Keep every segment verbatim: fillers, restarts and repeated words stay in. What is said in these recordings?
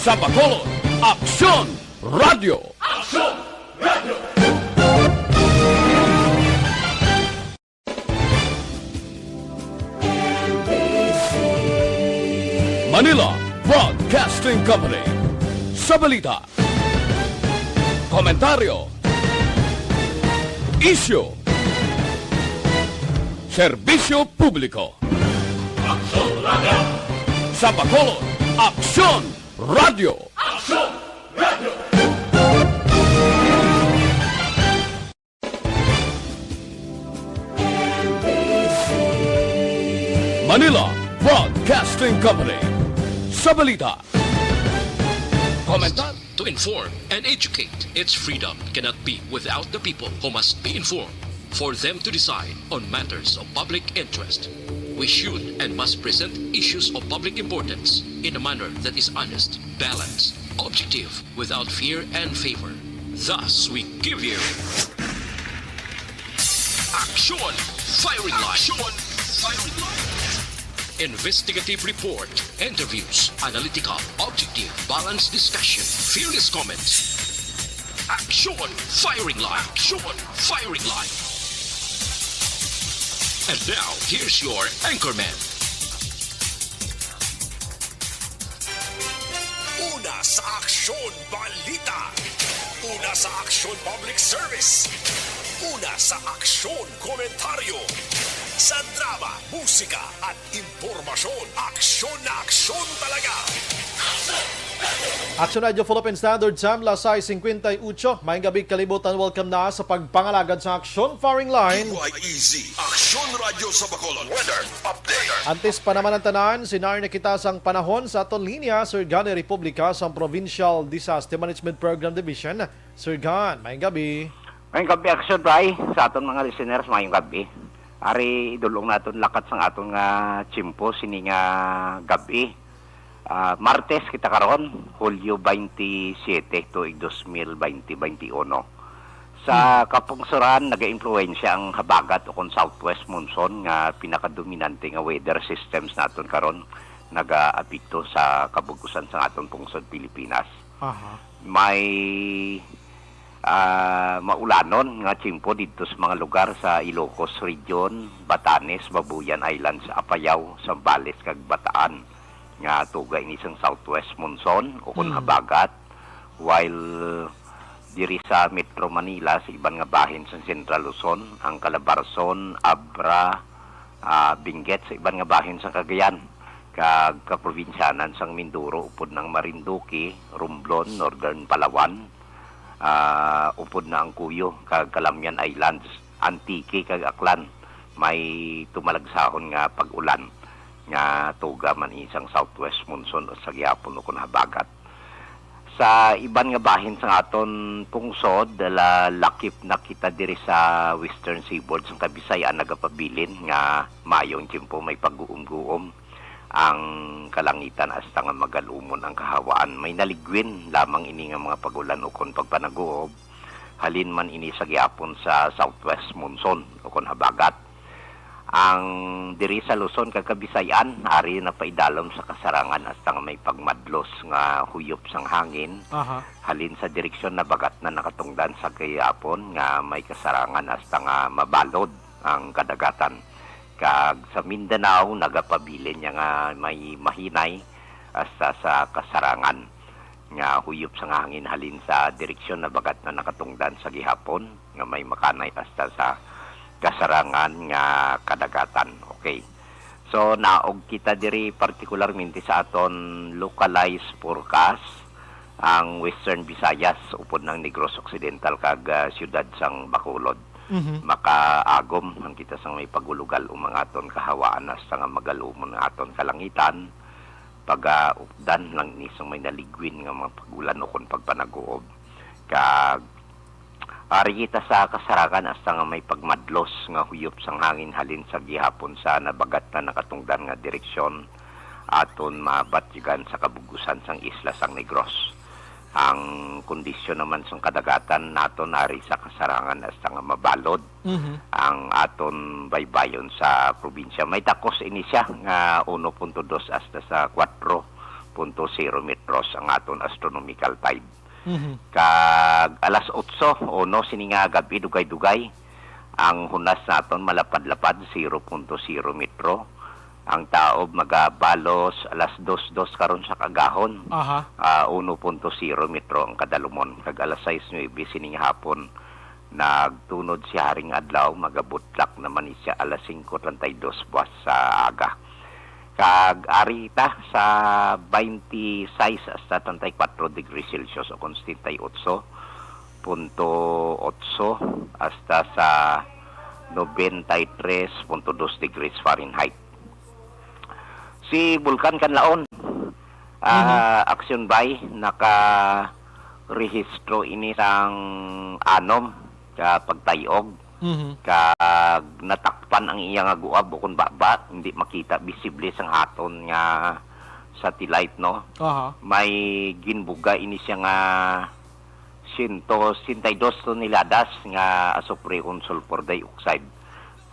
Sa Bacolod, Aksyon Radio. Manila Broadcasting Company. Sa balita, komentaryo, isyu, serbisyo publiko. Aksyon Radio. Sa Bacolod, Aksyon Radio. Aksyon Radio. Manila Broadcasting Company. Sa balita, komentar. To inform and educate, its freedom cannot be without the people who must be informed for them to decide on matters of public interest. We should and must present issues of public importance in a manner that is honest, balanced, objective, without fear and favor. Thus, we give you Action Firing Line. Action Firing Line. Investigative report, interviews, analytical, objective, balanced discussion, fearless comments. Action Firing Line. Action Firing Line. And now, here's your anchorman. Una sa Aksyon Balita. Una sa Aksyon Public Service. Una sa Aksyon Komentaryo. Sa drama, musika, at impormasyon, aksyon na aksyon talaga. Action Radio Philippine Standard Time, las sais cincuenta y ocho. Maayong gabi, kalibutan. Welcome na sa pagpangalagad sa Aksyon Firing Line. D Y E Z, Aksyon Radyo sa Bacolod. Weather update. Antes pa naman ang tanan, sinari na kita sang panahon sa aton linya, Sir Gani Republica, sang Provincial Disaster Management Program Division. Sir Gan, maayong gabi. Maayong gabi, Aksyon Bay, sa aton mga listeners, maayong gabi. Ari, idulong naton lakat sang aton nga tiyempo sini nga gabi. Ah, Martes kita karon, Hulyo twenty-seven, tuig dos mil twenty, twenty-one. Sa Hmm. kapungsoran, nagaimpluwensya ang habagat ukon southwest monsoon nga pinakadominante nga weather systems naton karon, nagaapekto sa kabug-usan sang aton pungsod Pilipinas. Aha. May, ah, maulanon nga tiyempo didto sa mga lugar sa Ilocos Region, Batanes, Babuyan Islands, Apayao, Zambales, kag Bataan, nga tuga ini sang southwest monsoon ukon Hmm. habagat, while diri sa Metro Manila, sa iban nga bahin sa Central Luzon, ang Calabarzon, Abra, ah, Benguet, sa iban nga bahin sa Cagayan, kag kaprobinsyanan sang Mindoro, upod na ang Marinduque, Romblon, Northern Palawan, ah, upod na ang Cuyo, kag Calamian Islands, Antique, kag Aklan, may tumalagsahon nga pag-ulan nga tuga man isang southwest monsoon o sa gihapon ukon habagat. Sa iban nga bahin sa aton pungsod, la-, lakip na kita diri sa western seaboard sang Kabisayan, nagapabilin nga maayo ang tiyempo, may pagguom-guom ang kalangitan hasta nga magalumon ang kahawaan. May naligwin lamang ini nga mga pag-ulan ukon pagpanaguob, halin man ini sa gihapon sa southwest monsoon ukon habagat. Ang diri sa Luzon kag Kabisayan, ari napaidalom sa kasarangan hasta nga may pagmadlos nga huyop sang hangin. Aha. Halin sa direksyon habagat na nakatungdan sa gihapon nga may kasarangan hasta nga mabalod ang kadagatan. Kag sa Mindanao, nagapabilin niya nga may mahinay hasta sa kasarangan nga huyop sang hangin halin sa direksyon habagat na nakatungdan sa gihapon, nga may makanay hasta sa kasarangan nga kadagatan. Okay. So, naog kita diri partikularmente sa aton localized forecast, ang Western Visayas, upod na ang Negros Occidental kag, ah, siyudad sang Bacolod. Mhm. Makaagom ang kita sang may pagulugal o mga aton kahawaan hasta nga magalumon ang aton kalangitan. Pagaupdan lang ni sang may naligwin nga mga pag-ulan ukon pagpanaguob. Kag ari kita sa kasarangan hasta nga may pagmadlos nga huyop sang hangin halin sa gihapon sa habagat na nakatungdan nga direksyon, aton mabatyagan sa kabug-usan sang isla sang Negros. Ang kondisyon naman sang kadagatan naton ari sa kasarangan hasta nga mabalod Mhm. ang aton baybayon sa probinsya. May takos ini siya nga uno punto dos hasta sa kuwatro punto zero metros ang aton astronomical tide. Mhm. Kag alas otso, uno sini nga gab-i, dugay-dugay, ang hunas naton malapad-lapad, zero punto zero metro. Ang taob magabalos alas dos, dos karon sa kagahon. Aha. Ah, uno punto zero metro ang kadalumon. Kag alas sais nuebe sining hapon, nagtunod si Haring Adlaw, magabutlak naman ni siya alas singko treinta y dos buwas sa aga. Kag ari ta sa twenty-six hasta treinta y cuatro degrees Celsius o kon setenta y ocho punto ocho hasta sa noventa y tres punto dos degrees Fahrenheit. Si Bulkan Kanlaon, ah, Mhm. Action Bay, naka-rehistro ini sang anom ka pagtayog. Mhm. Kag natakpan ang iya nga guab, o kon baba, hindi makita, visible sang aton nga satellite, no? Aha. May ginbuga ini siya nga siyento sesenta y dos toneladas nga asupre kon sulfur dioxide.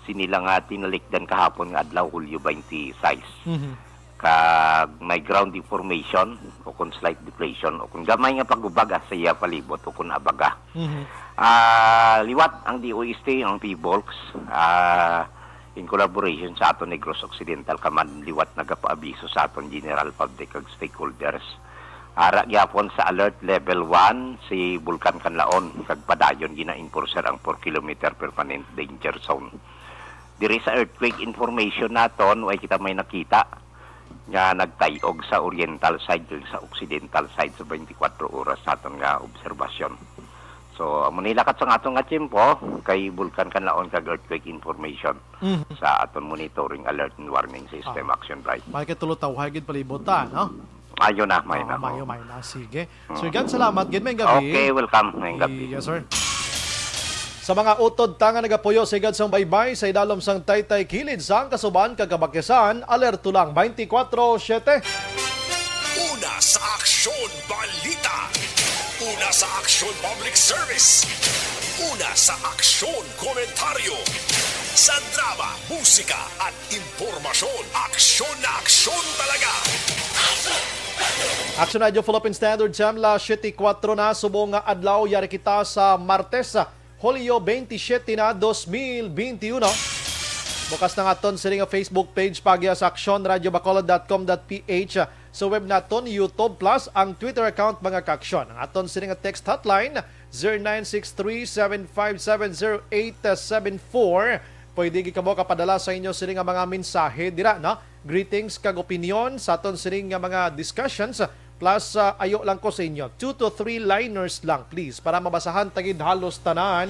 Sini lang nga tinalikdan kahapon nga adlaw, Hulyo twenty-six. Mhm. Kag may ground deformation o kon slight deflation o kon gamay nga pagubag sa iya palibot o kon abaga. Mhm. Ah, liwat ang D O S T, ang PHIVOLCS, ah, in collaboration sa aton Negros Occidental Command, liwat nagapaabiso sa aton general public kag stakeholders. Ara gyapon sa alert level one si Bulkan Kanlaon, kag padayon gina-enforcer ang four kilometer permanent danger zone. Diri sa earthquake information naton, way kita may nakita nga nagtayog sa oriental side kag sa occidental side sa twenty-four oras naton nga obserbasyon. So, amo ni lakat sang aton nga tiyempo kay Bulkan Kanlaon kag earthquake information Mhm. sa aton monitoring alert and warning system, Ah. Action Bright. May katulutawhay gid palibot ta, no? Mayo na, mayo Oo, na, mayo, oo. mayo na. Sige. Mm. Sir Gad, salamat gid. May gabi. Okay, welcome. May gabi. Yes, sir. Sa mga utod ta nga nagapuyo sa igad sang baybay, sa idalom sang taytay kilid sang kasuban kag kabakisan, alerto lang twenty-four seven. Una sa Aksyon Balita. Una sa Aksyon Public Service. Una sa Aksyon Komentaryo. Sa drama, musika, at impormasyon. Aksyon na aksyon talaga. Action Radio Philippine Standard Time, las siyete kuwatro na, subong nga adlaw, yari kita sa Martes, Hulyo twenty-seven na, dos mil twenty-one. Bukas na nga aton sini nga Facebook page, pagya sa action radio bacolod dot com dot P H. Sa web naton, YouTube, plus ang Twitter account, mga ka-aksyon. Ang aton sini nga text hotline, zero nine six three, seven five seven, zero eight seven four. Pwede gid kamo kapadala sa inyo sini nga mga mensahe dira, no? Greetings kag opinion sa aton sini nga mga discussions. Plus, ah, ayo lang ko sa inyo, two to three liners lang, please, para mabasahan ta gid halos tanan.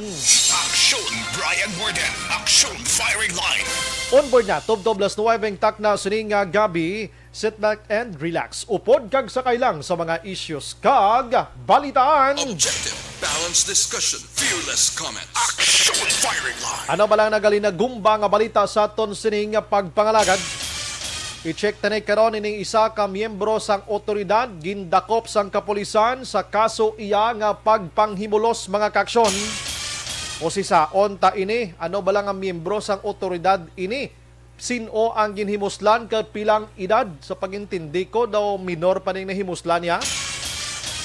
Action Brian Warden, Action Firing Line. On board na, tubtob las nuwebe ang takna sini nga gabi. Sit back and relax. Upod kag sakay lang sa mga issues kag balitaan. Objective, balanced discussion, fearless comments. Action Firing Line. Ano ba lang nagalinagumba nga balita sa aton sining pagpangalagad? I-check tani karon ining isa ka miyembro sang otoridad gindakop sang kapulisan sa kaso iya nga pagpanghimulos, mga ka-aksyon. O si saon ta ini, ano ba lang ang miyembro sang otoridad ini? Sin-o ang ginhimuslan kag pilang edad? Sa pag-intindi ko daw, minor pa ning nahimuslan niya.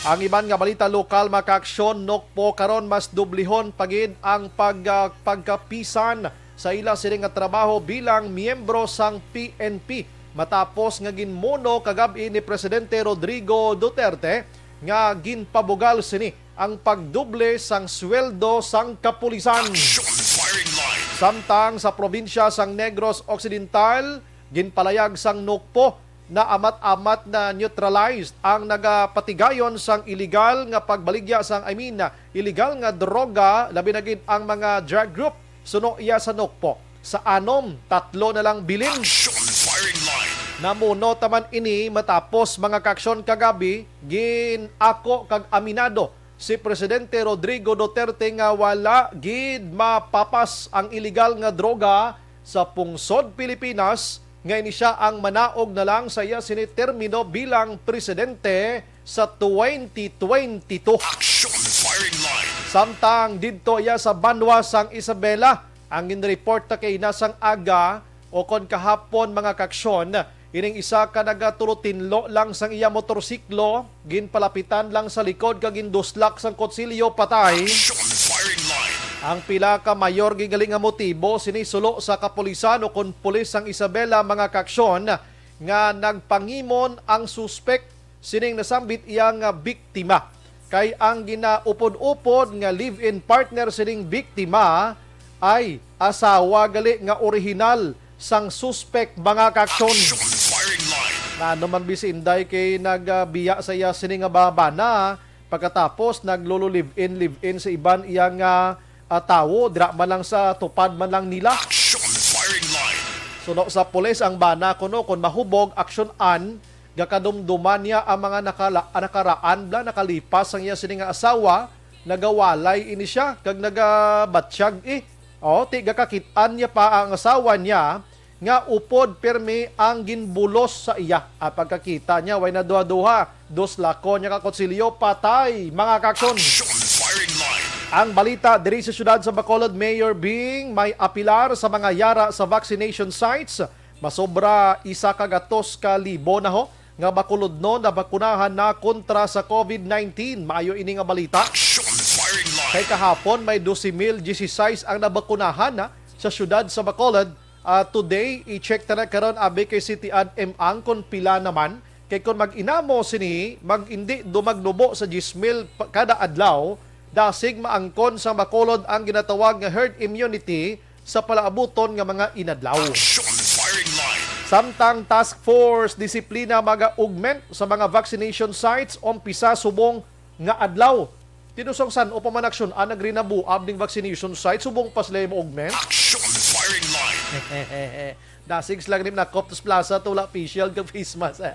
Ang iban nga balita lokal, mga ka-aksyon, Nokpo karon mas dublihon pa gid ang pag-, ah, pagkapisan sa ila sini nga trabaho bilang miyembro sang P N P matapos nga ginmuno kagab-i ni Presidente Rodrigo Duterte nga ginpabugal sini ang pagdoble sang sweldo sang kapulisan. Action Firing Line. Samtang sa probinsya sang Negros Occidental, ginpalayag sang Nokpo na amat-amat na neutralized ang nagapatigayon sang iligal nga pagbaligya sang, I mean, iligal nga droga, labi na gid ang mga drug group. Suno iya sa Nokpo, sa anom, tatlo na lang bilin. Action Firing Line. Namuno ta man ini matapos, mga ka-aksyon, kagabi, gin-ako kag aminado si Presidente Rodrigo Duterte nga wala gid mapapas ang iligal nga droga sa pungsod Pilipinas, nga ini siya ang manaog na lang sa iya sini termino bilang presidente sa twenty twenty-two. Action Firing Line. Samtang didto iya sa banwa sang Isabela, ang ginreport ta kay nasang aga o kon kahapon, mga ka-aksyon, Ining isa ka nagatulotinlo lang sang iya motorsiklo, ginpalapitan lang sa likod kag ginduslak sang kutsilyo patay. Action firing line. Ang pila ka mayor gigali nga motibo sini sulo sa kapulisan ukon pulis sang Isabela, mga kaaksyon, nga nagpangimon ang suspek sining nasambit iya nga biktima, kay ang ginaupod-upod nga live-in partner sining biktima ay asawa gali nga orihinal sang suspek, mga kaaksyon. Action firing line. Nano man bisi, Inday, kay nagbiya sa iya sini nga ba-, bana, pagkatapos naglolo live-in, live-in sa iban iya nga, ah, tawo, dira man lang sa tupad man lang nila. Action firing line. Suno sa pulis, ang bana kuno kon mahubog, aksyon-an, gakadumduman niya ang mga nakala-, nakaraan bala, nakalipas sang iya sini nga asawa, nagawalay ini siya kag nagabatsyag, eh. O, ti gakakit-an niya pa ang asawa niya nga upod pirmi ang ginbulos sa iya. Ang pagkakita niya, way na duha-duha, duslakon niya ka kutsilyo, patay, mga kaaksyon. Action firing line. Ang balita diri sa siyudad sa Bacolod, Mayor Bing, may apilar sa mga yara sa vaccination sites. Masobra isa ka gatos ka libo na ho nga Bacolodnon nabakunahan na kontra sa COVID nineteen. Maayo ini nga balita. Action firing line. Kay kahapon, may dose mil dieciséis ang nabakunahan na sa siyudad sa Bacolod. Ah, today, i-check ta na karon, abi, kay City Ad M ang kon pila naman. Kay kon mag-inamo sini, mag, hindi dumagnubo sa diyes mil pa-, kada adlaw, dasig maangkon sang Bacolod ang ginatawag nga herd immunity sa palaabuton nga mga inadlaw. Action firing line. Samtang task force disiplina mag-augment sa mga vaccination sites, umpisa subong nga adlaw. Tinusong san-o pa man aksyon-an ang grinabuab ning vaccination site, subong pa sila mo-augment. Action firing line. Dasig sila gani nakop tas plaza, tula, facial kag face mask.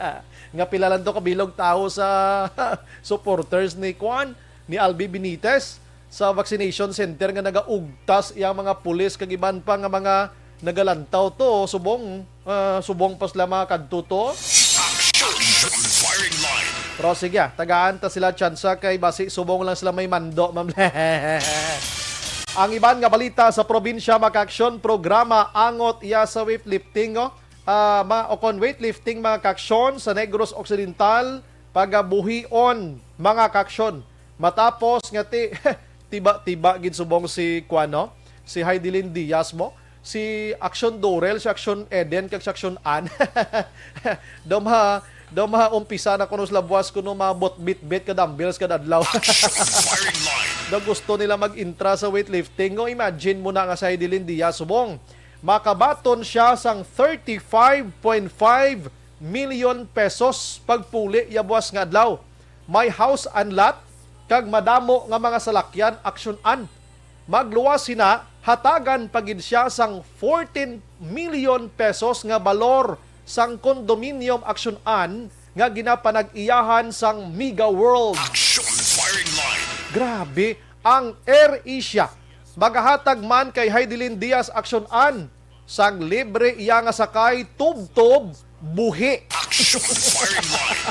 Nga pila lang to kabilog tawo sa supporters ni Kwan, ni Albi Benitez sa vaccination center nga nagaugtas iyang mga pulis kag iban pa nga mga nagalantaw to, subong, ah, subong pa sila makadto to. Action firing line. Pero sige, ah, tagaan ta sila tsansa kay basi subong lang sila may mando, ma'am. Ang iban nga balita sa probinsya, mga kaaksyon, programa angot iya sa weightlifting, oh. Ah, ma-, o kon weightlifting, mga kaaksyon, sa Negros Occidental, pagabuhion, mga kaaksyon. Matapos nga ti-, tiba-tiba gid subong si, kuwan, no? Si Heidelin Diaz mo, si Action Dorel, si Action Eden, kag si Action Ann. Daw ma-, daw maumpisa na kuno sila buwas kuno mabot bitbit ka dumbbells kada adlaw. Action firing line. Daw gusto nila mag-intra sa weightlifting. O, imagine mo na nga si Heidelin Diaz, subong makabaton siya sang thirty-five point five million pesos pagpuli ya buwas nga adlaw. May house and lot kag madamo nga mga salakyan, aksyon-an. Magluwas sina, hatagan pa gid siya sang fourteen million pesos nga balor sang condominium, aksyon-an, nga ginapanag-iyahan sang Mega World. Action firing line. Grabe, ang AirAsia magahatag man kay Heidelin Diaz, aksyon-an, sang libre iya nga sakay tubtob buhi. Action firing line.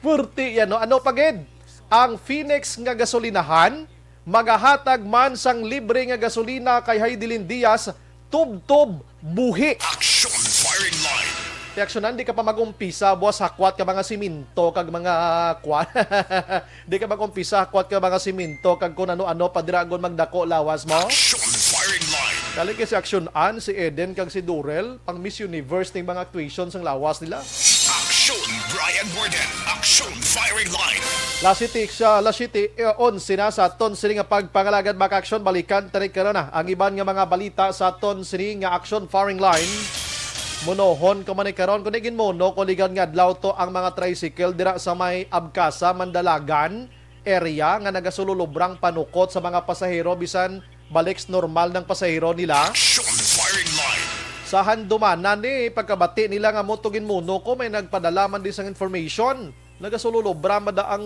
Purti yan, no? Ano pa gid? Ang Phoenix nga gasolinahan magahatag man sang libre nga gasolina kay Heidelin Diaz tubtob buhi. Action firing line. Reaksyonan, di ka pa mag-umpisa, buwas hakwat ka mga siminto kag mga kwan. Di ka mag-umpisa, hakwat ka mga siminto kag kun ano-ano pa dira, agon magdako lawas mo. Action firing line. Kali kay si Action Ann, si Eden, kag si Durel, pang Miss Universe ning mga actuation sang lawas nila. Action, Brian Warden. Action firing line. Las siyete siya, las siyete, eh, onse na sa aton sini nga pagpangalagad, mga kaaksyon. Balikan ta ni karon na ang iban nga mga balita sa aton sini nga action firing line. Munohon ko man ni karon, kundi ginmuno ko ligan nga adlaw to ang mga tricycle dira sa may Abcasa, Mandalagan area nga nagasululubrang panukot sa mga pasahero bisan balik sa normal ng pasahero nila. Action firing line. Sa handumanan ni pagkabati nila nga mo to ginmuno ko, may nagpadala man di sang information. Nagasululobra mada ang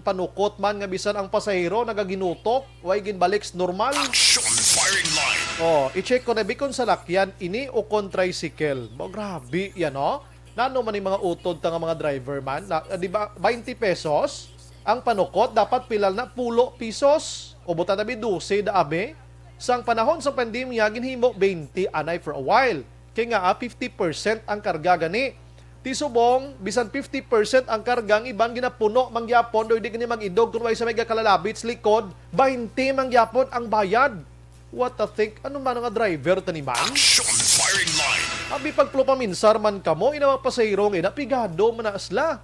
panukot man nga bisan ang pasahero nagaginutok, way ginbalik sa normal. Action firing line. Oh, i-check ko na, bikon salakyan ini o kon tricycle. Mo, grabe yan, no? Nano man yung mga utod ta nga mga driver man? Na, di ba, twenty pesos? Ang panukot, dapat pila na? Pulo pesos. O buta na bi, dose da abi. Sang panahon sa pandemya, ginhimo twenty anay for a while. Kay nga, ah, fifty percent ang karga gani. Ti subong, bisan fifty percent ang karga, ang iban ginapuno man gyapon, daw di gani mag-idog kun way sa may gakalalabit sa likod, baynte man gyapon ang bayad. What a think? Ano man nga driver tani man? Action firing line. Abi pagplupa minsar man kamo, ina mga pasahero nga ina, pigado man na sila.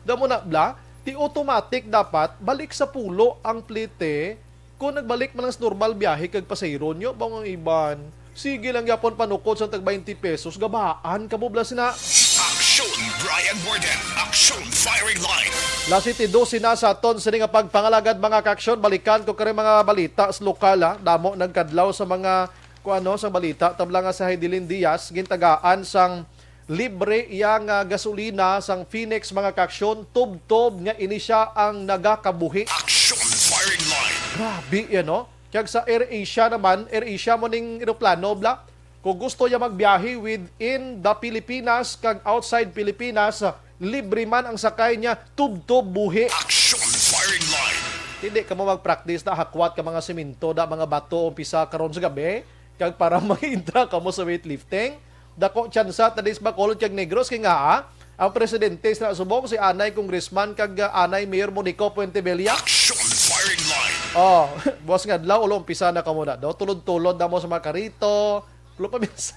Damo na bla, ti automatic dapat balik sa pulo ang plite. Kung nagbalik man lang sa normal biyahe kag pasahero nyo, bang ang iban? Sige lang gyapon panukod sa tag twenty pesos, gabaan kamo bla sina. Action, Brian Warden. Action firing line. Las siete doce na sa aton sini nga pagpangalagad, mga kaaksyon. Balikan ko kari mga balita sa lokal, ha. Damo nagkadlaw sa mga, kung ano, sa balita. Tabla nga si Heidelin Diaz, gintagaan sang libre iya nga gasolina sang Phoenix, mga kaaksyon, tubtob nga ini sia ang nagakabuhi. Action firing line. Grabe yan, no? Kag sa AirAsia naman, AirAsia mo ning eroplano, bla. Kung gusto niya magbiyahe within the Pilipinas kag outside Pilipinas, libre man ang sakay niya, tubtob buhi. Action firing line. Hindi ka mo mag-practice na hakwat ka mga simento, da mga bato, umpisa karon sa gabi, kag para mag-intra ka mo sa weightlifting. Dako tsansa tadis Bacolod kag Negros kay nga, ah, ang presidente sa subong si anay congressman kag, ah, anay Mayor Monico Fuentebella. Action firing line. Oh, buwas nga adlaw, ulo umpisa na kamo na, do. Tulod-tulod na mo sa mga karito. Ulo pa minsan.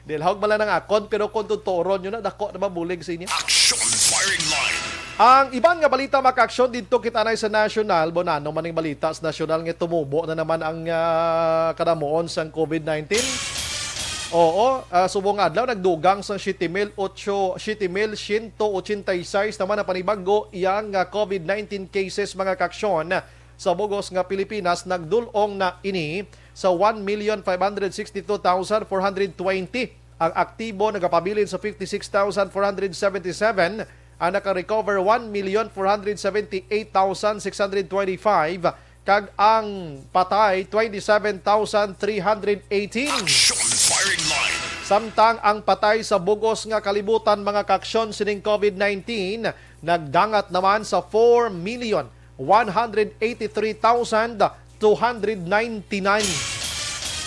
Dilhawg man lang ang akon, pero kung tuturon nyo na, dako na mabulig sa inyo. Action firing line. Ang iban nga balita, mga kaaksyon, dito kita na sa national. Bonano man ang balita sa national nga tumubo na naman ang, ah, kadamuon sang COVID nineteen. Oo, ah, subong nga adlaw, nagdugang sang siyete mil otso, siyete mil siyento ochenta y seis naman ang panibago iyang, ah, COVID nineteen cases, mga kaaksyon. Sa bugos nga Pilipinas, nagdul-ong na ini sa one million five hundred sixty-two thousand four hundred twenty. Ang aktibo nagapabilin sa fifty-six thousand four hundred seventy-seven, ang naka-recover one million four hundred seventy-eight thousand six hundred twenty-five, kag ang patay twenty-seven thousand three hundred eighteen. Action firing line. Samtang ang patay sa bugos nga kalibutan, mga kaaksyon, sining COVID nineteen nagdangat naman sa four million one hundred eighty-three thousand two hundred ninety-nine.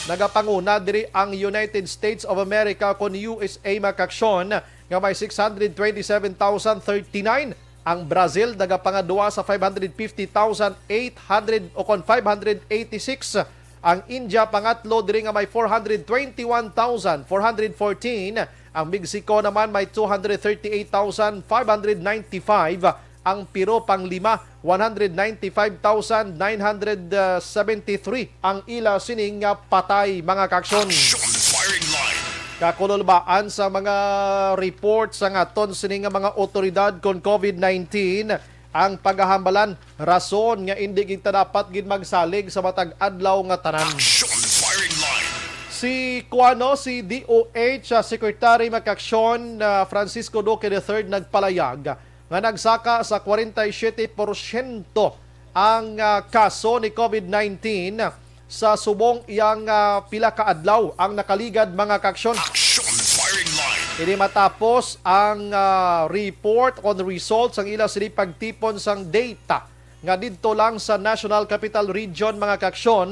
Nagapanguna diri ang United States of America kon U S A, mga kaaksyon, nga may six hundred twenty-seven thousand thirty-nine. Ang Brazil nagapangadua sa five hundred fifty thousand eight hundred o kon five hundred eighty-six. Ang India pangatlo diri nga may four hundred twenty-one thousand four hundred fourteen. Ang Mexico naman may two hundred thirty-eight thousand five hundred ninety-five. Ang Peru panglima, one hundred ninety-five thousand nine hundred seventy-three ang ila sining nga patay, mga kaaksyon. Action firing line. Kakululbaan sa mga report sa aton sining nga mga otoridad kon COVID nineteen, ang pagahambalan, rason nga indi kita dapat gid magsalig sa matag adlaw nga tanan. Action firing line. Si kuano, si D O H, ah, Secretary, mga kaaksyon, ah, Francisco Duque the third nagpalayag nga nagsaka sa forty-seven porsyento ang, ah, kaso ni COVID nineteen sa subong iyang, ah, pila ka adlaw ang nakaligad, mga kaaksyon. Action firing line. Ini matapos ang, ah, report on results ang ila sini pagtipon sang data nga didto lang sa National Capital Region, mga kaaksyon,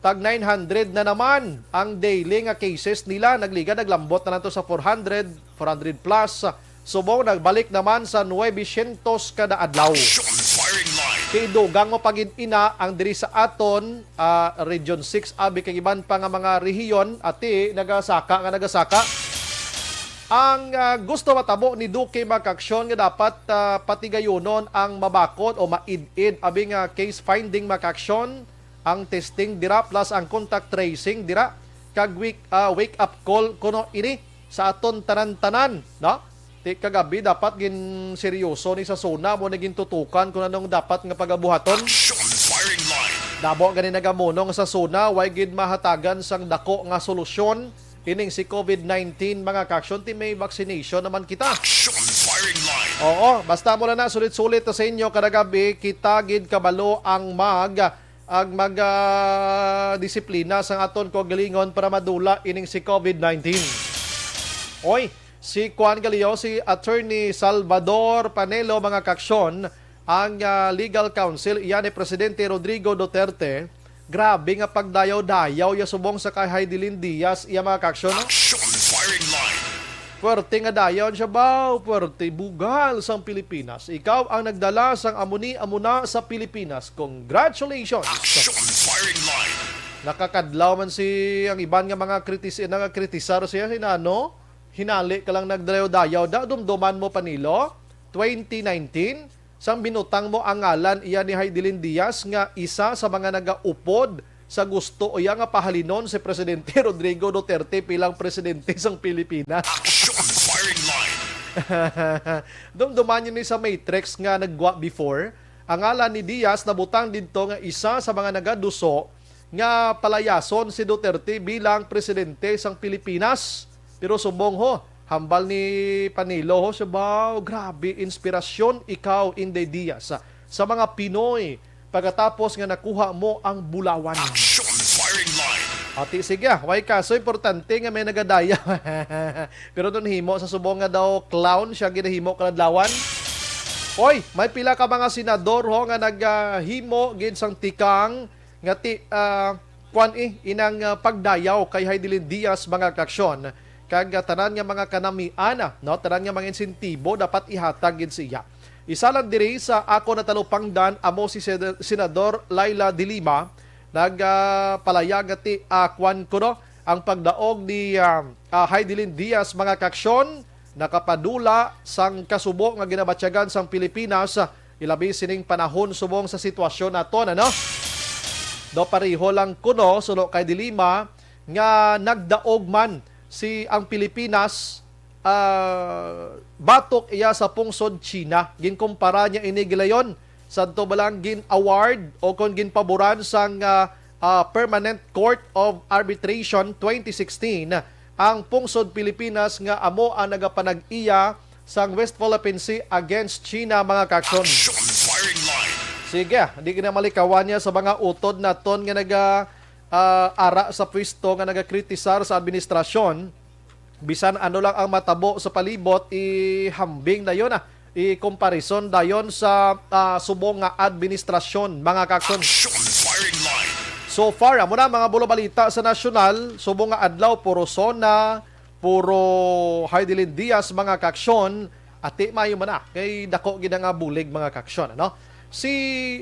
tag nine hundred na naman ang daily nga cases nila. Nagligad, naglambot na nato sa four hundred, four hundred plus. Subong nagbalik naman sa nuebesyentos kada adlaw. Action firing line. Kay dugang mo pagin ina ang diri sa aton, ah, Region six, abi kag iban pa nga mga rehiyon, ati nagasaka nga nagasaka. Ang, ah, gusto matabo ni Duque, mga kaaksyon, nga dapat, ah, patigayunon ang mabakod o maid-id abi nga case finding, mga kaaksyon, ang testing dira plus ang contact tracing dira, kag wake, ah, wake up call kuno ini sa aton tanan-tanan, no? Ti kagabi dapat gin seryoso ni sa SONA, mo na gintutukan kung anong dapat nga pagabuhaton. Action firing line. Damo gani nagamunong sa SONA, way gid mahatagan sang dako nga solusyon ining si COVID nineteen, mga kaaksyon, ti may vaccination naman kita. Action firing line. Oo, basta mo na na, sulit-sulit na sa inyo, kada gabi, kita gid kabalo ang mag, ang mag, ah, disiplina sang aton kaugalingon para madula ining si COVID nineteen. Oy, si Kuan Galio, si Attorney Salvador Panelo, mga kaaksyon, ang, ah, legal counsel iya ni Presidente Rodrigo Duterte, grabe nga pagdayaw-dayaw ya subong sa kay Heidelin Diaz iya, mga kaaksyon, no? Action firing line. Puwerte nga dayaw siya, baw. Puwerte, bugal sang Pilipinas. Ikaw ang nagdala sang amo ni, amo na sa Pilipinas. Congratulations! Action Firing Line. Nakakadlaw man si ang iban nga mga kritis-, nangakritisar siya, si Nano. Hinali ka lang nagdayaw-dayaw da, dumduman mo, Panilo. Twenty nineteen, sang binutang mo ang ngalan iya ni Heidelin Diaz nga isa sa mga nagaupod sa gusto iya nga pahalinon si Presidente Rodrigo Duterte bilang presidente sang Pilipinas. Action Firing Line. Dumduman niyo ni sa Matrix nga naggwa before. Ang ngalan ni Diaz nabutang didto nga isa sa mga nagaduso nga palayason si Duterte bilang presidente sang Pilipinas. Pero subong ho, hambal ni Panilo ho, siya, baw, grabe, inspirasyon ikaw, Inday Diaz, sa mga Pinoy pagkatapos nga nakuha mo ang bulawan. Action Firing Line. Ati, sige, ah, way kaso, importante nga may nagadaya. Pero nun himo sa subong nga daw clown siya ginahimo kaladlawan. Oy, may pila ka mga senador ho nga naghimo gid sang tikang nga ti, ah, kwan, eh, inang, ah, pagdayaw kay Heidelin Diaz, mga kaaksyon, kag, ah, tanan nga mga kanamian, ah, no, tanan nga mga insentibo dapat ihatag gid siya. Isa lang diri sa ako natalupangdan amo si Sen-, Senador Leila de Lima, nag, ah, palayag nga ti, ah, kwan kuno ang pagdaog ni, ah, ah, Heidelin Diaz, mga kaaksyon, nakapadula sang kasubo nga ginabatyagan sang Pilipinas, ilabi sining panahon subong sa sitwasyon naton, ano? Do pareho lang kuno, suno kay de Lima, nga nagdaog man si ang Pilipinas, ah, batok iya sa pungsod China. Ginkumpara niya ini gilayon sadto ba lang gin-award o kon ginpaboran sang, ah, ah, Permanent Court of Arbitration twenty sixteen ang pungsod Pilipinas nga amo ang nagapanag-iya sang West Philippine Sea against China, mga kaaksyon. Action Firing Line. Sige, di gina malikawan niya sa mga utod naton nga naga, ah, ara sa pwesto nga nagakritisar sa administrasyon. Bisan ano lang ang matabo sa palibot, ihambing dayon, ah, i-comparison dayon sa, ah, subong nga administrasyon, mga kaaksyon. Action Firing Line. So far, amo na mga bulo balita sa nasyonal, subong nga adlaw, puro SONA, puro Heidelin Diaz, mga kaaksyon, ati mayo man na, kay dako gid nga bulig, mga kaaksyon, ano? Si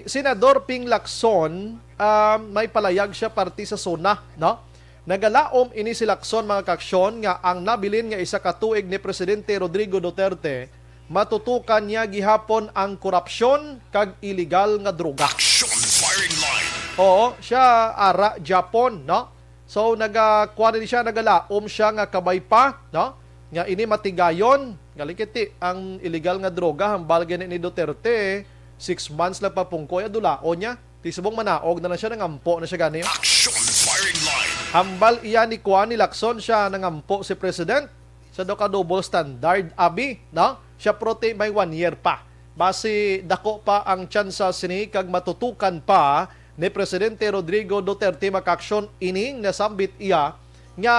Senador Ping Lacson, ah, may palayag siya parte sa SONA, no? Nagalaom ini si Lacson, mga kaaksyon, nga ang nabilin nga isa ka tuig ni Presidente Rodrigo Duterte, matutukan niya gihapon ang korupsyon kag iligal nga droga. Action Firing Line. Oo, siya ara Japon, no? So, naga-, kuwan ni siya, nagalaom siya nga kabay pa, no? Nga ini matigayon, galing kiti ang iligal nga droga, hambal gani ni Duterte, six months lang papungko, ya dulaon niya. Ti subong manaog na lang siya, nangampo na siya gani. Action Firing Line. Hambal iya ni kuwan ni Lacson siya, nangampo si President sa do ka double standard, abi, no? Siya prote may one year pa. Basi dako pa ang tsansa sini kag matutukan pa ni Presidente Rodrigo Duterte, mga kaaksyon, ining nasambit iya nga,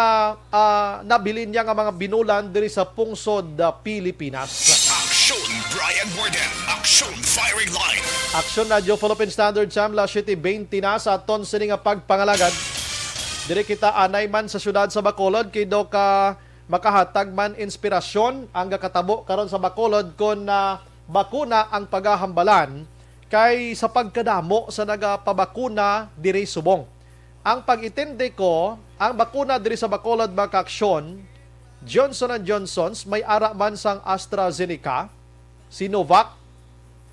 ah, nabilin niya nga mga binulan diri sa pungsod, ah, Pilipinas. Action Brian Warden, Action Firing Line. Action Radyo Philippine Standard Time, alas siyete bente na sa aton sini nga pagpangalagad. Diri kita anay man sa siyudad sa Bacolod, kay do ka makahatag man inspirasyon ang gakatabo karon sa Bacolod kon, ah, bakuna ang pagahambalan kay sa pagkadamo sa nagapabakuna diri subong. Ang pag-intindi ko, ang bakuna diri sa Bacolod, mga kaaksyon, Johnson and Johnson's, may ara man sang AstraZeneca, Sinovac,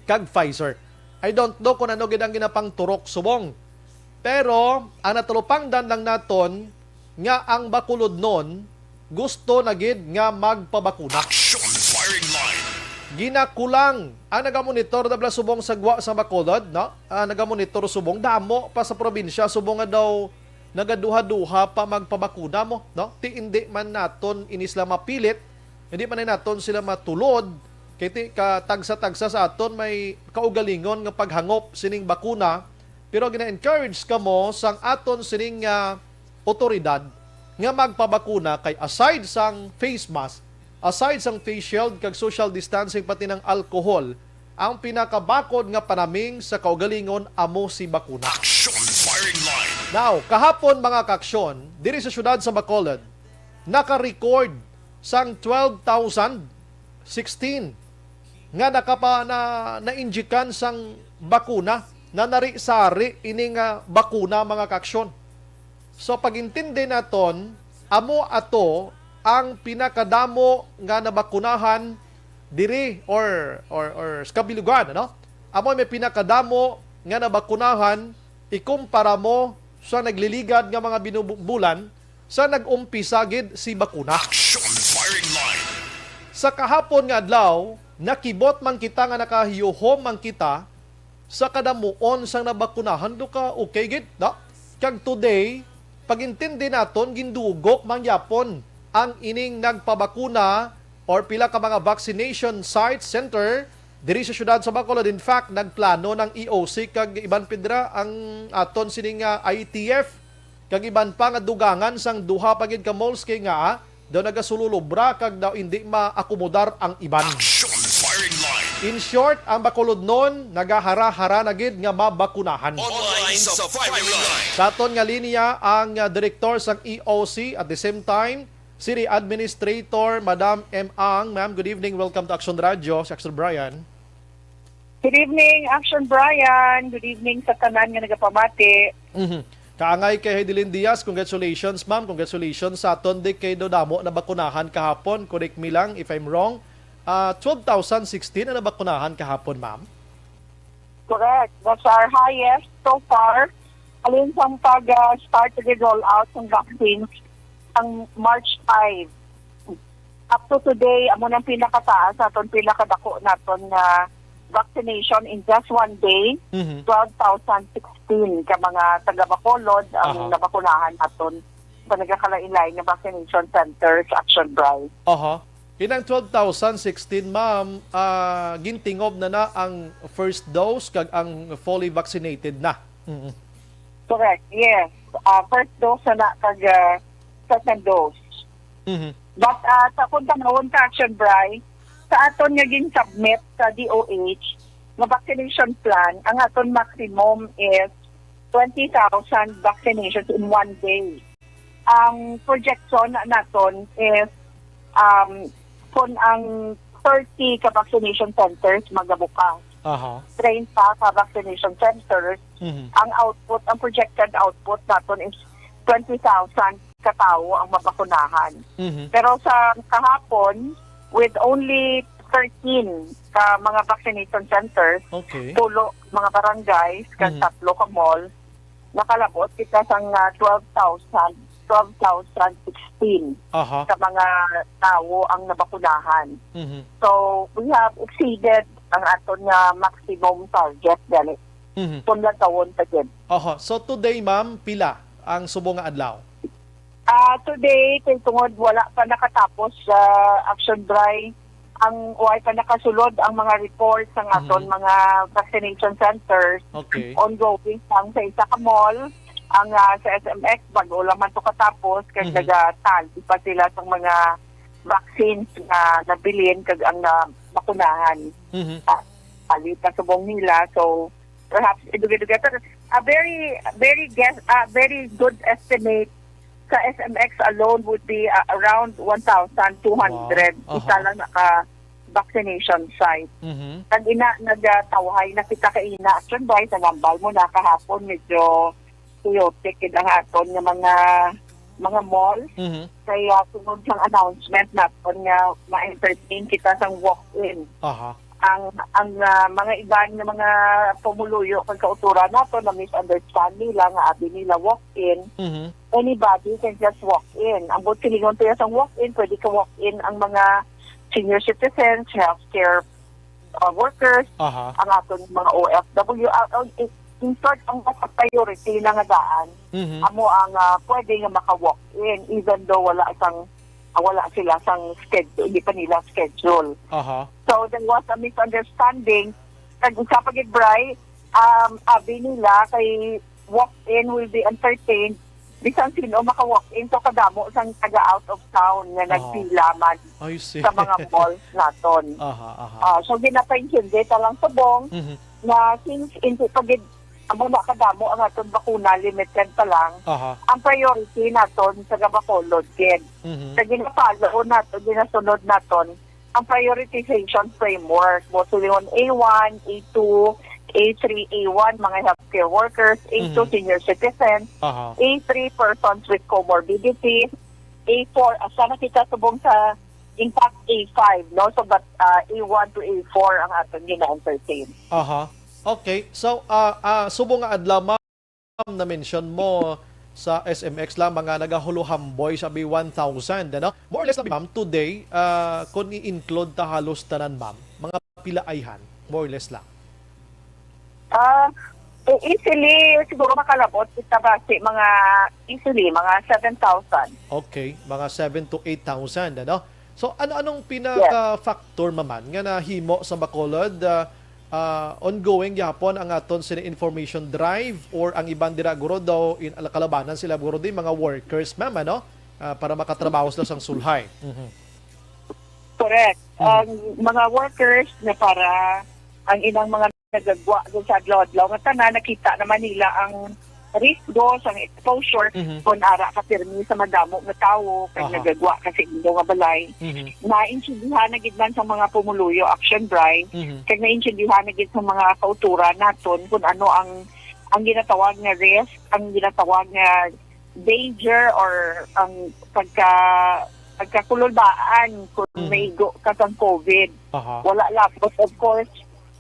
kag Pfizer. I don't know kung ano gid ang ginapangturok subong. Pero ang natalupangdan lang naton nga ang Bacolodnon gusto na gid nga magpabakuna. Action Firing Line. Ginakulang ang nagamonitor na bala subong sa gwa sa Bacolod, no? Ah, nagamonitor subong, damo pa sa probinsya subong nga daw nagaduha-duha pa magpabakuna mo, no? Ti indi man naton ini sila mapilit, hindi man naton sila matulod, kay ti ka tagsa-tagsa sa aton may kaugalingon nga paghangop sining bakuna, pero gina-encourage kamo sang aton sining, ah, otoridad nga magpabakuna, kay aside sang face mask, aside sang face shield kag social distancing, pati ng alcohol, ang pinakabakod nga panaming sa kaugalingon amo si bakuna. Action Firing Line. Now, kahapon, mga kaaksyon, diri sa siyudad sa Bacolod, naka-record sang twelve thousand sixteen nga nakapa-, na, nainjikan sang bakuna, na nari-sari ini nga bakuna, mga kaaksyon. So, pag-intindi naton, amo ato ang pinakadamo nga nabakunahan diri or, or, or sa kabilugan, ano? Amo may pinakadamo nga nabakunahan ikumpara mo sa nagliligad nga mga binubulan sa nag-umpisa gid si bakuna. Action Firing Line. Sa kahapon nga adlaw, nakibot man kita nga nakahiyuhom man kita sa kadamuon sang nabakunahan, do ka okay gid, no? Kag today, pag-intindi naton, gindugok man gyapon ang ining nagpabakuna or pila ka mga vaccination site center diri sa siyudad sa Bacolod. In fact, nagplano ng E O C kag iban pidra ang aton sining, ah, I T F kag iban pa nga dugangan sang duha pa gid ka malls kay nga, ah, daw nagasululobra kag daw indi maakomodar ang iban. Action Firing Line. In short, ang Bacolodnon nagahara-hara na gid nga mabakunahan. Online sa Firing Line. Sa aton nga linya ang, ah, direktor sang E O C, at the same time, City Administrator, Madam M Ang. Ma'am, good evening. Welcome to Action Radio, si Action Brian. Good evening, Action Brian. Good evening sa tanan nga nagapamati. Mhm. Kaangay kay Heidelin Diaz, congratulations, ma'am. Congratulations sa aton di kay do damo na bakunahan kahapon. Correct me lang if I'm wrong. Ah, twelve thousand sixteen ang nabakunahan kahapon, ma'am. Correct. That's our highest so far. Alin sang pag, ah, start the roll out ng vaccines ang March five. Up to today, amo nang pinakataas naton, pinakadako naton nga vaccination in just one day, Mhm. twelve thousand sixteen ka mga taga Bacolod ang Aha. nabakunahan naton sa nagakalain-lain nga vaccination centers, Action Brian. Aha. Inang twelve thousand sixteen, ma'am, ah, gintingob na na ang first dose kag ang fully vaccinated na. Mm. Correct, yes. Ah, first dose na na kag, ah, second dose. Mhm. But, ah, sa kung tanawon ka, Action Bry, sa aton nga gin-submit sa D O H nga vaccination plan, ang aton maximum is twenty thousand vaccinations in one day. Ang projection na naton is, um, kung ang thirty ka vaccination centers magabukas, Aha. treinta ka vaccination centers, Mhm. ang output, ang projected output naton is twenty thousand ka tawo ang mabakunahan. Mhm. Pero sa kahapon, with only thirteen ka mga vaccination centers, Okay. tulo mga barangays, kag Mhm. tatlo ka mall, nakalabot kita sang, ah, twelve thousand, twelve thousand sixteen Aha. ka mga tawo ang nabakunahan. Mhm. So, we have exceeded ang aton nga maximum target, gani. Mhm. Kung lantawon pa gid. Aha. So, today, ma'am, pila ang subong nga adlaw? Ah, today, kay tungod wala pa nakatapos sa Action Bry, ang way pa nakasulod ang mga report sa aton Mhm. mga vaccination centers. Okay. Ongoing sang sa isa ka mall, ang, ah, sa S M X, bago lang man to katapos, kag Mhm. nagatali pa sila sa mga vaccines nga nabilin kag ang nabakunahan. Mhm. Ah, palit na subong nila. So, perhaps, idugay-dugay. Pero a very, very guess, a very good estimate sa S M X alone would be, uh, around one thousand two hundred. Wow. Isa Aha. lang naka vaccination site. Mhm. Tag ina, nagatawhay na kita kaina. Action Bry, sa nambal mo na kahapon, medyo chaotic gid ang aton nga mga, mga mall. Mhm. Kaya sunod sang announcement naton nga ma-entertain kita sang walk-in. Aha. Ang, ang, ah, mga iban nga mga pumuluyo kag kautoran nato na misunderstand nila nga abi nila walk-in. Mhm. Anybody can just walk in. Ang buot silingon to sang walk-in, pwede ka walk-in ang mga senior citizens, healthcare, uh, workers, Aha. ang aton mga O F W. Ah, ah, in short, ang mas priority na nga daan, Mhm. amo ang, ah, pwede nga maka-walk in, even though wala sang, wala sila sang schedule, hindi pa nila schedule. Aha. So, there was a misunderstanding. Kag isa pa gid, Bry, um, abi nila kay walk-in will be entertained bisan sino maka-walk-in, so kadamo sang taga out of town nga Oo. nagpila man I see. sa mga malls naton. Aha, aha. Ah, so ginapaintindi ta lang subong Mhm. nga since hindi pa gid amo na kadamo ang aton bakuna, limited pa lang. Aha. Ang priority naton sa Bacolod, gid. Mhm. Sa ginafollow naton, ginasunod naton, ang prioritization framework. Mo silingon A one, A two, A three, A one, mga healthcare workers, A two, Mhm. senior citizens, Aha. A three, persons with comorbidity, A four, asa na kita subong sa, in fact, A five, no? So, but, uh, A one to A four ang aton gina-entertain. Aha. Okay. So, uh, uh, subong nga adlaw, ma'am, na-mention mo sa S M X lang, mga nagahuluhamboy sa bi one thousand, ano? More or less lang, ma'am, today, uh, kung i-include ta halos tanan, ma'am, mga pila ayhan, more or less lang? Ah, eh, easily, siguro makalabot kita ba si mga, easily, mga seven thousand. Okay, mga seven to eight thousand, ano? So, ano-anong Yes. pinaka-factor, maman, nga nahimo sa Bacolod? Ah, ah, ongoing gyapon ang aton sini information drive, or ang iban dira guro daw in, kalabanan sila guro di mga workers, ma'am, ano? Ah, para makatrabaho sila sang sulhay. Mhm. Correct. Mhm. Ang mga workers na para ang ilang mga nagagwa dun sa adlaw-adlaw nga tanan, nakita naman nila ang risgo sang exposure Mhm. kung ara ka pirmi sa madamo nga tawo kag Aha. nagagwa ka sa inyo nga balay. Mhm. Naintindihan na gid man sa mga pumuluyo, Action Bri, Mhm. kag naintindihan na gid sa mga kauturan naton kung ano ang, ang ginatawag nga risk, ang ginatawag nga danger, or ang pagka-, pagkakululbaan kung Mhm. maigo ka sang COVID. Aha. Wala labot, of course,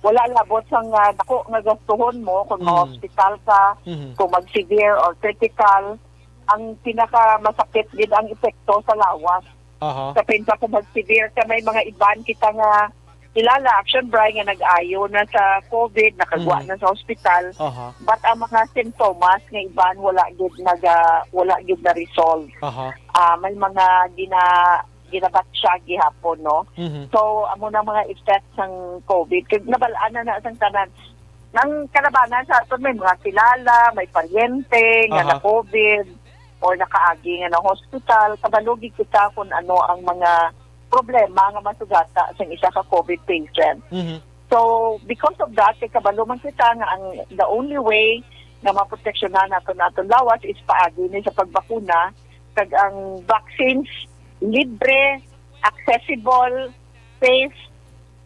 wala labot sang, ah, dako nga gastuhon mo kung Mm. ma-hospital ka, Mhm. kung mag-severe or critical. Ang pinakamasakit gid ang epekto sa lawas. Aha. Sa pinsa kung mag-severe ka, may mga iban kita nga kilala, Action Bri, nga nag-ayo na sa COVID, nakagwa Mhm. na sa hospital. Aha. But ang mga sintomas nga iban wala gid naga-, wala gid na-resolve. Aha. Ah, may mga gina-, ginabatsyag gihapon, no? Mhm. So, amo na mga effects sang COVID. Kag nabal-an na na sang tanan. Nang kalabanan sa aton, may mga kilala, may paryente nga Aha. na-COVID or nakaagi nga na-hospital. Kabalo gid kita kung ano ang mga problema nga masugata sang isa ka COVID patient. Mhm. So, because of that, kay kabalo man kita nga ang, the only way nga maproteksyonan naton, naton lawas is paagi ni sa pagbakuna, kag ang vaccines libre, accessible, safe,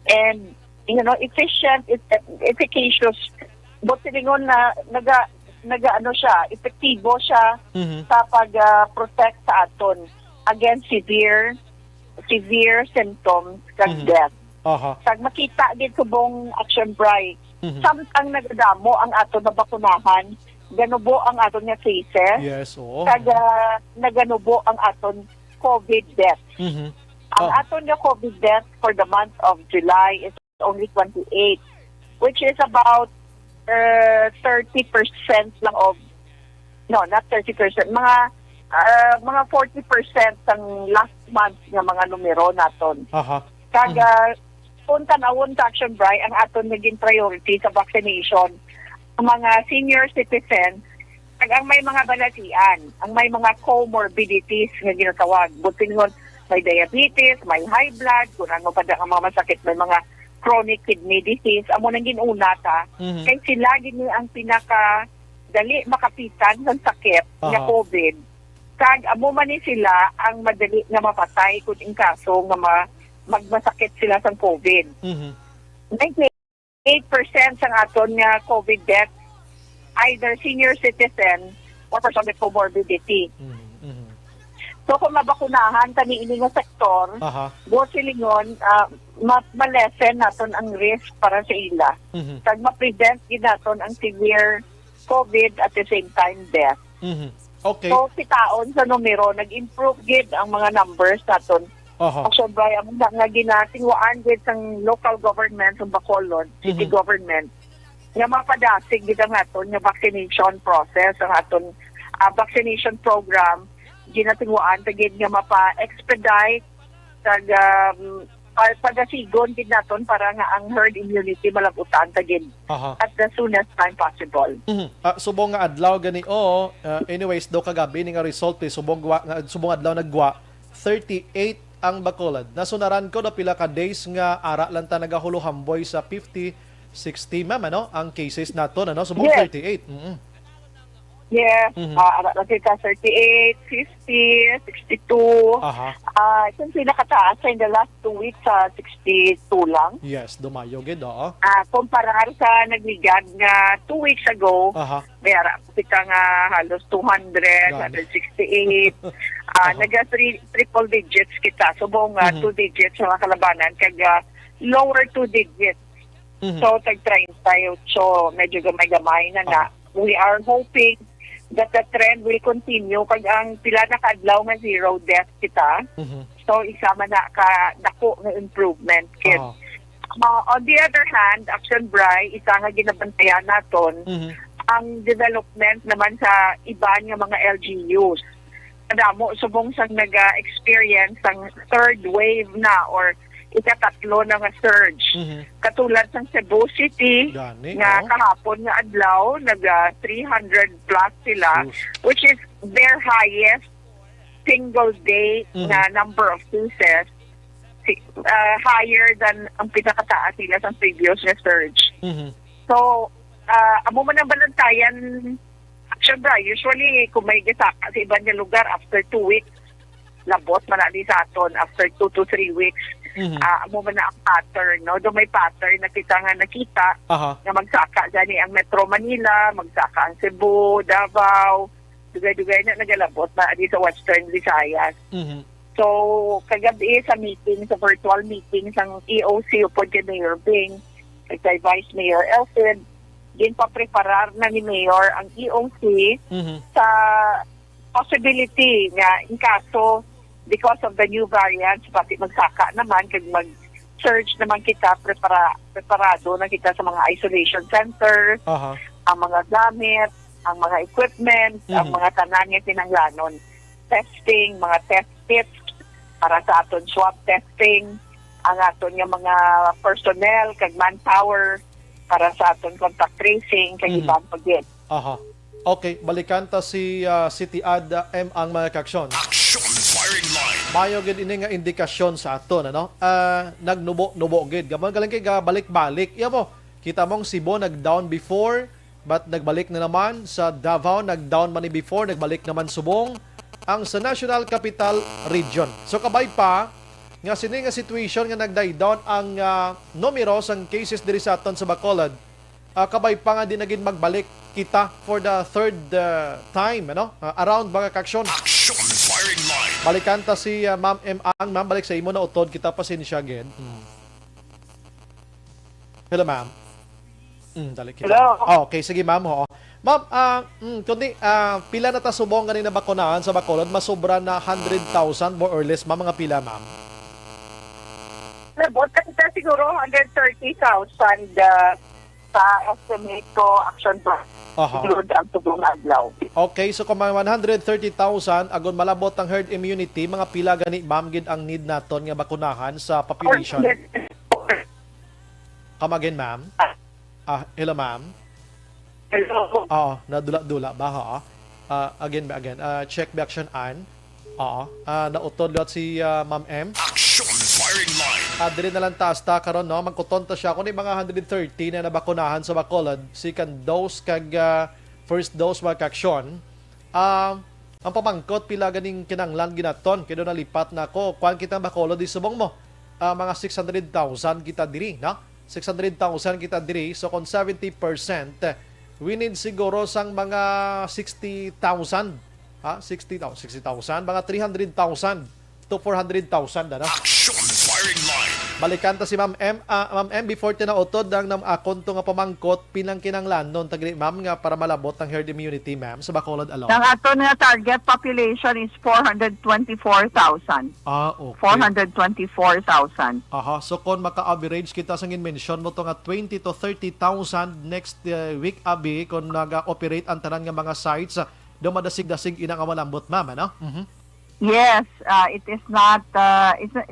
and, you know, efficient, eff-, efficacious. But silingon na naga-, naga-, ano siya, epektibo siya Mhm. sa pag, ah, protect sa aton against severe, severe symptoms kag Mhm. death. Aha. Kag makita gid subong, Action Bri, Mhm. samtang nagadamo ang aton nabakunahan, ganubo ang aton nga cases, Yes, oo. kag, ah, naganubo ang aton COVID deaths. Mhm. Ang Ah. aton nga COVID death for the month of July is only twenty-eight, which is about, uh, thirty percent lang of, no, not thirty percent, mga, uh, mga forty percent sang last month nga mga numero naton. Aha. Kag, Mhm. uh, kung tanawon sa Action Bri, ang aton naging priority sa vaccination, ang mga senior citizen, kag ang may mga balatian, ang may mga comorbidities nga ginatawag. Buot silingon, may diabetes, may high blood, kung ano pa ang mga masakit, may mga chronic kidney disease, amo nang gin-una ta. Mhm. Kay sila gid ni ang pinaka dali makapitan sang sakit nga Aha. COVID. Kag amo man ni sila ang madali nga mapatay kung in kaso nga ma-, magmasakit sila sang COVID. Mhm. Ninety-eight percent sang aton nga COVID death, either senior citizen or person with comorbidity. Mhm, mhm. So, kung mabakunahan kami ini nga sektor, Aha. buot silingon, ah, ma-, ma-lessen naton ang risk para sa ila. Mhm. Kag ma-prevent gid naton ang severe COVID at the same time death. Mhm. Okay. So, kitaon sa numero, nag-improve gid ang mga numbers naton. Aha. Actually, ang mga nga ginatinguhaan gid sang local government, sang Bacolod City Mhm. Government, nga mapadasig gid ang aton nga vaccination process, ang aton, ah, vaccination program, ginatinguhaan ta gid nga mapa-expedite kag, um, pa-, padasigon gid naton para nga ang herd immunity malab-utan ta gid Aha. at the soonest time possible. Mhm. Ah, subong nga adlaw gani, oo. Ah, anyways, daw kagabi ni nga result, eh, subong wa-, nga, subong adlaw nagwa, thirty-eight ang Bacolod. Nasunaran ko na pila ka days nga ara lang ta nagahuluhamboy sa fifty Sixty, ma'am, ano? Ang cases naton, ano? Subong Yes. thirty-eight. Mm-mm. Yes, Mhm. ah, ara lang kita, thirty-eight, fifty, sixty-two. Aha. Ah, itong pinakataas sa in the last two weeks, sa sixty-two lang. Yes, dumayo gid, oo. Ah, kumparar sa nagligad nga two weeks ago, Aha. may ara kita nga halos two hundred, Gani. one hundred sixty-eight. Ah, Aha. naga three, triple digits kita. Subong nga Mhm. two digits sa mga kalabanan, kag ah, lower two digits. Mhm. So, tag treinta y ocho, medyo gamay-gamay na na. Ah. We are hoping that the trend will continue. Kag ang pila na ka adlaw nga zero death kita. Mhm. So, isa man na ka dako nga improvement, kid. Ah. Uh, on the other hand, Action Bri, isa nga ginabantayan naton, Mhm. ang development naman sa iban nga mga L G Us. Madamo subong sang naga-experience sang third wave na or ikatatlo na nga surge. Mhm. Katulad sang Cebu City, Gani, nga oh. kahapon nga adlaw, naga three hundred plus sila, Sus. which is their highest single day Mhm. nga number of cases, si, ah, higher than ang pinakataas nila sa previous nga surge. Mhm. So, ah, amo man ang balantayan. Siyempre, usually, kung may gisaka sa iban nga lugar, after two weeks, labot man na di sa aton, after two to three weeks, Mhm. ah, amo man na ang pattern, no? Do may pattern na kita nga nakita Aha. nga magsaka gani ang Metro Manila, magsaka ang Cebu, Davao, dugay-dugay na nagalabot na di sa Western Visayas. Mhm. So, kagabi sa meeting, sa virtual meeting sang E O C upod kay Mayor Bing, kag kay Vice Mayor Elfred, ginpapreparar na ni Mayor ang E O C Mhm. sa possibility nga in kaso because of the new variants, pati magsaka naman kag mag-surge naman kita, prepara, preparado na kita sa mga isolation centers, Aha. ang mga gamit, ang mga equipment, ang Mhm. mga tanan nga kinahanglanon. Testing, mga test kits para sa aton swab testing, ang aton nga mga personnel kag manpower para sa aton contact tracing kag Mhm. iban pa gid. Aha. Okay, balikan ta si ah, City Ad ah, M ang mga kaaksyon. Action firing line. Mayo gid ini nga indikasyon sa aton, ano? Ah, nagnubo-nubo gid. Gamon galing kay gabalik-balik. Iya mo, kita mong Cebu nag-down before, but nagbalik na naman. Sa Davao, nag-down man ni before, nagbalik naman subong. Ang sa National Capital Region. So kabay pa nga sini nga situation nga nagday-down ang ah, numero sang cases diri sa aton sa Bacolod, ah, kabay pa nga di na gid magbalik kita for the third ah, time, ano? Ah, around mga kaaksyon. Action firing line. Balikan ta si ah, Ma'am M ang, ma'am, balik sa imo na utod kita, pasensya gid. Hmm. Hello, ma'am. Mm, dali kita. Hello. Ah, okay, sige, ma'am, ho. Ma'am, ah, mm, kundi ah, pila na ta subong gani nabakunahan sa Bacolod? Masobra na hundred thousand, more or less, ma'am, mga pila, ma'am? Nabot na kita siguro hundred thirty thousand ah, sa estimate ko, action ba? Aha. Include ang tubong adlaw. Okay, so kung may one hundred thirty thousand, agon malabot ang herd immunity, mga pila gani, ma'am, gid ang need naton nga bakunahan sa population? Come again, ma'am. Ah, hello, ma'am. Hello. Oo, nadula-dula ba, ha? Ah, again, again. Ah, check the action an. Oo. Ah, nautod liwat si ah, Ma'am M. Action firing line. Ah, diri na lang taas ta karon, no? Magkuton ta siya kung di mga hundred thirty na nabakunahan sa Bacolod, second dose kag ah, first dose, mga kaaksyon. Ah, ang pamangkot, pila ganing kinanglan ginaton? Kay do nalipat na ako. Kuan kita, Bacolod, di subong mo. Ah, mga six hundred thousand kita diri, no? Six hundred thousand kita diri. So, kung seventy percent, we need siguro sang mga sixty thousand. Ha? Sixty thousand, sixty thousand, mga three hundred thousand to four hundred thousand, ano? Action firing line. Balikan ta si Ma'am M. Ah, Ma'am M, before tinautod ang nam akon to nga pamangkot, pinang kinanglanon tagri, ma'am, nga para malabot ang herd immunity, ma'am, sa Bacolod alone? Ang aton nga target population is four hundred twenty-four thousand. Ah, okay. Four hundred twenty-four thousand. Aha, so kung maka-average kita sa ginmention mo to nga twenty to thirty thousand next uh, week, abi, kung naga-operate ang tanan nga mga sites, uh, do madasig-dasig ina nga malambot, ma'am, ano? Mhm. Yes, uh, it is not, uh, it's not,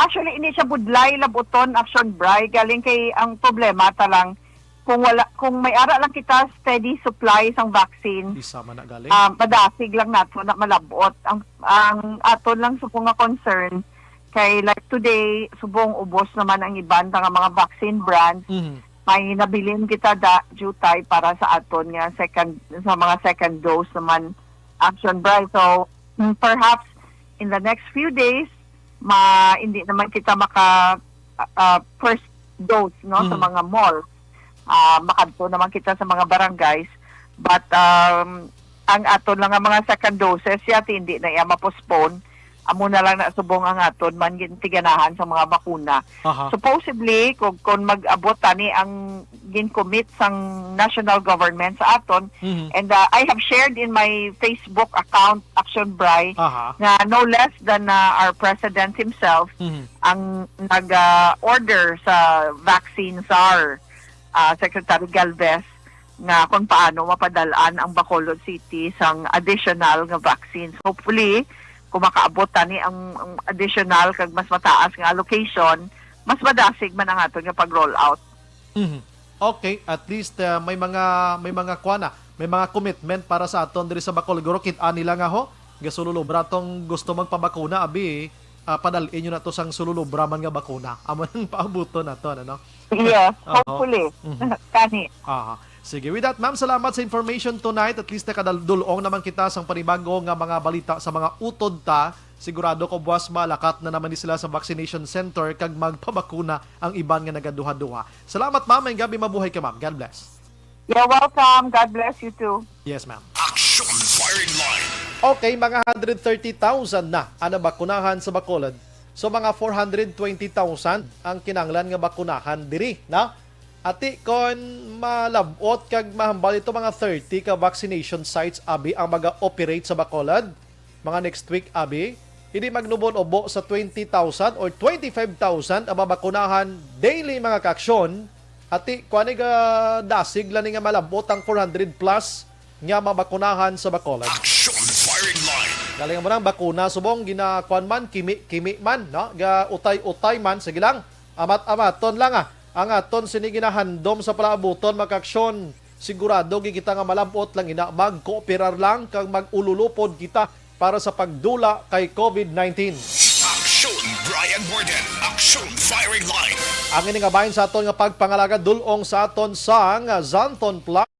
actually, hindi siya budlay labuton, Action Bri. Galing kay ang problema ta lang, kung wala, kung may ara lang kita steady supply sang vaccine, Isa man na galing. Ah, madasig lang nato na malabot. Ang, ang aton lang subong nga concern, kay like today, subong ubos naman ang iban nga mga vaccine brands. Mhm. may nabilin kita da, Jutay, para sa aton nga second, sa mga second dose naman, Action Bri. So, mm, perhaps in the next few days, ma, hindi naman kita maka, ah, ah, first dose, no, sa Mm. mga mall. Ah, makadto naman kita sa mga barangays. But, um, ang aton lang nga mga second doses, yati, hindi na iya ma-postpone. Amo na lang na subong ang aton man gintiganahan sa mga bakuna. Aha. Supposedly, kung, kung mag-abot tani ang gin-commit sang national government sa aton, Mhm. and, uh, I have shared in my Facebook account, Action Bri, Aha. nga no less than, uh, our president himself Mhm. ang nag, uh, order sa vaccine czar, uh, Secretary Galvez, nga kung paano mapadalaan ang Bacolod City sang additional nga vaccines. Hopefully, kung makaabot tani ang, ang additional kag mas mataas nga allocation, mas madasig man ang aton nga pag-roll out. Mhm. Okay, at least, uh, may mga, may mga kuan na, may mga commitment para sa aton diri sa Bacolod. Guro, kit-an nila nga ho, gasululubra tong gusto magpabakuna, abi, ah, padal-in nyo na to sang sululubra man nga bakuna. Amo nang paabuton naton, ano? Yes, Oho. hopefully. Mhm. Kani. Aha. Sige, with that, ma'am, salamat sa information tonight. At least nakadul-ong naman kita sang panibago nga mga balita sa mga utod ta. Sigurado ko buwas malakat na naman ni sila sa vaccination center kag magpabakuna ang iban nga nagaduha-duha. Salamat, ma'am. May gabi, mabuhay ka, ma'am. God bless. You're welcome. God bless you too. Yes, ma'am. Action Firing Line. Okay, mga hundred thirty thousand na ang nabakunahan sa Bacolod. So, mga four hundred twenty thousand ang kinahanglan nga bakunahan diri, na? Ati, kon malab-ot kag mahambal ito, mga thirty ka vaccination sites, abi, ang maga-operate sa Bacolod, mga next week, abi, hindi magnubon-ubo sa twenty thousand or twenty-five thousand ang mabakunahan daily, mga kaaksyon. Ati, kuan ni, ga dasig lang ni nga malab-ot ang four hundred plus nga mabakunahan sa Bacolod. Action Firing Line. Galing mo nang bakuna, subong ginakuan man, kimi-kimi man, no? Ga utay-utay man, sige lang. Amat-amaton lang, ah. Ang aton sini ginahandom sa palaabuton, mga kaaksyon. Sigurado gid kita nga malab-ot lang ina, magkooperar lang kag mag-ululupod kita para sa pagdula kay covid nineteen. Action Brian Warden. Action Firing Line. Ang ini nga bahin sa aton nga pagpangalagad dul-ong sa aton sang Zanton Plus.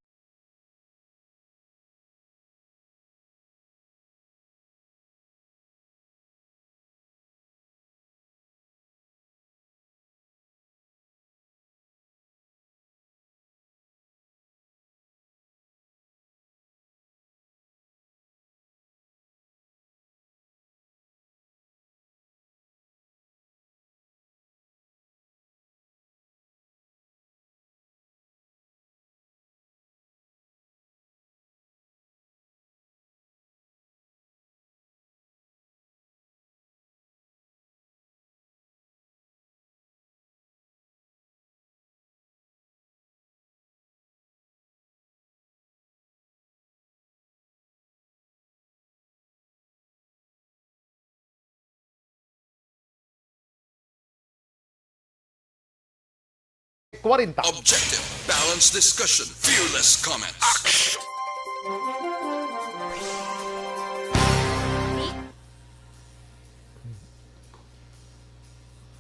Kwarenta. Objective, balanced discussion, fearless comment. Action!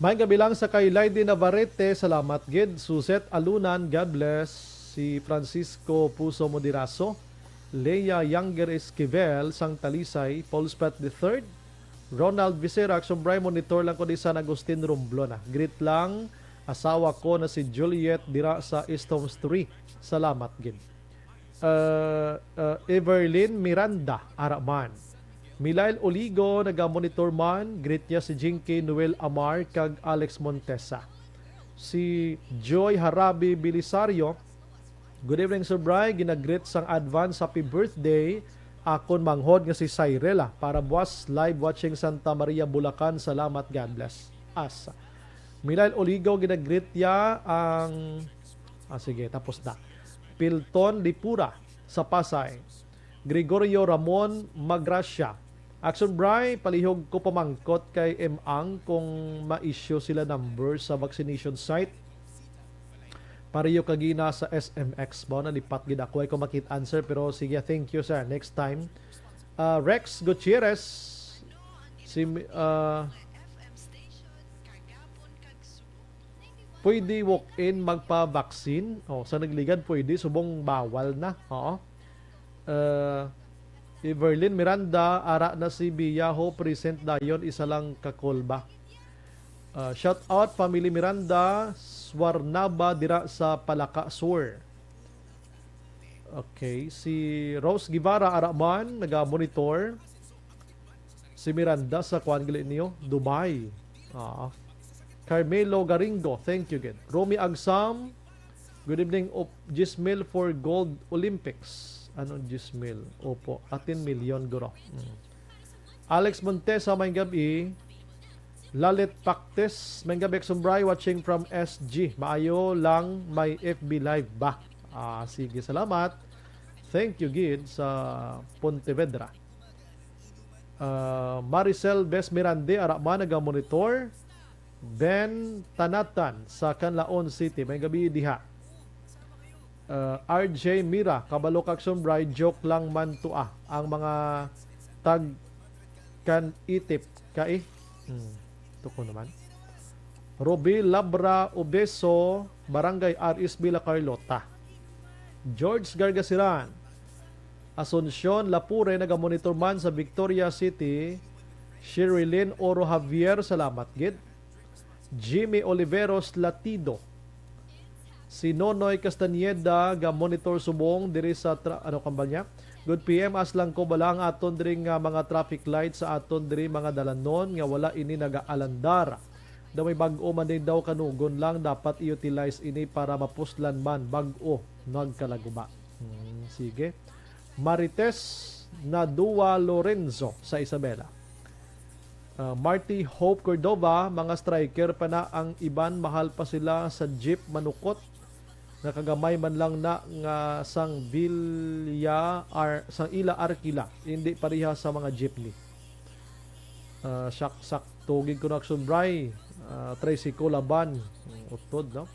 May gabi lang sa kay Lady Navarrete, salamat gid. Suzette Alunan, God bless. Si Francisco Puso Moderaso, Lea Younger Esquivel, sang Talisay, Paul Sprat the third, Ronald Visera, Action Bri, monitor lang ko di San Agustin, Romblon, ah. Greet lang, asawa ko na si Juliet dira sa East Homes three. Salamat gid. Uh, uh, Everlyn Miranda, ara man. Milail Oligo, naga-monitor man. Greet niya si Jinky Noel Amar kag Alex Montesa. Si Joy Harabi Belisario, "Good evening, Sir Bri. Ginagreet sang advance happy birthday akon manghod nga si Cyril, ah, para buwas live watching Santa Maria, Bulacan. Salamat, God bless." Asa. Milail Oligo, ginagreet ya ang, ah, sige, tapos na. Pilton Lipura sa Pasay. Gregorio Ramon Magracia. Action Bri, palihog ko pamangkot kay M Ang kung ma-issue sila number sa vaccination site. Pareho kagina sa S M X ba? Nalipat gid ako. Ay ko makit answer, pero sige, thank you, sir. Next time. Ah, Rex Gutierrez, si, ah, Pwede walk-in magpa-vaccine? Oh, sa Nagligan pwede, subong bawal na. Oo. Uh, Everlyn Miranda, ara na si Biyaho, present dayon, isa lang ka call ba? Uh, shout out, Family Miranda, Swarnaba, dira sa Palaka Sur. Okay, si Rose Guevara, ara man, naga-monitor. Si Miranda sa kuan gali niyo, Dubai. Ah. Carmelo Garingo, thank you gid. Romy Agsam, good evening, op-, Jismil for Gold Olympics. Ano Jismil? Opo, atin million guro. Mm. Alex Montesa, may gabi. Lalit Paktes, may gabi, Sumbray, watching from S G. Maayo lang may F B live ba? Ah, sige, salamat. Thank you gid sa Pontevedra. Ah, Maricel Bes Mirande, ara man, naga-monitor. Ben Tanatan sa Canlaon City, may gabi diha. Ah, R J Mira, kabalo ka, Sumbray, joke lang man to, ah. Ang mga tag kan itip ka, eh. Hmm, tuko naman. Ruby Labra Obeso, Barangay R S Villa Carlota. George Gargasiran, Asuncion Lapure, naga-monitor man sa Victoria City. Sherilyn Oro Javier, salamat gid. Jimmy Oliveros Latido. Si Nonoy Castañeda ga-monitor subong diri sa tra-, ano, kambal niya? Good P M, as lang ko bala ang aton diri nga mga traffic light sa aton diri mga dalanon nga wala ini nagaalandar. Daw may bag-o man din daw, kanugon lang dapat i-utilize ini para mapuslan man bag-o nagkalaguba. Hmm, sige. Marites Nadua Lorenzo sa Isabela. Ah, Marty Hope Cordova, mga striker pa na ang iban, mahal pa sila sa jeep manukot. Nakagamay man lang na nga sang bilya ar-, sang ila arkila, hindi pareha sa mga jeepney. Ah, sak-, sakto gid ko na, Sumbray. Ah, tricycle laban. Hmm, utod, no?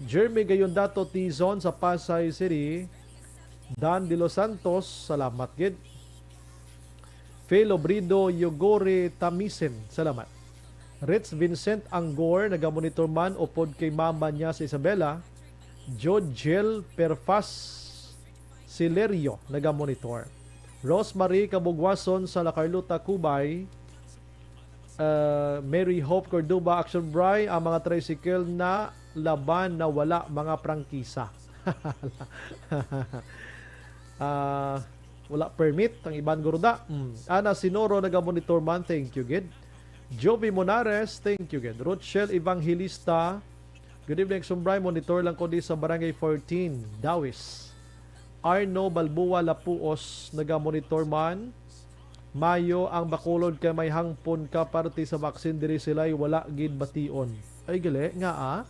Jeremy Gayondato Tizon sa Pasay City. Dan De Los Santos, salamat gid. Phil Obrido Yogore Tamisen, salamat. Rich Vincent Anggor, nagamonitor man upod kay mama niya sa Isabela. Jojel Perfas Silerio, nagamonitor. Rosemary Kabugwason sa La Carlota, Cubay. Uh, Mary Hope Cordova, Action Bry, ang mga tricycle na laban na wala mga prangkisa. Ah, wala permit ang iban, guro da. Mm. Ana Sinoro, nagamonitor man, thank you gid. Jovi Monares, thank you gid. Rochelle Evangelista, good evening, Sumbray. Monitor lang ko di sa Barangay fourteen, Dawis. Arno Balboa Lapuos, nagamonitor man. Mayo ang Bacolod kay may hangpon ka parte sa vaccine, diri sila'y wala gid bation. Ay, gali, nga, ah?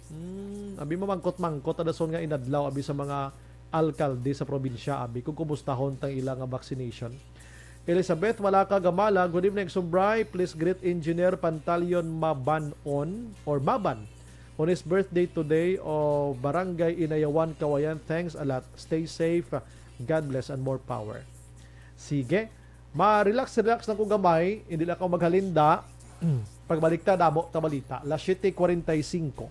Hmm, abi mamangkot-mangkot, adason nga inadlaw, abi sa mga alkalde sa probinsya, abi, kung kumustahon tang ila nga vaccination. Elizabeth Malaka Gamala, good evening, Sumbray. Please greet Engineer Pantalion Mabanon or Maban on his birthday today of Barangay Inayawan, Kawayan. Thanks a lot. Stay safe. God bless and more power. Sige. Ma-relax, relax lang ko gamay. Hindi lang ako maghalinda. Pagbalik ta, damo ta balita. Las siete cuarenta y cinco.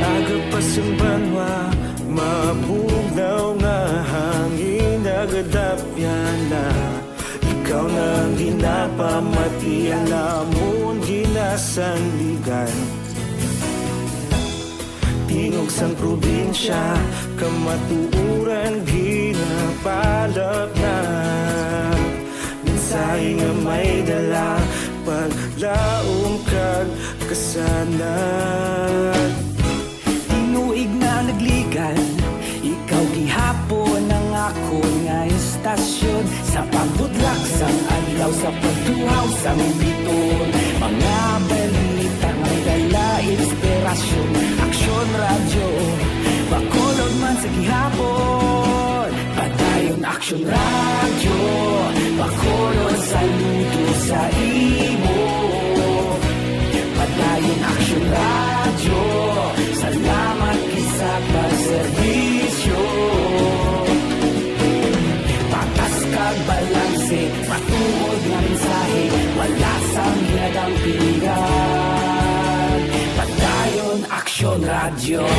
Aga pa sa banwa, mabugnaw nga hangin, nagadapyan na. Ikaw na ang ginapamati, ang amon ginasandigan. Tingog sang probinsya, kamatuoran ginapalapnag. Mensahe nga may dala, paglaom kag kasanag. Tinuig na nagligan, ikaw gihapon ang akon nga istasyon. Sa pagbudlak sang adlaw, sa pagtuhaw sang biton, mga balita may dala inspirasyon. Aksyon Radyo, Bacolod man sa gihapon. Patay Padayon Aksyon Radyo, bakulon saludo sa imo. Padayon Aksyon Radyo, salamat gid sa pagserbisyo. Patas kag balanse, matuod nga mensahe, wala sang ginadampigan. Padayon Aksyon Radyo.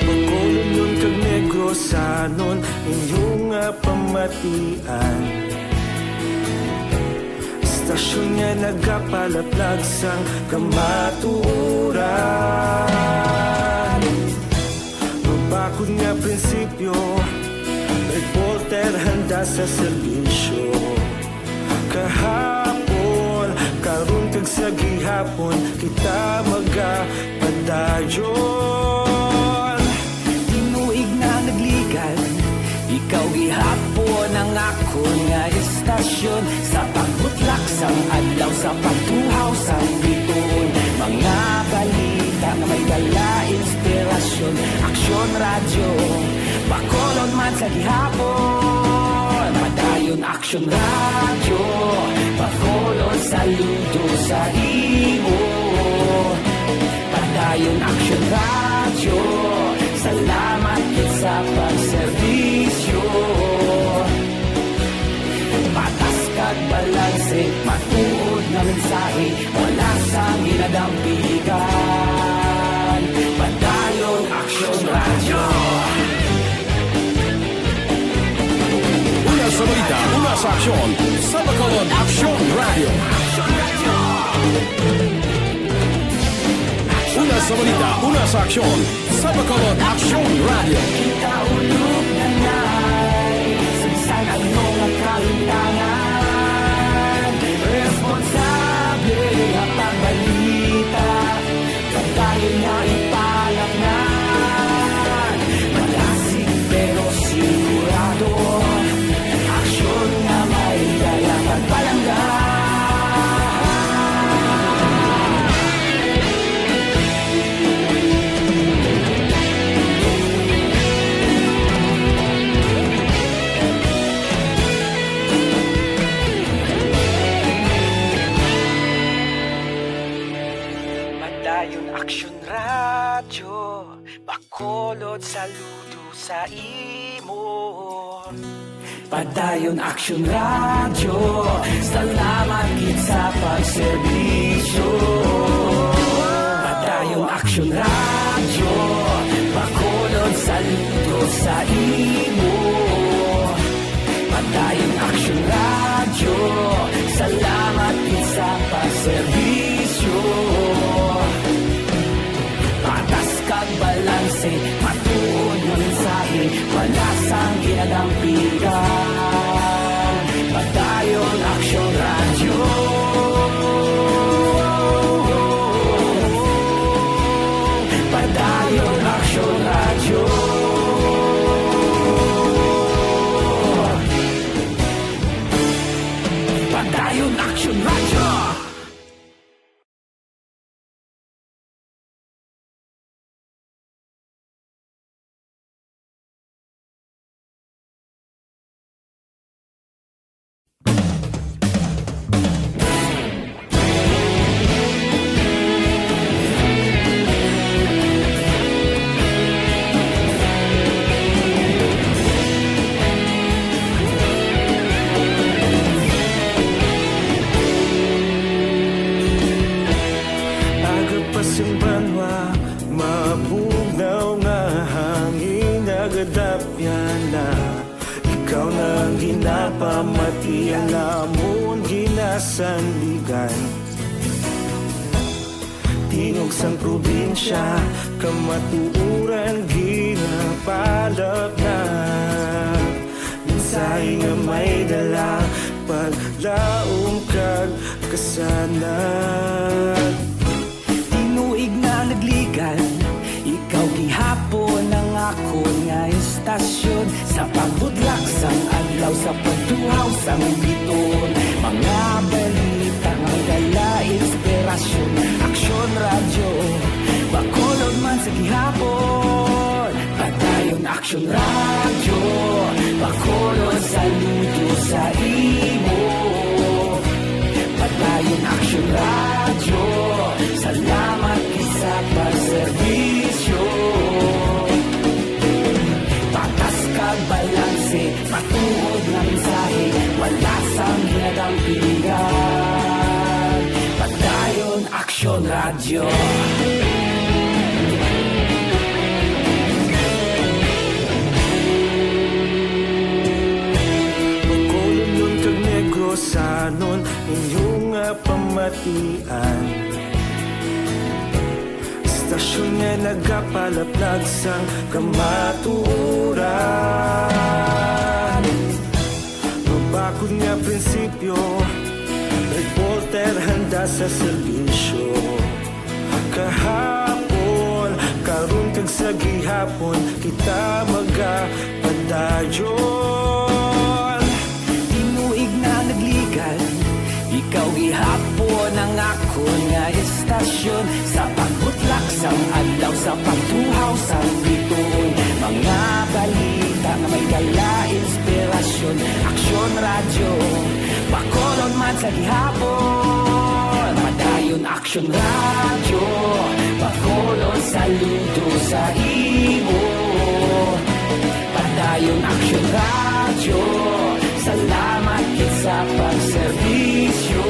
Bacolodnon kag Negrosanon, inyo nga pamatian. Istasyon nga nagapalaplag sang kamatuoran. Mabakod nga prinsipyo, reporter handa sa serbisyo. Kahapon, karon kag sa gihapon, kita magapadayon. Tinuig na nagligan, ikaw gihapon ang akon nga istasyon. Sa pagbutlak sang adlaw, sa pagtuhaw sang bituon, mga balita nga may dala inspirasyon. Aksyon Radyo, Bacolod man sa gihapon. Padayon Aksyon Radyo, bakulon saludo sa imo. Padayon Aksyon Radyo, salamat gid sa pagserbisyo. Patas kag balanse, matuod nga mensahe, wala sang ginadampigan. Padayon Aksyon Radyo. Una sa balita, una sa aksyon, sa Bacolod Aksyon Radyo. Una sa balita, una sa aksyon, sa Bacolod Aksyon Radyo. Kita ulog na nay, sa bisan ano nga kalimtangan, responsable nga pagbalita, padayon nga ipalapnan, malasig pero sigurado, aksyon nga may dala pagpalangga. Padayon Aksyon Radyo, bakulod saludo sa imo. Padayon Aksyon Radyo, salamat gid sa pagserbisyo. Padayon Aksyon Radyo, bakulod saludo sa imo. Padayon Aksyon Radyo, salamat gid sa pagserbisyo. Patas kag balanse, matuod nga mensahe, wala sang ginadampigan. Padayon Aksyon Radyo. Padayon Aksyon Radyo. Padayon Aksyon Radyo. Aga pa sing banwa, mabugnaw nga hangin nagadapyan na. Ikaw na ang ginapamatian, amon ginasandigan. Tingog sang probinsya, kamatuoran ginapalapnag. Mensahe nga may dala, paglaom kag kasanag. Tinuig na nagligan, ikaw gihapon ang akon nga istasyon. Sa pagbutlak sang adlaw, sa pagtuhaw sang bituon, mga balita nga dala inspirasyon. Aksyon Radyo. Hapon, Padayon Aksyon Radyo, pakulod saludo sa imo. Padayon Aksyon Radyo, salamat gid sa pagserbisyo. Patas kag balanse, matuod nga mensahe, wala sang ginadampigan. Padayon Aksyon Radyo. Bacolodnon kag Negrosanon, inyo nga pamatian. Istasyon nga nagapalaplag sang kamatuoran. Mabakod nga prinsipyo, reporter handa sa serbisyo. Kahapon, karon kag sa gihapon, kita magapadayon. Tinuig na nagligan, ikaw gihapon ang akon nga istasyon. Sa pagbutlak sang adlaw, sa pagtuhaw sang bituon, mga balita nga may dala inspirasyon. Aksyon Radyo, Bacolod man sa gihapon. Padayon Aksyon Radyo, Bacolod saludo sa imo. Padayon Aksyon Radyo, salamat gid sa pagserbisyo.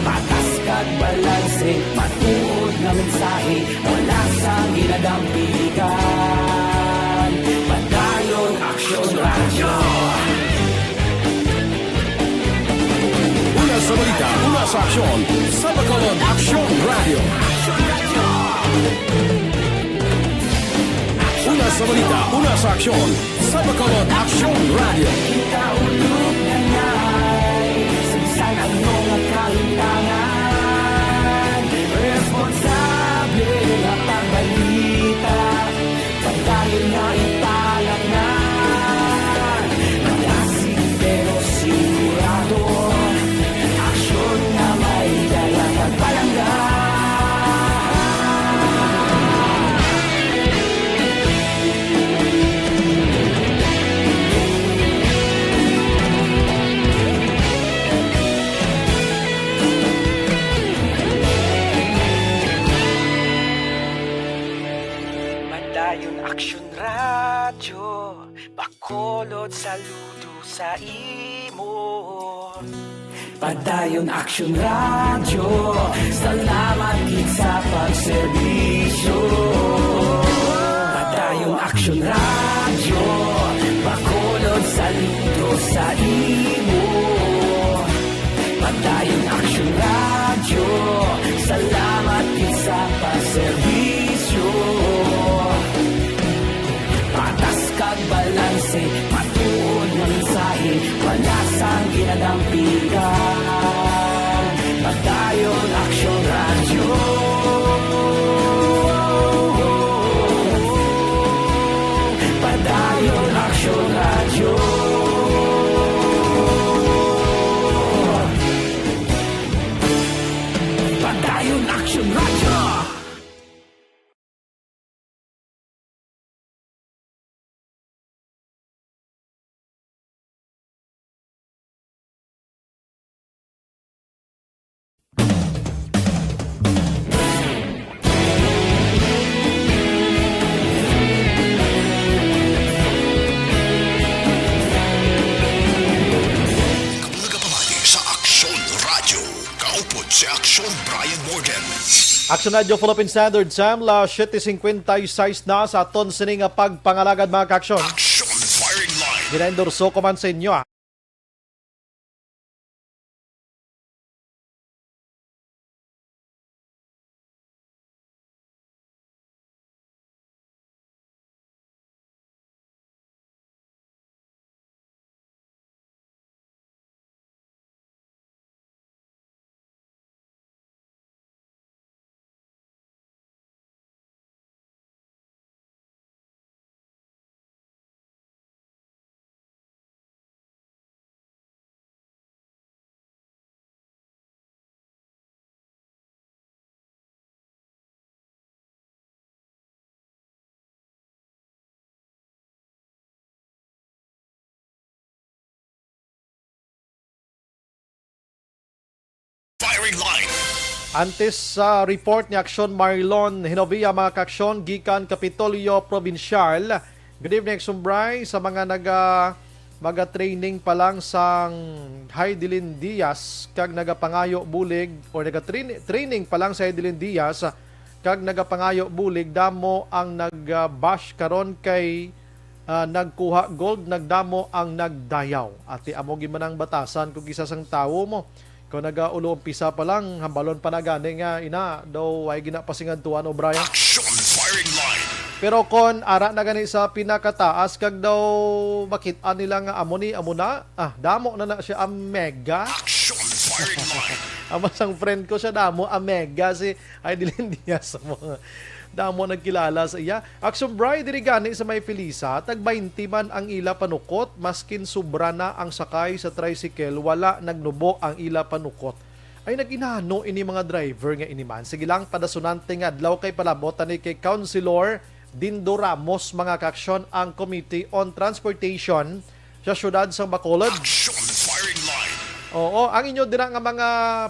Patas kag balanse, matuod nga mensahe, wala sang ginadampigan. Padayon Aksyon Radyo. Una sa balita, una sa aksyon, sa Bacolod Aksyon Radyo. Una sa balita, una sa aksyon, sa Bacolod Aksyon Radyo. Kita ulog na ngay, sa bisan ano nga kahimtangan, responsable nga pagbalita. Padayon nga ipalatnan, malasig pero sigurado. Aksyon nga may dala kag palangga. Padayon Aksyon Radyo, Bacolod saludo sa imo. Padayon Aksyon Radyo, salamat gid sa pagserbisyo. Padayon Aksyon Radyo, Bacolod saludo sa imo. Padayon Aksyon Radyo, salamat gid sa pagserbisyo. Patas kag balanse, matuod nga mensahe, wala sang ginadampigan. Padayon Aksyon Radyo. Padayon Aksyon Radyo. Padayon Aksyon Radyo. Kamo nagapamati sa Aksyon Radyo. Kaupod si Aksyon Brian Morgan. Aksyon Radyo Philippine Standard Time, las siete cincuenta y seis na sa aton sini nga pagpangalagad, mga kaaksyon. Aksyon Firing Line. Ginaendorso ko man sa inyo, ha. Antes sa report ni Aksyon Marlon Hinovia, mga kaaksyon, gikan Kapitolyo Provincial. Good evening, Aksyon Bry. Sa mga naga, maga-training pa lang sang Heidelin Diaz kag nagapangayo bulig, or naga-train-, training pa lang sa Heidelin Diaz kag nagapangayo bulig, damo ang nag-bash karon kay, ah, nagkuha gold, nagdamo ang nagdayaw. Ati amo gid man ang batasan kung isa sang tawo mo. Kung nagaulo umpisa pa lang, hambalon pa na gani nga ina, daw way gina pasingadtuan o Brian. Action firing line. Pero kon ara na gani sa pinakataas kag daw makit-an nila nga amo ni, amo na, ah, damo na na siya ang mega. Action firing line. Amo sang friend ko siya, damo ang mega si Heidelin Diaz mo. Damo nagkilala sa iya. Action Bry, diri gani sa may Felisa, tag baynte man ang ila panukot, maskin sobra na ang sakay sa tricycle, wala nagnubo ang ila panukot. Ay, nag-inano ini mga driver nga ini man. Sige lang, padasunante nga adlaw kay palabot tani kay Councilor Dindo Ramos, mga kaaksyon, ang Committee on Transportation sa siyudad sang Bacolod. Action firing line. Oo, ang inyo dira nga mga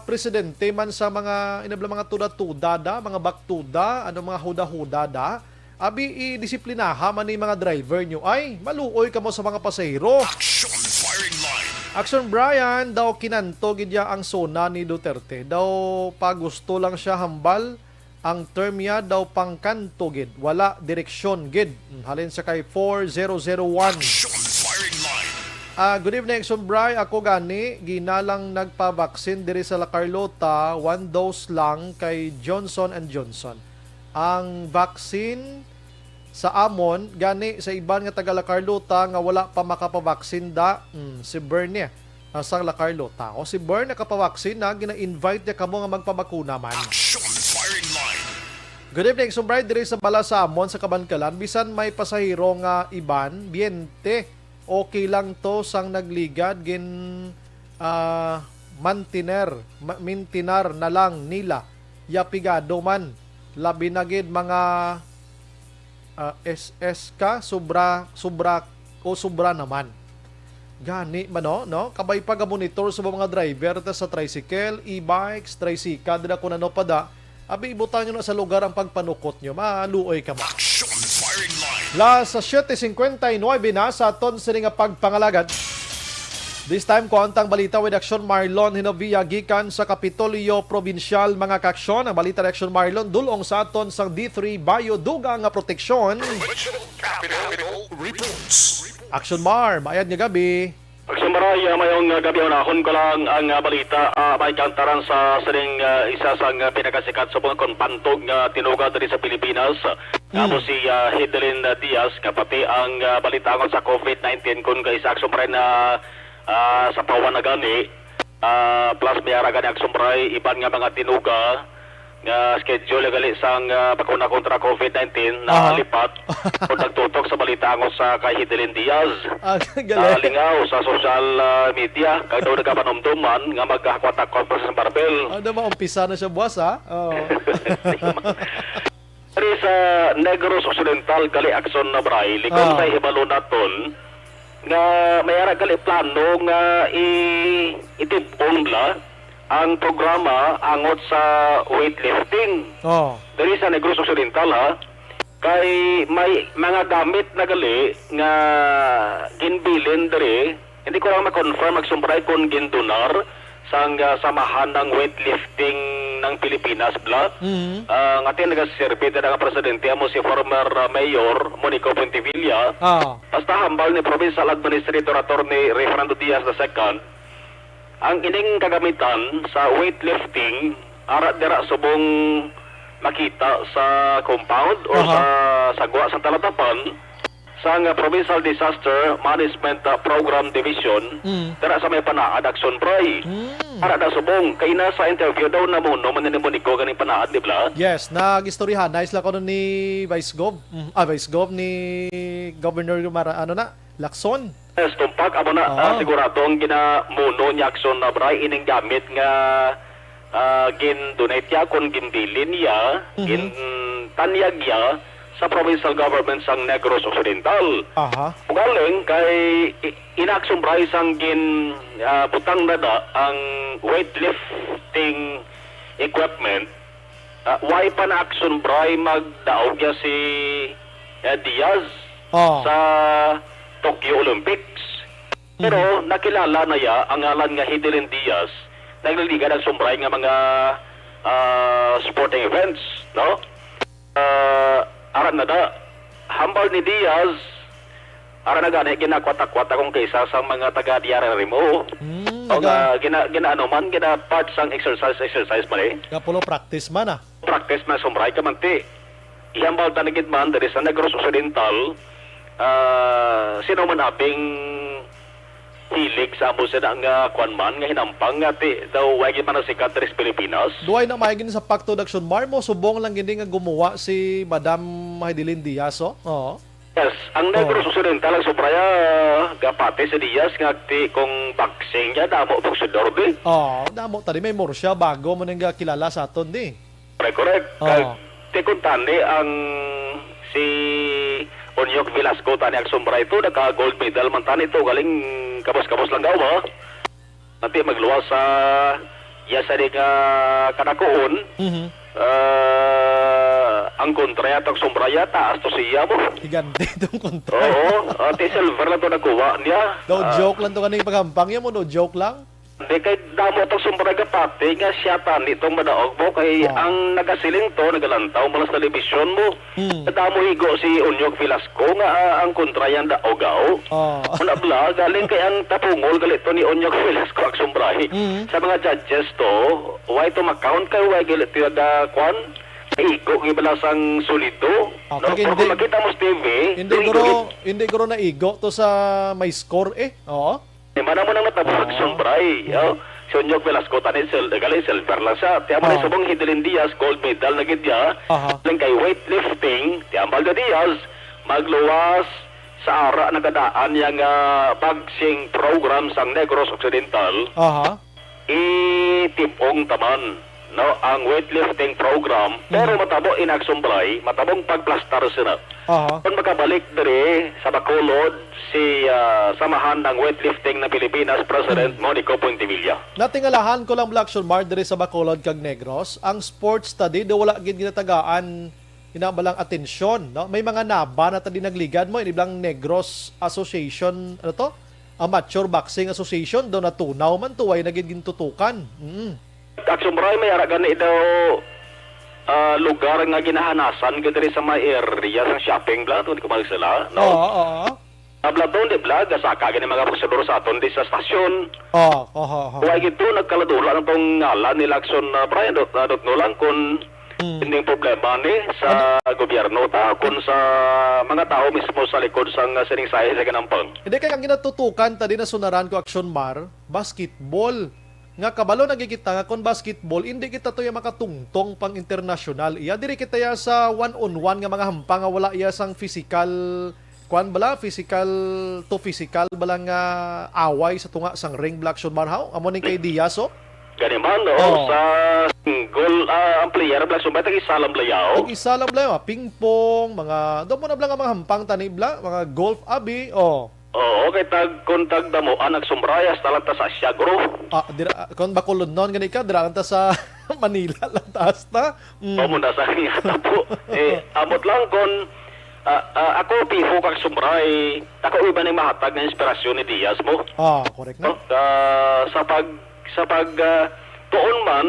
presidente man sa mga inabla, mga tuda-tuda da, mga baktuda, ano, mga huda-huda da, abi, idisiplinaha man ni mga driver nyo. Ay, maluoy kamo sa mga pasahero. Action firing line. Action Brian, daw kinanto gid ya ang SONA ni Duterte. Daw pa gusto lang siya hambal. Ang term niya daw pangkanto gid, wala direksyon gid. Hmm, halin sa kay four zero zero one. Action firing line. Ah, good evening, Action Bry. Ako gani, ginalang nagpa-vaccine diri sa La Carlota, one dose lang kay Johnson and Johnson. Ang vaccine sa amon, gani sa iban nga taga La Carlota nga wala pa makapabaksin da, mm, si Bernie, ah, sang La Carlota. O si Bern nakapabaksin na, gina-invite niya kamo nga magpabakuna man. Action firing line. Good evening, Sumbray, diri sa Bala sa amon sa Kabankalan, bisan may pasahero nga iban, biyente, okay lang to sang nagligad, gin, ah, mantiner, ma-, mintinar na lang nila. Ya pigado man, labi na gid mga, ah, S S ka, sobra, sobra, o sobra naman. Gani man, no, no? Kabay pa ga-monitor sa mga driver ta sa tricycle, e-bikes, tricycle, dira kun ano pa da. Abi, ibutang nyo na sa lugar ang pagpanukot nyo. Maluoy ka man. Action firing line. Las siete cincuenta y nueve na sa aton sini nga pagpangalagad. This time, kuha ang balita with Action Marlon Hinovia gikan sa Kapitolyo Probinsyal, mga kaaksyon. Ang balita ni Action Marlon, dulong sa aton sang D three Bayo Dugang nga proteksyon. Regional Capital Reports. Action Mar, mayad nga gabi. Action Maray, ah, mayong, ah, gabi. Unahon ko lang ang, ah, balita, ah, may kantaran sa sining, ah, isa sang, ah, pinakasikat subong kon bantog nga tinuga diri sa Pilipinas. Mm. Amo si, ah, Hidelin, ah, Diaz, nga pati ang, ah, balita angot sa COVID nineteen, kun kaisa, Action Maray, na, ah, sa pawan na gani, ah, plus may ara gani, Action Maray, iban nga mga tinuga nga schedule gali sang, ah, bakuna kontra COVID nineteen na Aha. lipat. Kung nagtutok sa balita angot sa kay Hidelin Diaz, Ah, galing. Nalingaw sa social, ah, media, kag daw nagapanumduman nga magkakwat-akwat pa sa Barbel. Ano, maumpisa na siya buwas, ha? Oo. Diri sa Negros Occidental, gali, Action na, Bray, likon Ah. sa hibalo naton, nga may ara gali plano nga i-, itib-on bala ang programa angot sa weightlifting. Oh. Diri sa Negros Occidental, ha, kay may mga gamit na gali nga ginbilin diri. Hindi ko lang ma-confirm, Action Bry, kung gindonar sang, ah, samahan ng weightlifting ng Pilipinas, bala. Mhm. Ah, nga ti nagaserbi dira nga presidente amo si former, ah, Mayor Monico Pontevilla. Ah. Basta hambal ni Provincial Administrator Attorney Ray Fernando Diaz the second, ang ining kagamitan sa weightlifting, ara dira subong makita sa compound or Aha. sa sagwa sa Talatapan, sang Provincial Disaster Management, ah, Program Division, Mm. dira sa may Panaad, Action Bry. Mm. Ara na subong, kay na sa interview daw namuno man ni Monico ganing Panaad, di bala? Yes, nag-istoryahan. Nice lang ko ni Vice Gov. Mm, ah, Vice Gov ni Governor Mara-, ano na, Lacson. Yes, tumpak, amo na, Oo. ah, sigurado ang ginamuno ni Action na, Bry, ining gamit nga, ah, gin-donate niya, kung ginbilin niya, Mhm. gintanyag niya sa provincial government sang Negros Occidental. Aha. Ugaling kay i-, ina, Action Bry, sang gin, ah, butang na da ang weightlifting equipment, ah, why pa na-action bry magdaog niya si, eh, Diaz Oh. sa Tokyo Olympics? Pero Mm. nakilala na ya ang ngalan nga Hidelin Diaz, nagligad-action bry nga mga, ah, sporting events, no? Ah, aram na da, hambal ni Diaz, aram na gani, ginakwat-akwat akong kaisa sa mga taga D R R M O. Mm, O naga- nga, gina-, ginaano man, gina-part sang exercise, exercise man eh. Kapulo practice man, ah. Practice man, sumbray ka man, ti. Ihambal ta na gid man, diri sa Negros Occidental, ah, sino man abing hilig sa amo sina nga kwan man, nga hinampang, nga ti daw way gid man nasikat diri sa Pilipinas. Duway na may gini sa Pacto de Accion Mar mo, subong lang gini nga gumuwa si Madam Hidilyn Diaz, oh. Oo. Yes, ang Oh. Negros Occidental ang subraya, gapati si Diaz nga ti kung boxing niya, damo boxeador di. Oh, damo tadi may Murcia, bago mo nang kilala sa aton di. Correct, correct. Oo. Kag, ti kun tani ang si Onyok Velasco tani ang sumbray to, naka-gold medal man tani to, galing kabos-kabos lang daw ba? Nanti magluwas sa iya sa di nga kanakuon. Mhm. Ah, ang kontra yata, ang sumbray yata, taas to siya mo. Higante itong kontra. Oo, ati silver lang to nakuha niya. Daw Ah. joke lang to ganing paghampang niya mo, daw joke lang. Di kay damo tong sumbray gapati nga siya tani tong madaog mo kay Oh. ang nagasiling to, nagalantaw mo lang sa telebisyon mo. Hmm. Damo higo si Onyok Velasco nga, ah, ang kontra yan daog, aw. Oh. Una bla, galing kay ang tapungol gali to ni Onyok Velasco ang sumbray. Hmm. Sa mga judges to, why to makount kay why gali to yung, ah, kwan? Igo gibala sang solido. Oh, No? kag Pero hindi, kung makita mo sa T V, hindi doon guro, gid. hindi guro naigo to sa may score eh. Oo. Di man mo nang natabo ang Ah. sumbray, oh. Si Onyok Velasco, tani, sil-, gali, silver lang siya. Ti amo ni Ah. subong Hidelin Diaz, gold medal na gid niya. Aha. Lang kay weightlifting, ti ambal ni Diaz, magluwas sa ara nagadaan niya nga boxing program sang Negros Occidental. Aha. Itipong taman, no, ang weightlifting program, pero Mhm. matabo in action bry, matabong pagplastar sina. Aha. Kung makabalik diri sa Bacolod, si, ah, samahan ng weightlifting ng Pilipinas, President Mhm. Monico Pontevilla. Natingalahan ko lang, Black Shulmar, diri sa Bacolod kag Negros, ang sports study do wala gid ginatagaan ina balang atensyon, no? May mga naba na tadi nagligad mo, ini blang Negros Association, ano to? Amateur Boxing Association, do natunaw man to, way na gid gintutukan. Mm. Action bry, may ara gani daw, ah, lugar nga ginahanasan gid diri sa may area sa shopping bla, tungod ko magsala, no? Oo, oo. Abla to, di bla, gasaka gani mga boxeador sa aton di sa stasyon. Oo, oho, oho. Wa gid to, nagkaladula na tong ngalan ni Lacson, ah, Brian, dot, ah, dot no lang kung Mm. hindi problema ni sa Ano? gobyerno ta, kung sa mga tao mismo sa likod sang, ah, sining sahi sa ganampang. Hindi, kay ang ginatutukan ta di na sunaran ko, Action Mar, basketball. Nga kabalo na gid kita nga kon basketball, hindi kita to ya makatungtong pang internasyonal. Iya, diri kita ya sa one-on-one nga mga hampang nga wala iya sang physical, kwan bala, physical to physical bala nga away sa tunga sang ring, Black Shulmar, haw? Amo ning kay Diaz, oh? Gani man, no? Oh. Sa single, ah, ang player, Black Shulmar, tag-isa lang bala yaw. Tag-isa lang bala yaw, ah, ping-pong, mga, daw mo na bala nga mga hampang tani bala, mga golf, abi, oh. Oo, kay tag, kung tag damuan, nagsumbray, hasta lang ta sa Asia, guro. Ah, dira, ah, kung Bacolod noon, gani ka, dira lang ta sa Manila lang ta hasta. Mm. Amo na sa nga tapo. Eh, amot lang kung, ah, ah, ako, piho kag sumbray, ako iba ning mahatag nga inspirasyon ni Diaz mo. Ah, correct na. No? Ah, sa pag, sa pag, ah, tuon man,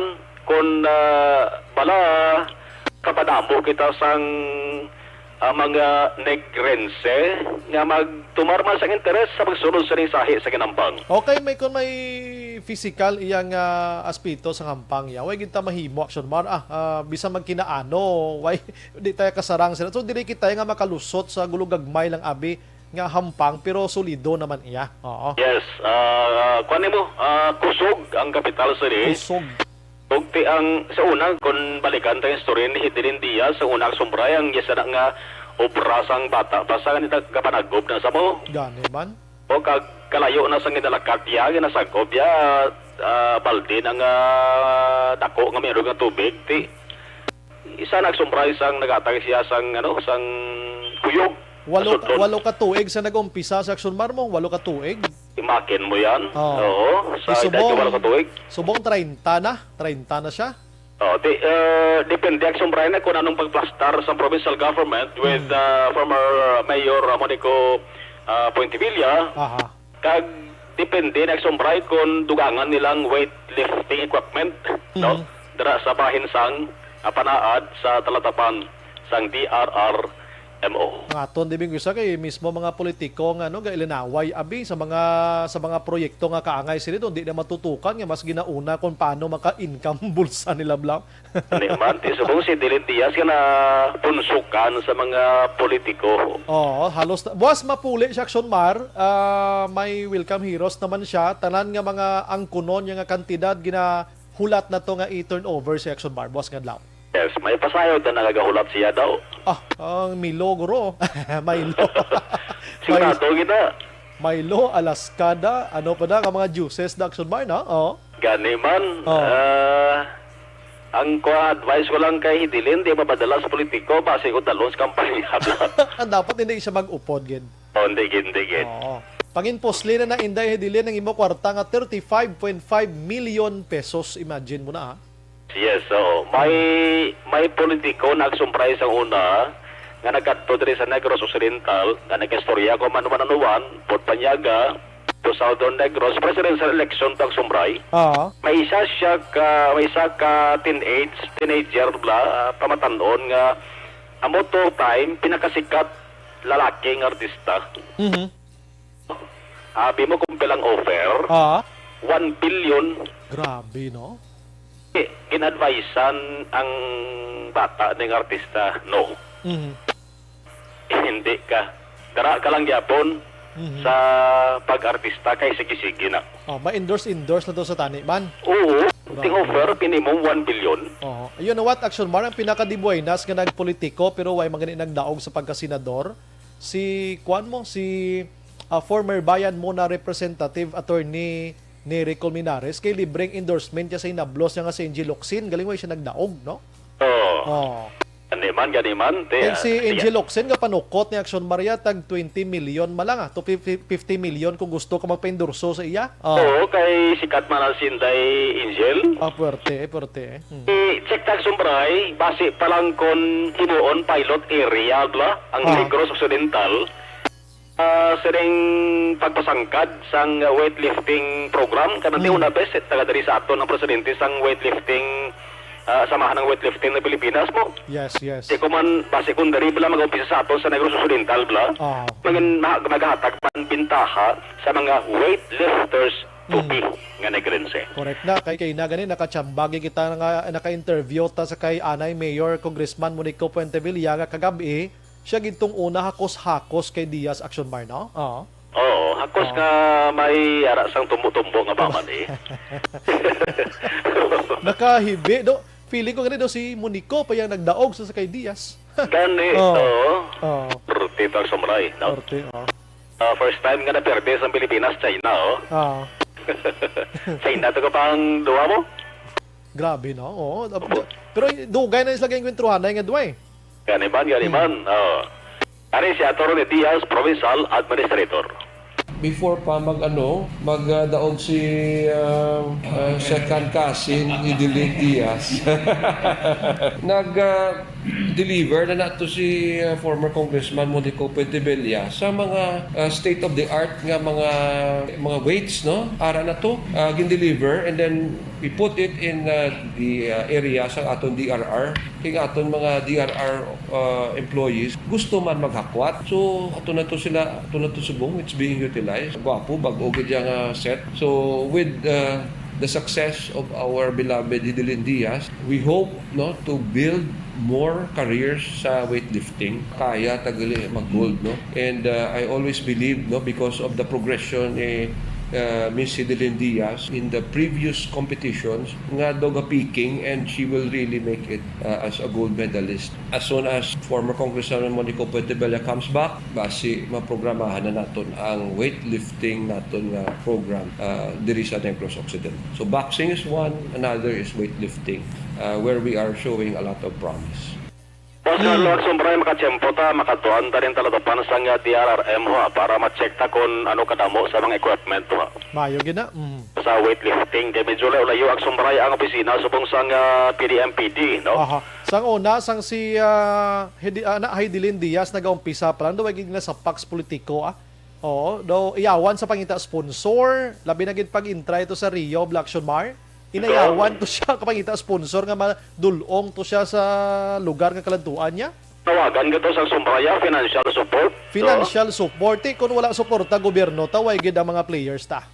kung, ah, bala, kapadamo kita sang, ah, mga Negrense nga magtumar man sang interes sa pagsunod sa ning sahi sa ginampang. Okay, may, kung may physical iyang, ah, aspeto sa hampang iya, way gid ta mahimo, Action Mar, ah, ah, bisan magkinaano, way, di tayo kasarang sila. So, diri kita nga makalusot sa gulo gagmay lang, abi, nga hampang, pero solido naman iya. Oo. Yes, ah, kuwan nimo, ah, Kusog ang kapital sa di. Kusog. Ug ti ang sa una, kung balikan ta yung istorya ni Hidilyn Diaz, sa una, ang sumbray, ang iya sana nga obra sang bata pa sa kanita, kapanagob na sa mo. Gani man. O kag kalayo na sang ginalakat iya, ginasagob iya, ah, balde na nga dako nga mayroon nga tubig, ti isa nagsumbray sang nagatag siya sang, ano, sang kuyog. Walo, Sa sudlon. Walo ka tuig sa nag-umpisa sa Action Mar mo? Walo ka tuig? Imakin mo yan? Oo. Oo, sa Eh, edad niya, subong, walo ka tuig. Subong treinta na. Treinta na siya. Oh, di, uh, depende, Action Brian, kung anong pagplastar sa provincial government with, uh, former Mayor Monico, uh, Puentevilla. Aha. Kag depende na, Action Brian, kung dugangan nilang weightlifting equipment, no? Mhm. Dira sa bahin sang, ah, panaad sa talatapan sang D R R M O. Ang aton dibing usa kay mismo mga politiko nga, ano, gailinaway abi sa mga, sa mga proyekto nga kaangay sila doon, di na matutukan nga mas ginauna kung paano maka-income bulsa nila, bla. Ni man, ti subong si Dilin Diaz nga napunsukan sa mga politiko. Oo, halos na, buwas mapuli si Action Mar, ah, may welcome heroes naman siya. Tanan nga mga angkunon niya nga kantidad ginahulat na to nga i-turn over si Action Mar buwas nga adlaw. Yes, may pasayod na nagagahulat siya daw. Ah, ang Milo, guro. Milo. May Sigurado kita. Milo, Alaskada, ano pa na, ang mga juices na, Action Mar, no? Oh. Gani man, Oh. ah, ang kuha advice ko lang kay Hidilin, di mapadala sa politiko, basi ko dalon sa kampanya. Ang dapat hindi siya mag-upod, gid. Oh, hindi gid, hindi gid. Oo. Pangin pusli na na Inday Hidilin ang imo kwarta nga thirty-five point five million pesos. Imagine mo na, ah. Yes, oo. May, may politiko na Action Brian sa una nga nagkadto diri sa Negros Occidental, nga nag-istorya ko man one oh one, Port Panyaga, to Southern Negros, presidential election to, Action Brian. Oo. May isa siya ka, may isa ka teenage, teenager bla, ah, pamatan-on nga amo to time pinakasikat lalaki nga artista. Mhm. Abi mo kung pilang offer? Ah. One billion. Grabe, no? Eh, gin-advisean ang bata ning artista, no. Mhm. Eh, hindi ka. Dara ka lang gyapon Mhm. sa pag-artista kay sige-sige na. Oh, ma-endorse-endorse na to sa tani man. Oo. Grabe. Ting offer, minimum one billion. Oh, you know what, Action Mar, ang pinakadibuenas nga nagpolitiko pero way man gani nagdaog sa pagkasenador, si, kuan mo, si, ah, former Bayan Muna Representative Attorney Nery Colmenares, kay libreng endorsement niya sa hinablos niya nga si Angie Locsin. Galing, way siya nagdaog, no? Oo. Oh. Gani man, gani man. Te, Kay si ah, Angie Locsin nga panukot ni Action Mar ya, tag twenty million man lang, ah, to fifty, fifty million kung gusto ka magpaendorso sa iya. Oh. Oo, kay sikat man ang si Inday Angel. Ah, puwerte, puwerte. Hmm. I-check ta, Action Brian, basi pa lang kon himuon pilot area bla ang Ah. Negros Occidental, ah, sining pagpasangkad sang weightlifting program. Kanang Mm. una bes, taga diri sa aton ang presidente sang weightlifting, ah, samahan ng weightlifting ng Pilipinas mo. Yes, yes. Di ko man, basi kung diri bla mag-umpisa sa aton sa Negros Occidental bla, Ah. mag-, ma-, maghatag man bintaha sa mga weightlifters Mm. tupi nga Negrense. Correct na. Kay, kay na gani, nakachambagi kita nga, naka-interview ta sa kay anay Mayor Congressman Monico Puentevilla nga kagab-i, siya gid tong una hakos-hakos kay Diaz, Action Mar, no? Oo. Oo, hakos Oo. nga may ara sang tumbo-tumbo nga baman, eh. Nakahibi, do. Feeling ko gani do si Monico pa yang nagdaog sa, sa kay Diaz. Gani, Oo. oo. Oo. Purti to, Action Mar, no? Purti, oo. Ah, first time nga naperde sa Pilipinas, China, oh. Ah. China to ka pang duwa mo? Grabe, no? Oo. Opo. Pero dugay na sila kay kwentruhanay nga duwa, eh. Gani man, gani Hmm. man. Oh. Ari si Attorney Diaz, Provincial Administrator. Before pa mag, ano, mag, ah, daog si, ah, ah, second cousin ni Dilin Diaz. Nag, ah, deliver na nato si, ah, former Congressman Monico Puentevilla sa mga, ah, state of the art nga mga, mga weights, no? Ara na to, ah, gin-deliver, and then we put it in, ah, the, ah, area sa aton D R R. Kay nga aton mga D R R, ah, employees gusto man maghakwat. So, ato na to sila, ato na to subong, it's being utilized. Gwapo, bag-o gid yang, ah, set. So, with, ah, the success of our beloved Hidilin Diaz, we hope, no, to build more careers sa weightlifting. Kaya ta gali mag-gold, no? And, uh, I always believe, no, because of the progression ni, uh, Miss Hidilin Diaz in the previous competitions, nga daw ga-peaking and she will really make it, uh, as a gold medalist. As soon as former Congressman Monico Puentevilla comes back, basi maprogramahan na naton ang weightlifting naton nga program, uh, diri sa Negros Occidental. So boxing is one, another is weightlifting, uh, where we are showing a lot of promise. Boss Carlo, Action Bray, makatiyempo ta, makatuan ta rin talatupan sang, ah, D R R M, ho, ah, para ma-check ta kung ano kadamo sa mga equipment, ho, ah, Mayo gina. Mm. Sa weightlifting, kay medyo layo-layo, Action Bray, ang opisina subong sang, ah, P D M P D, no? Aha. Sang una, sang si, ah, Hedi-, ah, na, Heidelin Diaz nagaumpisa pa lang, daw gid na sa Pax Politico, ah. Oo, daw iyawan sa pangita sponsor, labi na gid pag-intra ito sa Rio, Black Action Mar. Inayawan to siya ka pangita sponsor nga madul-ong to siya sa lugar nga kaladtuan niya. Tawagan ka to sa Action Bray, ah, financial support. Financial support, eh, kung wala suporta gobyerno, ta, way gid ang mga players ta.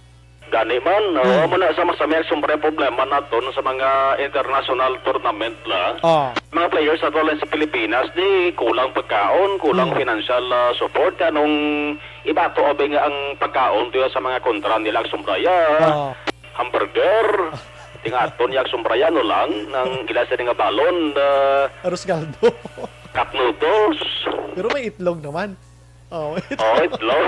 Gani man, oh, Hmm. Amo na sa masamay Action Bray problema naton sa mga international tournament la. Ah. Mga players nato lang sa Pilipinas, di kulang pagkaon, kulang Hmm. financial, ah, support. Anong ibato abi nga ang pagkaon to sa mga kontra nila Action Bray, ah? Ah. Hamburger. Tingaton niya Action Bray, ano lang, nang ila sa nga balon, ah, Arroz caldo. Cup noodles. Pero may itlog naman. Oh, may itlog. Oh, itlog.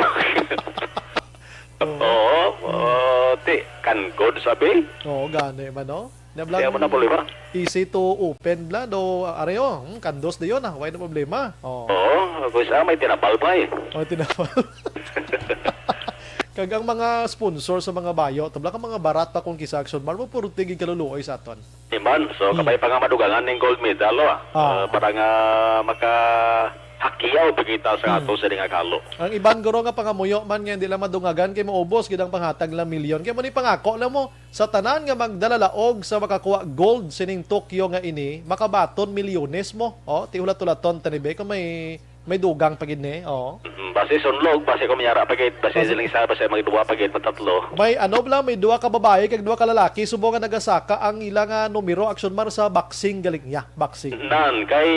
Oo. Oo, oh, ti, kan good sabi. Oo, gani man, no? Kaya mo na problema. Easy to open bla, do, areo, hmm, kandos dayon, ah, wala na problema. Oh. Oo, guys, ah, may tinapal pa eh. Oh, tinapal. Kag ang mga sponsor sa mga bayo, tabla ka mga barat pa kung kisa Action Bar, mo puro tigig kaluluoy sa aton. Iman, so, Hmm. kabay pa nga madugangan ning gold medal, oh, ah. Ah. Ah, para nga makahakiyaw pa kita sa Hmm. ato sa nga kalo. Ang iban guro nga pangamuyo man nga hindi lang madungagan kay maubos gid ang panghatag lang milyon. Kay mo ni pangako lang mo sa tanan nga magdala laog sa makakuha gold sining Tokyo nga ini, makabaton milyones mo. Oh, ti hulat-hulaton tani be kung may May dugang pa gid ni, oo. Mm, basi sunlog, basi kung mayara pa gid, basi Basi siling isa, basi magduwa pa gid, matatlo. May ano bala, may duha ka babayi kag duha ka lalaki, subong nga nagasaka ang ila nga numero, Action Mar, sa boxing galing niya, boxing. Nan, kay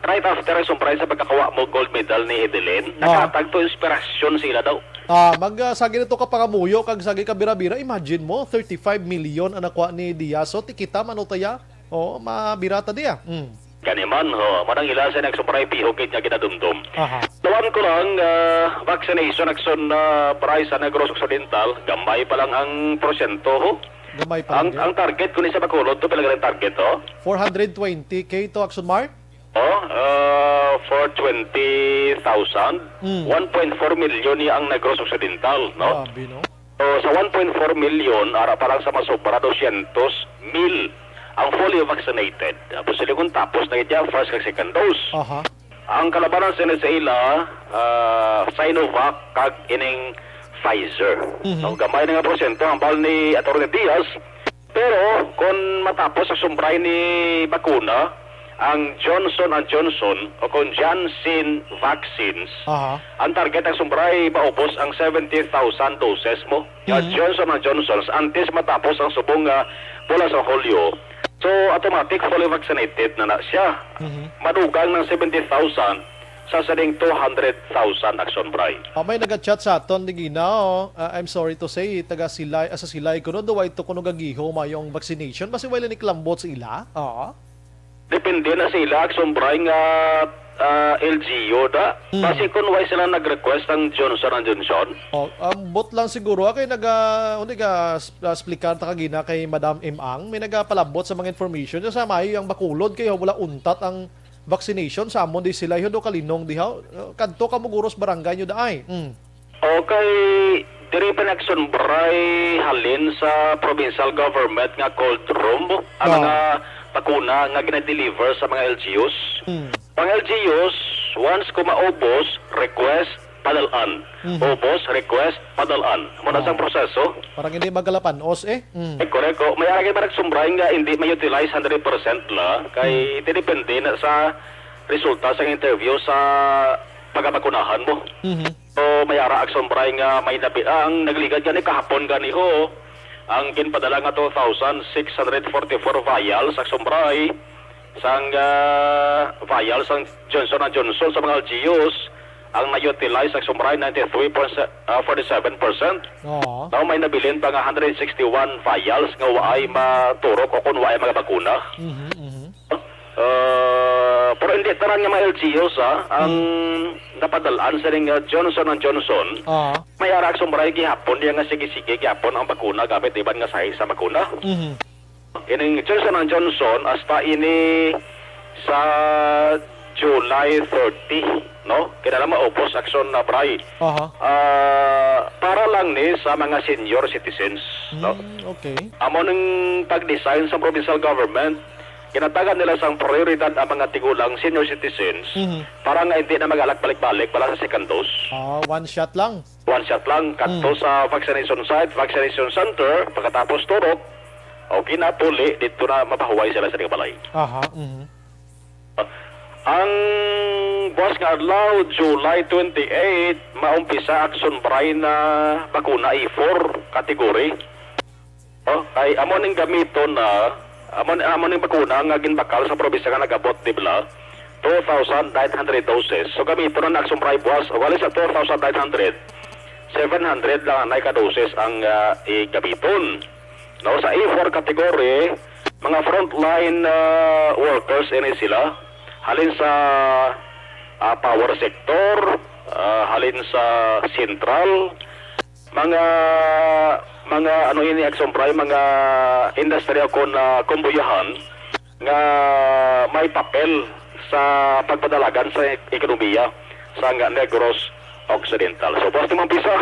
right after ang sumpray sa pagkakuha mo gold medal ni Edeline, Ah. nakatag to inspirasyon sila daw. Ah, mag, ah, sagi na to ka pangamuyo kag sagi ka bira-bira. Imagine mo, thirty-five million ang nakuha ni Diaz. So, ti kita, mano taya? Oo, mabira ta diya. Mm. Gani man, ho, manang ila sa nagsumpray pihok gid nga ginadumdom. Aha. Tuwan ko lang, ah, vaccination Action, ah, Bray sa Negros Occidental, gamay pa lang ang porsyento, ho. Gamay pa Ang, lang, eh. ang target, kung isa Bacolod, to, pila galing target, ho? Four hundred twenty K to, Action Mark? Oh, ah, for twenty thousand, Mm. one point four million niya ang Negros Occidental, no? Grabe, no? So, sa one point four million, ara pa lang sa masobra, dosyentos mil ang fully vaccinated. Tapos sila kung tapos na gid niya, first kag second dose. Aha. Ang kalabanan sila sa ila, ah, Sinovac kag ining Pfizer. Mhm. Ang gamay na nga porsyento, ang bal ni Attorney Diaz. Pero kung matapos ang sumpray ni bakuna, ang Johnson and Johnson o kung Janssen vaccines, Aha. ang target ang sumpray maubos ang seventy thousand doses mo. Nga Mhm. Johnson and Johnson, antes matapos ang subong nga bulan sa Hulyo, so automatic fully vaccinated na na siya. Mhm. Madugang ng seventy thousand sa sining two hundred thousand Action Bray. Ah, may nagachat sa aton, di gina, oh. Ah, I'm sorry to say, taga Silay, ah, sa Silay kuno, do way to kuno gagiho mayong vaccination. Basi wala ni klambot sa ila. Oo. Depende na sa ila, Action Bray, nga, ah, L G U da. Hmm. Basi kung why sila nag-request ang Johnson and Johnson. Oh, ambot lang siguro, ah, kay naga, hindi ka, ah, explicar ta kagina kay Madam M Ang, may nagapalambot sa mga information. Sa mayo ang Bacolod, kay wala untat ang vaccination sa amon di sila, yun do kalinong diha. Uh, kadto ka mo guros barangay nyo daay. Mm. Okay, diri pa nagsunbray halin sa provincial government nga cold room ang Ah. mga bakuna nga gina-deliver sa mga L G Us. Mm. Ang L G Us, once ko maubos, request, padal-an. Mhm. Ubos, request, padal-an. Amo na sang Oo. proseso. Parang hindi magkalapanos eh. Mm. Ay, correct, oh. May ara kay marag sumbray nga hindi ma-utilize hundred percent la. Kay Mm. depende na sa resulta sa interview sa pagabakunahan mo. Mhm. So, may ara Action Bray nga may nabi-, ang nagligad gani kahapon gani ho, ang ginpadala nga two thousand six hundred forty-four vials, Action Bray, sang, ah, vial sang Johnson and Johnson sa mga L G Us, ang na-utilize sa Action Bray, ninety-three point forty-seven percent. Oo. Now, may nabilin pa nga hundred sixty-one vials nga waay maturok o kung waay mga bakuna. Mhm, mhm. Ah, pero hindi tanan nga mga L G Us, ah, ang Hmm. napadalaan sa ning, ah, Johnson and Johnson. Oo. May ara Action Bray gihapon niya nga sige-sige gihapon ang bakuna gamit iban nga size sa bakuna. Mhm. Ining Johnson and Johnson, hasta ini sa July thirty, no? Kinahanglan maubos action na, Bri. Aha. Ah, para lang ni sa mga senior citizens, no? Mm, okay. Amo ning pag-design sa provincial government, ginatagan nila sang prioridad ang mga tigulang senior citizens Mhm. para nga hindi na mag-alak balik-balik para sa second dose. Ah, one shot lang. One shot lang, kadto Mm. sa vaccination site, vaccination center, pagkatapos turok, okay na, puli, dito na mapahuway sila sa ilang balay. Aha, mhm. Ang buwas nga adlaw, July twenty-eight, maumpisa action, Bri, na bakuna A four category. Oh, kay amo ning gamiton na, amo, amo ning bakuna nga ginbakal sa probinsya nga nagabot, di bala, two thousand nine hundred doses. So, gamiton na action, Bri, buwas, wali sa two thousand nine hundred, seven hundred lang anay ka doses ang, ah, igamiton. No, sa A four category, mga frontline, ah, workers ini sila, halin sa, ah, power sector, ah, halin sa sentral, mga, mga ano ini, action, Bri, mga industriya kon, ah, kumbuyahan nga may papel sa pagpadalagan sa ek-, ekonomiya sa nga Negros Occidental. So, buwas ni mampisa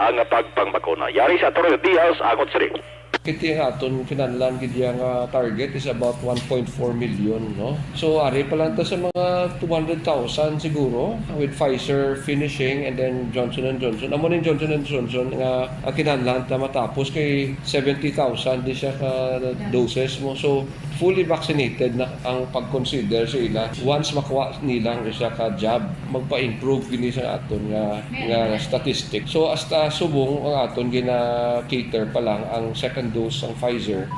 ang pagpangbakuna. Yari sa Torre Diaz, Angot City. Kiti nga aton kinahanglan gid iya nga target is about one point four million, no? So, ari pa lang ta sa mga two hundred thousand siguro, with Pfizer finishing and then Johnson and Johnson. Amo ning Johnson and Johnson nga ang kinahanglan ta matapos kay seventy thousand di siya ka doses mo. So, fully vaccinated na ang pag-consider sa ila once makuha nilang isa ka jab. Magpa-improve gini sa aton nga, nga statistic. So, hasta subong ang aton gina-cater pa lang ang second dose sang Pfizer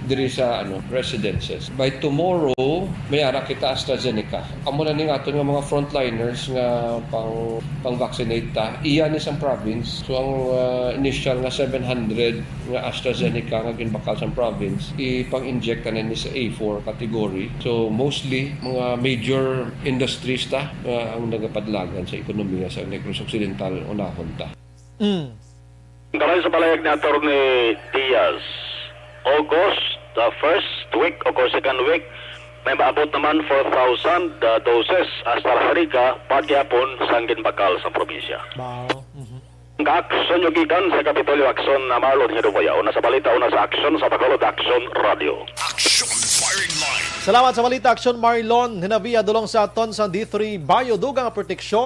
diri sa, ano, residences. By tomorrow, may ara kita AstraZeneca. Amo na ning aton nga mga frontliners nga pang, pang-vaccinate ta. Iya ni sang province. So, ang, ah, initial nga seven hundred nga AstraZeneca nga ginbakal sang province, ipang-inject na ni sa A four category. So, mostly, mga major industries ta, ah, ang nagapadalagan sa ekonomiya sa Negros Occidental, unahon ta. Mm. Ang karon sa palayag ni Attorney Diaz, August, the first week o kung second week, may maabot naman four thousand, ah, doses AstraZeneca, pati gihapon sang ginbakal sa probinsya. Wow. Mhm. Ang aksyon nyo gikan sa Kapitolyo, aksyon na Marlon Hiruboya. Una sa balita, una sa aksyon sa Bacolod Aksyon Radio. Action Firing Line. Salamat sa balita, aksyon Marlon Hinabia, dulong sa aton sa D three Bayo, dugang nga proteksyon.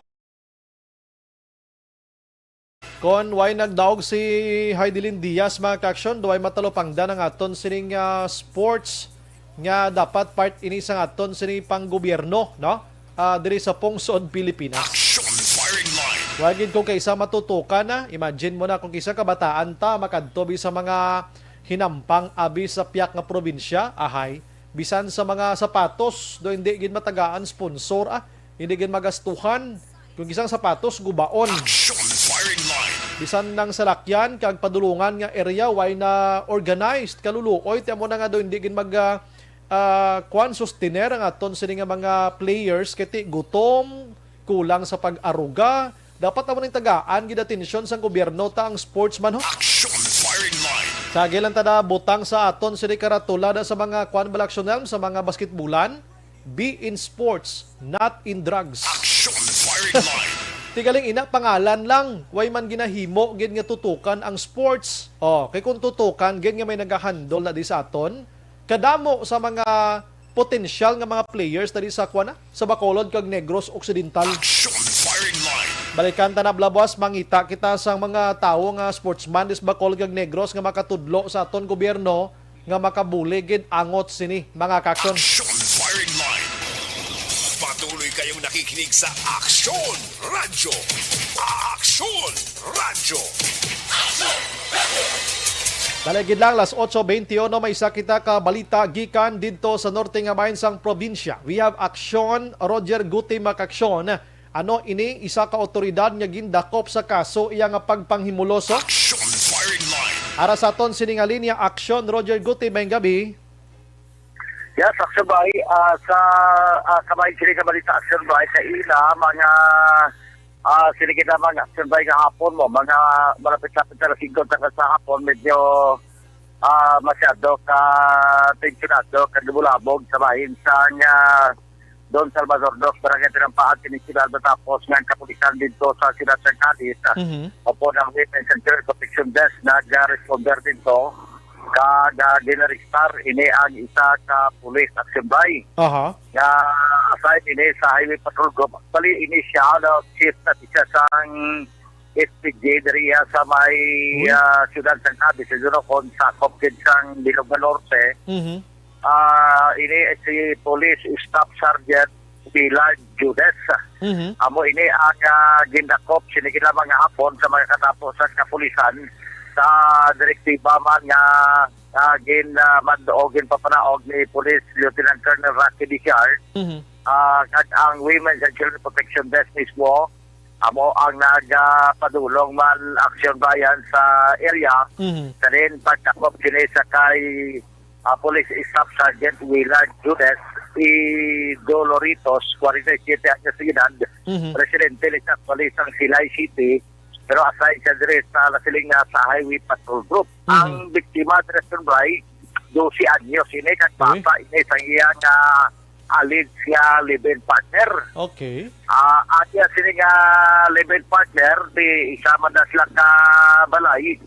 Kon way nagdaog si Heidelin Diaz, mga ka-aksyon, duway matalupangdan ang aton sining, ah, sports nga dapat part ini sang aton sini panggobyerno, no? Ah, diri sa pungsod Pilipinas. Action Firing Line. Wa gid ko kay isa matutukan na. Imagine mo na kung kisa kabataan ta makadto bi sa mga hinampang abi sa piyak nga probinsya, ahay. Bisan sa mga sapatos, do hindi gid matagaan sponsor, ah. Hindi gid magastuhan. Kung isang sapatos, gubaon. Action Firing Line. Bisan nang salakyan kag padulungan nga area, way na organized, kaluluoy, ti amo na nga do hindi gid mag, ah, ah, kwan, sustener ang aton sini nga mga players, kay ti gutom, kulang sa pag-aruga. Dapat amo ning tagaan gid atensyon sang gobyerno ta ang sportsman, ho. Action Firing Line. Sa gilan ta na butang sa aton sini karatula da sa mga kwan, bala, action, sa mga basketbulan. Be in sports, not in drugs. Action Firing Line. Ti galing ina, pangalan lang. Way man ginahimo gid nga tutukan ang sports. Oh, kay kung tutukan gid nga may nagahandle na di sa aton, kadamo sa mga potensyal nga mga players na di sa, kuwan na, sa Bacolod kag Negros Occidental. Action Firing Line. Balikan ta na, bala, boss, mangita kita sang mga tawo nga sportsman dis Bacolod kag Negros nga makatudlo sa aton gobyerno nga makabuli gid angot sini, mga ka-aksyon. Action Firing Line. Patuloy kayong nakikinig sa Aksyon Radyo. Aksyon Radyo. Dali gid lang, las otso beintiuno, may isa kita ka balita gikan didto sa norte nga bahin sang probinsya. We have Aksyon Roger Guti, mga ka-aksyon. Ano ini, isa ka awtoridad nga gindakop sa kaso iya nga pagpanghimuloso? Action Firing Line. Ara sa aton sini nga linya, Aksyon Roger Guti, maayong gabi. Yes, Aksyon Bay, ah, sa, ah, sa may sini nga balita, Aksyon Bay, sa ila, mga, ah, sini kita, mga Aksyon Bay, kahapon mo, mga malapit-lapit na alas singko sa, sa hapon, medyo, ah, masyado ka tensyonado, ka bulabog sa bahin sa nga Don Salvador Dos, Barangay Tinampaan, Tinichiral, matapos nga ang kapulisan dito sa siyudad sang Cadiz, ah, Mhm. upod ang Women's and Children's Protection Desk, nag-responder dito, kag, ah, ginarestar ini ang isa ka police action by Aha. nga assign ini sa Highway Patrol Group. Actually, ini siya, ano, chief na siya sang S P G diri sa may, Uy. ah, siyudad sang Cadiz, siguro kung sakop gid sang Bilog nga Norte. Mhm. Ah, ini si Police Staff Sergeant Pilar Judes. Mhm. Amo ini ang, ah, gindakop sini lamang nga hapon sa mga katapo sa kapulisan sa direktiba man nga, ah, gin, ah, mad-, o ginpapanaog ni Police Lieutenant Colonel Rocky Diciar, Mhm. ah, kag ang Women's and Children Protection Desk mismo, amo ang nagapadulong man action bayan sa area. Mhm. Sa din pagdakop kini sa kay, ah, Police Staff Sergeant Willard Judes, si Doloritos, forty-seven anyos de edad, Mhm. residente ni sa Palisang Silay City, pero assign siya diri sa nasiling nga sa Highway Patrol Group. Mhm. Ang biktima diri sa Bay, dose anyos ini, kag Uy. bata ini sa iya nga alleged nga live-in partner. Okay. Ah, ang iya sini nga live-in partner, di isa man na sila ka balay.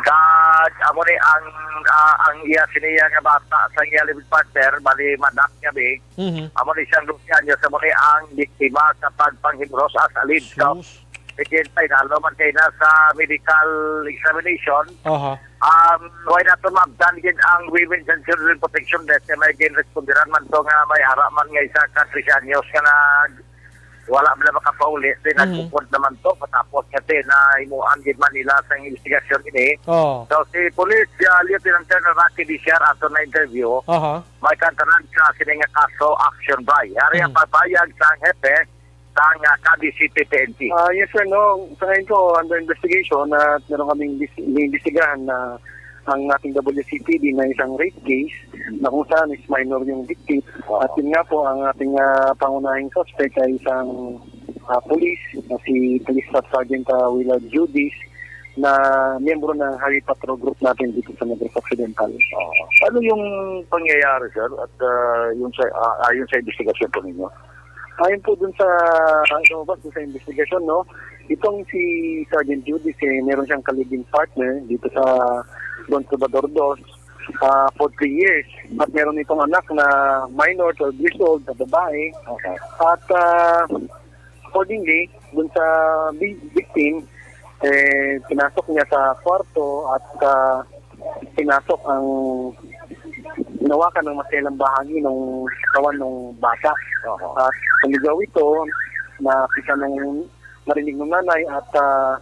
Kag amo ni ang, ah, ang iya sini nga bata sa iya live-in partner, bali manak niya, bi. Mhm. Amo ni siyang dose anyos, amo ni ang biktima sa pagpanghimros as alleged. So, Sus. Again, finalo man kay na sa medical examination. Aha. Um, way naton maabtan gid ang Women's and Children Protection Desk nga may ginresponderan man to nga may ara man nga isa ka trese anyos nga nag-, wala man lang makapauli. Di Mhm. nagpupod naman to matapos nga di na himuan gid man nila sa investigasyon ini. Oh. So, si Police, ah, Lieutenant Colonel Rocky Diciar ato na interview, Aha. may kantanan sa sini nga kaso action by. Yari ang Mhm. pagbayag sa hepe sang, ah, Cadiz City P N P. Ah, yes, sir, no. Sa ngayon po, under investigation at meron kaming bis-, iniimbestigahan na ang ating W C P D na isang rape case na kung saan is minor yung victim. At yun nga po, ang ating, ah, pangunahing suspect ay isang, ah, police, na si Police Staff Sergeant, ah, Willard Judis, na miyembro ng Highway Patrol Group natin dito sa Negros Occidental. Oo. Ano yung pangyayari, sir? At, ah, yung sa, ah, ayon sa investigasyon po ninyo? Ayon po dun sa lumabas dun sa investigasyon, no, itong si Sergeant Judis, eh, meron siyang ka-live-in partner dito sa Don Salvador Dos, ah, for three years. At meron itong anak na minor, twelve years old, na babae. Okay. At, ah, accordingly, dun sa vi-, victim, eh, pinasok niya sa kwarto at, ah, pinasok ang, hinawakan ng maselang bahagi ng katawan ng bata. Aha. At sumigaw ito, nakita ng, narinig ng nanay at, ah,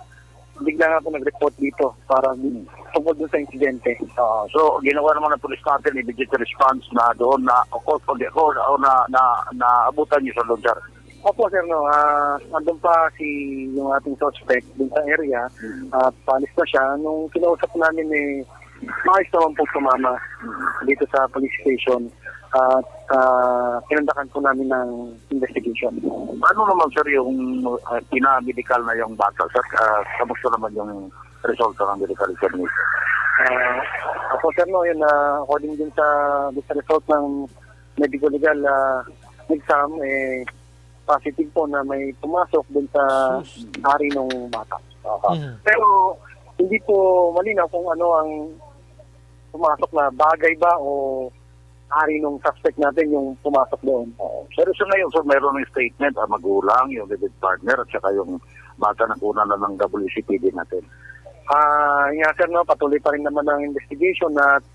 bigla nga ako nag-report dito para Hmm. tungkol dun sa insidente. Ah, so, ginawa naman ng pulis natin, immediate response na doon na, of course, pag ako, na, na, naabutan niyo sa lugar. Opo, sir, no. Ah, andun pa si, yung ating suspect dun sa area. Hmm. At paalis na siya. Nung kinausap namin, eh, maayos naman pong sumama Hmm. dito sa police station. At, ah, kinundakan po namin ng investigation. Ano naman, sir, yung, ah, pina-medical na yung bata, sir? Ah, kamusta naman yung resulta ng medical examination? Ah, opo, sir, no, yun, ah, according din sa, din sa result ng medical legal, ah, exam, eh, positive po na may pumasok dun sa Sus. ari ng bata. Aha. Mhm. Pero hindi po malinaw kung ano ang pumasok na bagay ba o ari ng suspect natin yung pumasok doon. Oo. Pero sa ngayon, sir, mayroon ng statement, ah, magulang, yung live-in partner, at saka yung bata na kunan na ng W C P D natin. Ah, nga, sir, no, patuloy pa rin naman ang investigation at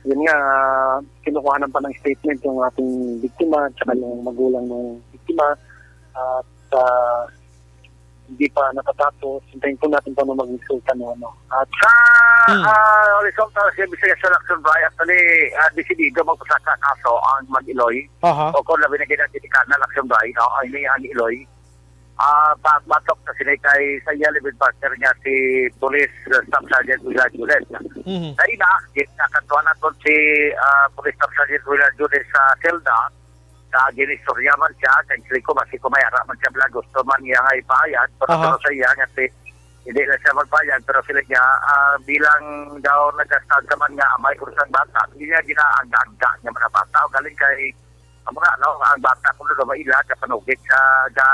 yun nga, ah, kinukuhanan pa ng statement yung ating biktima at saka yung magulang ng biktima at, ah, hindi pa natatapos. Hintayin po natin kung ano maging resulta ng ano. At sa, Hmm. ah, result ng investigation action by, actually, ah, desidido magpasaka kaso ang mag-Iloy. Aha. O kung labi na ginaginikan na action by, no? Ay, may ang Iloy. Ah, pa-, batok na sila kay sa iya live-in partner nga si Police, uh, Staff Sergeant Willard Jules. Mhm. Sa ina, gid nakatuan naton si, ah, Police Staff Sergeant Willard Jules sa selda. Sa ginistorya man siya, kay sila ko, basi ko may ara man siya, bala, gusto man niya nga ipahayag, pero Aha. pero sa iya nga si, hindi na siya magpahayag, pero sila niya, ah, bilang daw nagkastag ka man nga amay ko sa bata, hindi niya ginaangga-angga niya mga bata, o galing kay Amo na, no, ang bata ko na maila, kapanugit ka, ga,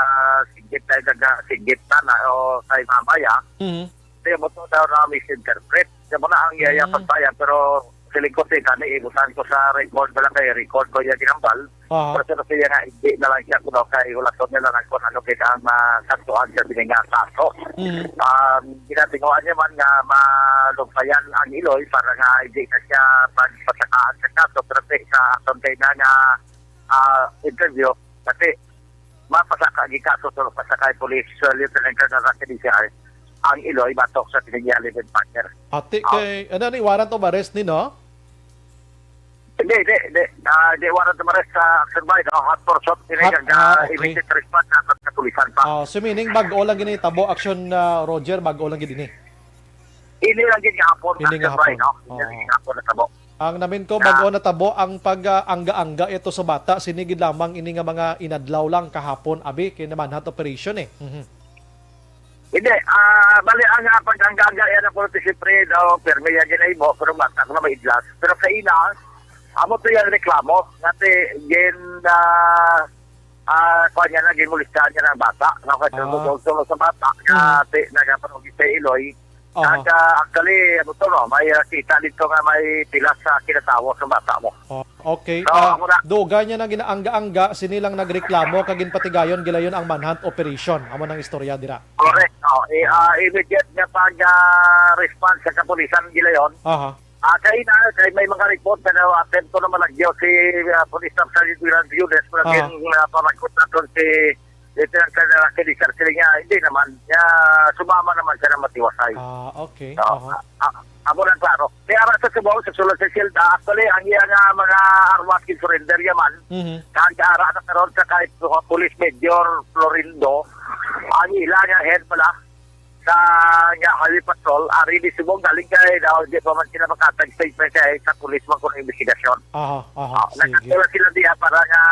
sigit tayo, ga, sigit na, na, o, kay mama, ya. Mhm. Kaya mo to daw na misinterpret. Kaya mo na ang yaya Mhm. pagbayan, pero siling ko si kani, ibutan ko sa record, wala kay record ko yung ginambal. Aha. Pero sa siya nga, hindi na lang siya, kuno kay wala to nila lang kung ano kay ang, ah, saktuan sa sining nga kaso. Mhm. Um, ginatinguan niya man nga malugpayan ang Iloy para nga hindi na siya pagpasakaan sa kaso, pero sa, sa aton kay na nga, ah, interview, kasi mapasaka, gikaso sa pasakay police, uh, Lieutenant Colonel Rocky D C R, ang Iloy batok sa sining iya live-in partner. Ati Ah. kay, ano ni, warrant of arrest ni, no? Hindi, hindi, hindi. Ah, di warrant of arrest sa action by, no? Hot pursuit, ini Hot, kag, ah, ah, okay. immediate response sa kapulisan pa. Ah, so meaning, bag-o lang gini tabo, action, ah, Roger, bag-o lang gini. Ini lang gid gahapon, Ini action gahapon. by, no? Ini lang Oo. gid gahapon na tabo. Ang namin ko, Ah. bag-o na tabo ang pag, ah, angga-angga ito sa bata. Sini gid lamang ini nga mga inadlaw lang kahapon, abi, kay namanhat operation, eh. Mhm. Hindi, ah, bali, ang, ah, pag-angga-angga yan ako, siyempre, daw, pirmi yan ginahimo, pero bata ko na maidlas. Pero sa ina, amo to yung reklamo, nga ti, gin, ah, ah, kuha niya na, ginmulista niya ng bata, nga kaya Ah. sa bata, nga Mhm. ti, nagapanugis sa Iloy. Aha. Kag, ah, actually, ano to, no, may, ah, kita dito nga may pilas sa kinatawo sa bata mo. Oh, okay. So, Ah, amo na. Dugay niya na ginaangga-angga, sini lang nagreklamo, kag ginpatigayon gilayon ang manhunt operation. Amo nang istorya dira. Correct. Oh, i-, ah, immediate nga pag, ah, response sa kapulisan gilayon. Aha. Ah, kay na, kay may mga report na attempt ko na malagyo si, ah, Police Staff Sergeant William Diodes, pero Ah. kin, ah, pamagkot naton si Lieutenant Colonel Rocky D C R, sila nga, hindi naman. Nga, sumama naman siya ng matiwasay. Ah, okay. So, Aha. ah, ah, amo lang klaro. Kaya ara sa Cubao, sa sulod sa Silda, actually, ang iya nga mga armas, surrender yaman. Mhm. Kag ara na karon sa kahit sa police major Florindo, ang ila nga head pala sa nga highway patrol, ari di subong galing kay daw di pa man sila makatag statement kay sa pulis man kuno investigasyon. Aha, aha, Ah, sige. Nagkatulad sila diha para nga,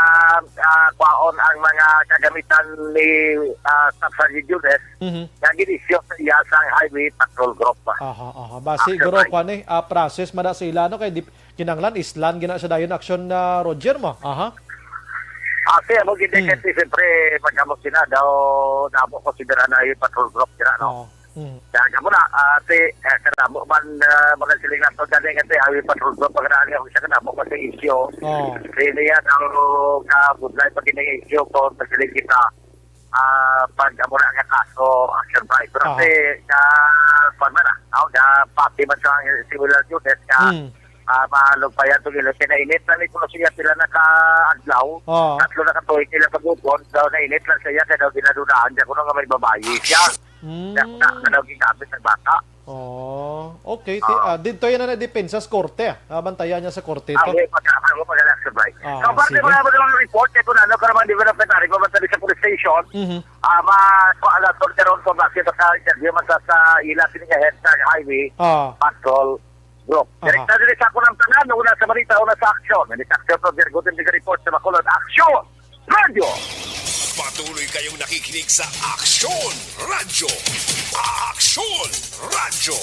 ah, kwaon ang mga kagamitan ni, ah, Staff Sergeant Diodes Mhm. nga gin-issue sa iya sa highway patrol group. Aha, aha. Ba, Ah, siguro, right. kwan eh, ah, process man na sila, no? Kay di, kinanglan, islan, gina sa dayon action na Roger mo. Aha. Ah, siya mo gid Hmm. kasi siyempre, pagkamo sila daw, damo ko si Biranay Patrol Group sila, no? Oo. Hmm. Kaya mo na, ah, si, eh, kadamo man, ah, mga siling nato gani nga si Highway Patrol Group, pag naan ako siya, kadamo ko sa isyo. Oo. Kaya niya, daw, ka, budlay pag ini isyo ko, sa siling kita, ah, pag amo na nga kaso, action by. Pero Aha. si, ka, kwan man na, no? Ka, pati man sa similar unit, ka, Hmm. ah, malugpayan to gila. Kinainit na ni kuno siya pila na ka adlaw. Oh. Tatlo na ka tuig nila pag-upon. Daw nainit lang siya kaya daw ginadudahan siya kuno nga may babayi siya. Mm. Kaya na, na daw gingamit ng bata. Oh, okay. Ti, Ah. ah, dito yan na depensa sa korte. Ah, bantayan niya sa korte Ah, to. Wait, pag-, pag-, pag-, pag-, Ah, So, parte sige. mga, mga report, kaya kung ano, karaman development, ari, pamantali sa police station, Mhm. ah, ma-, kung ano, kung karon, kung bakit sa interview, man sa, sa ila, sini nga head sa highway, Ah. patrol, Bro, Aha. direkta diri sa ako ng tanan, una sa balita, una sa aksyon. Ini sa aksyon, Bro Virgo, din report sa Bacolod. Aksyon! Radyo! Patuloy kayong nakikinig sa Aksyon Radyo. Aksyon Radyo.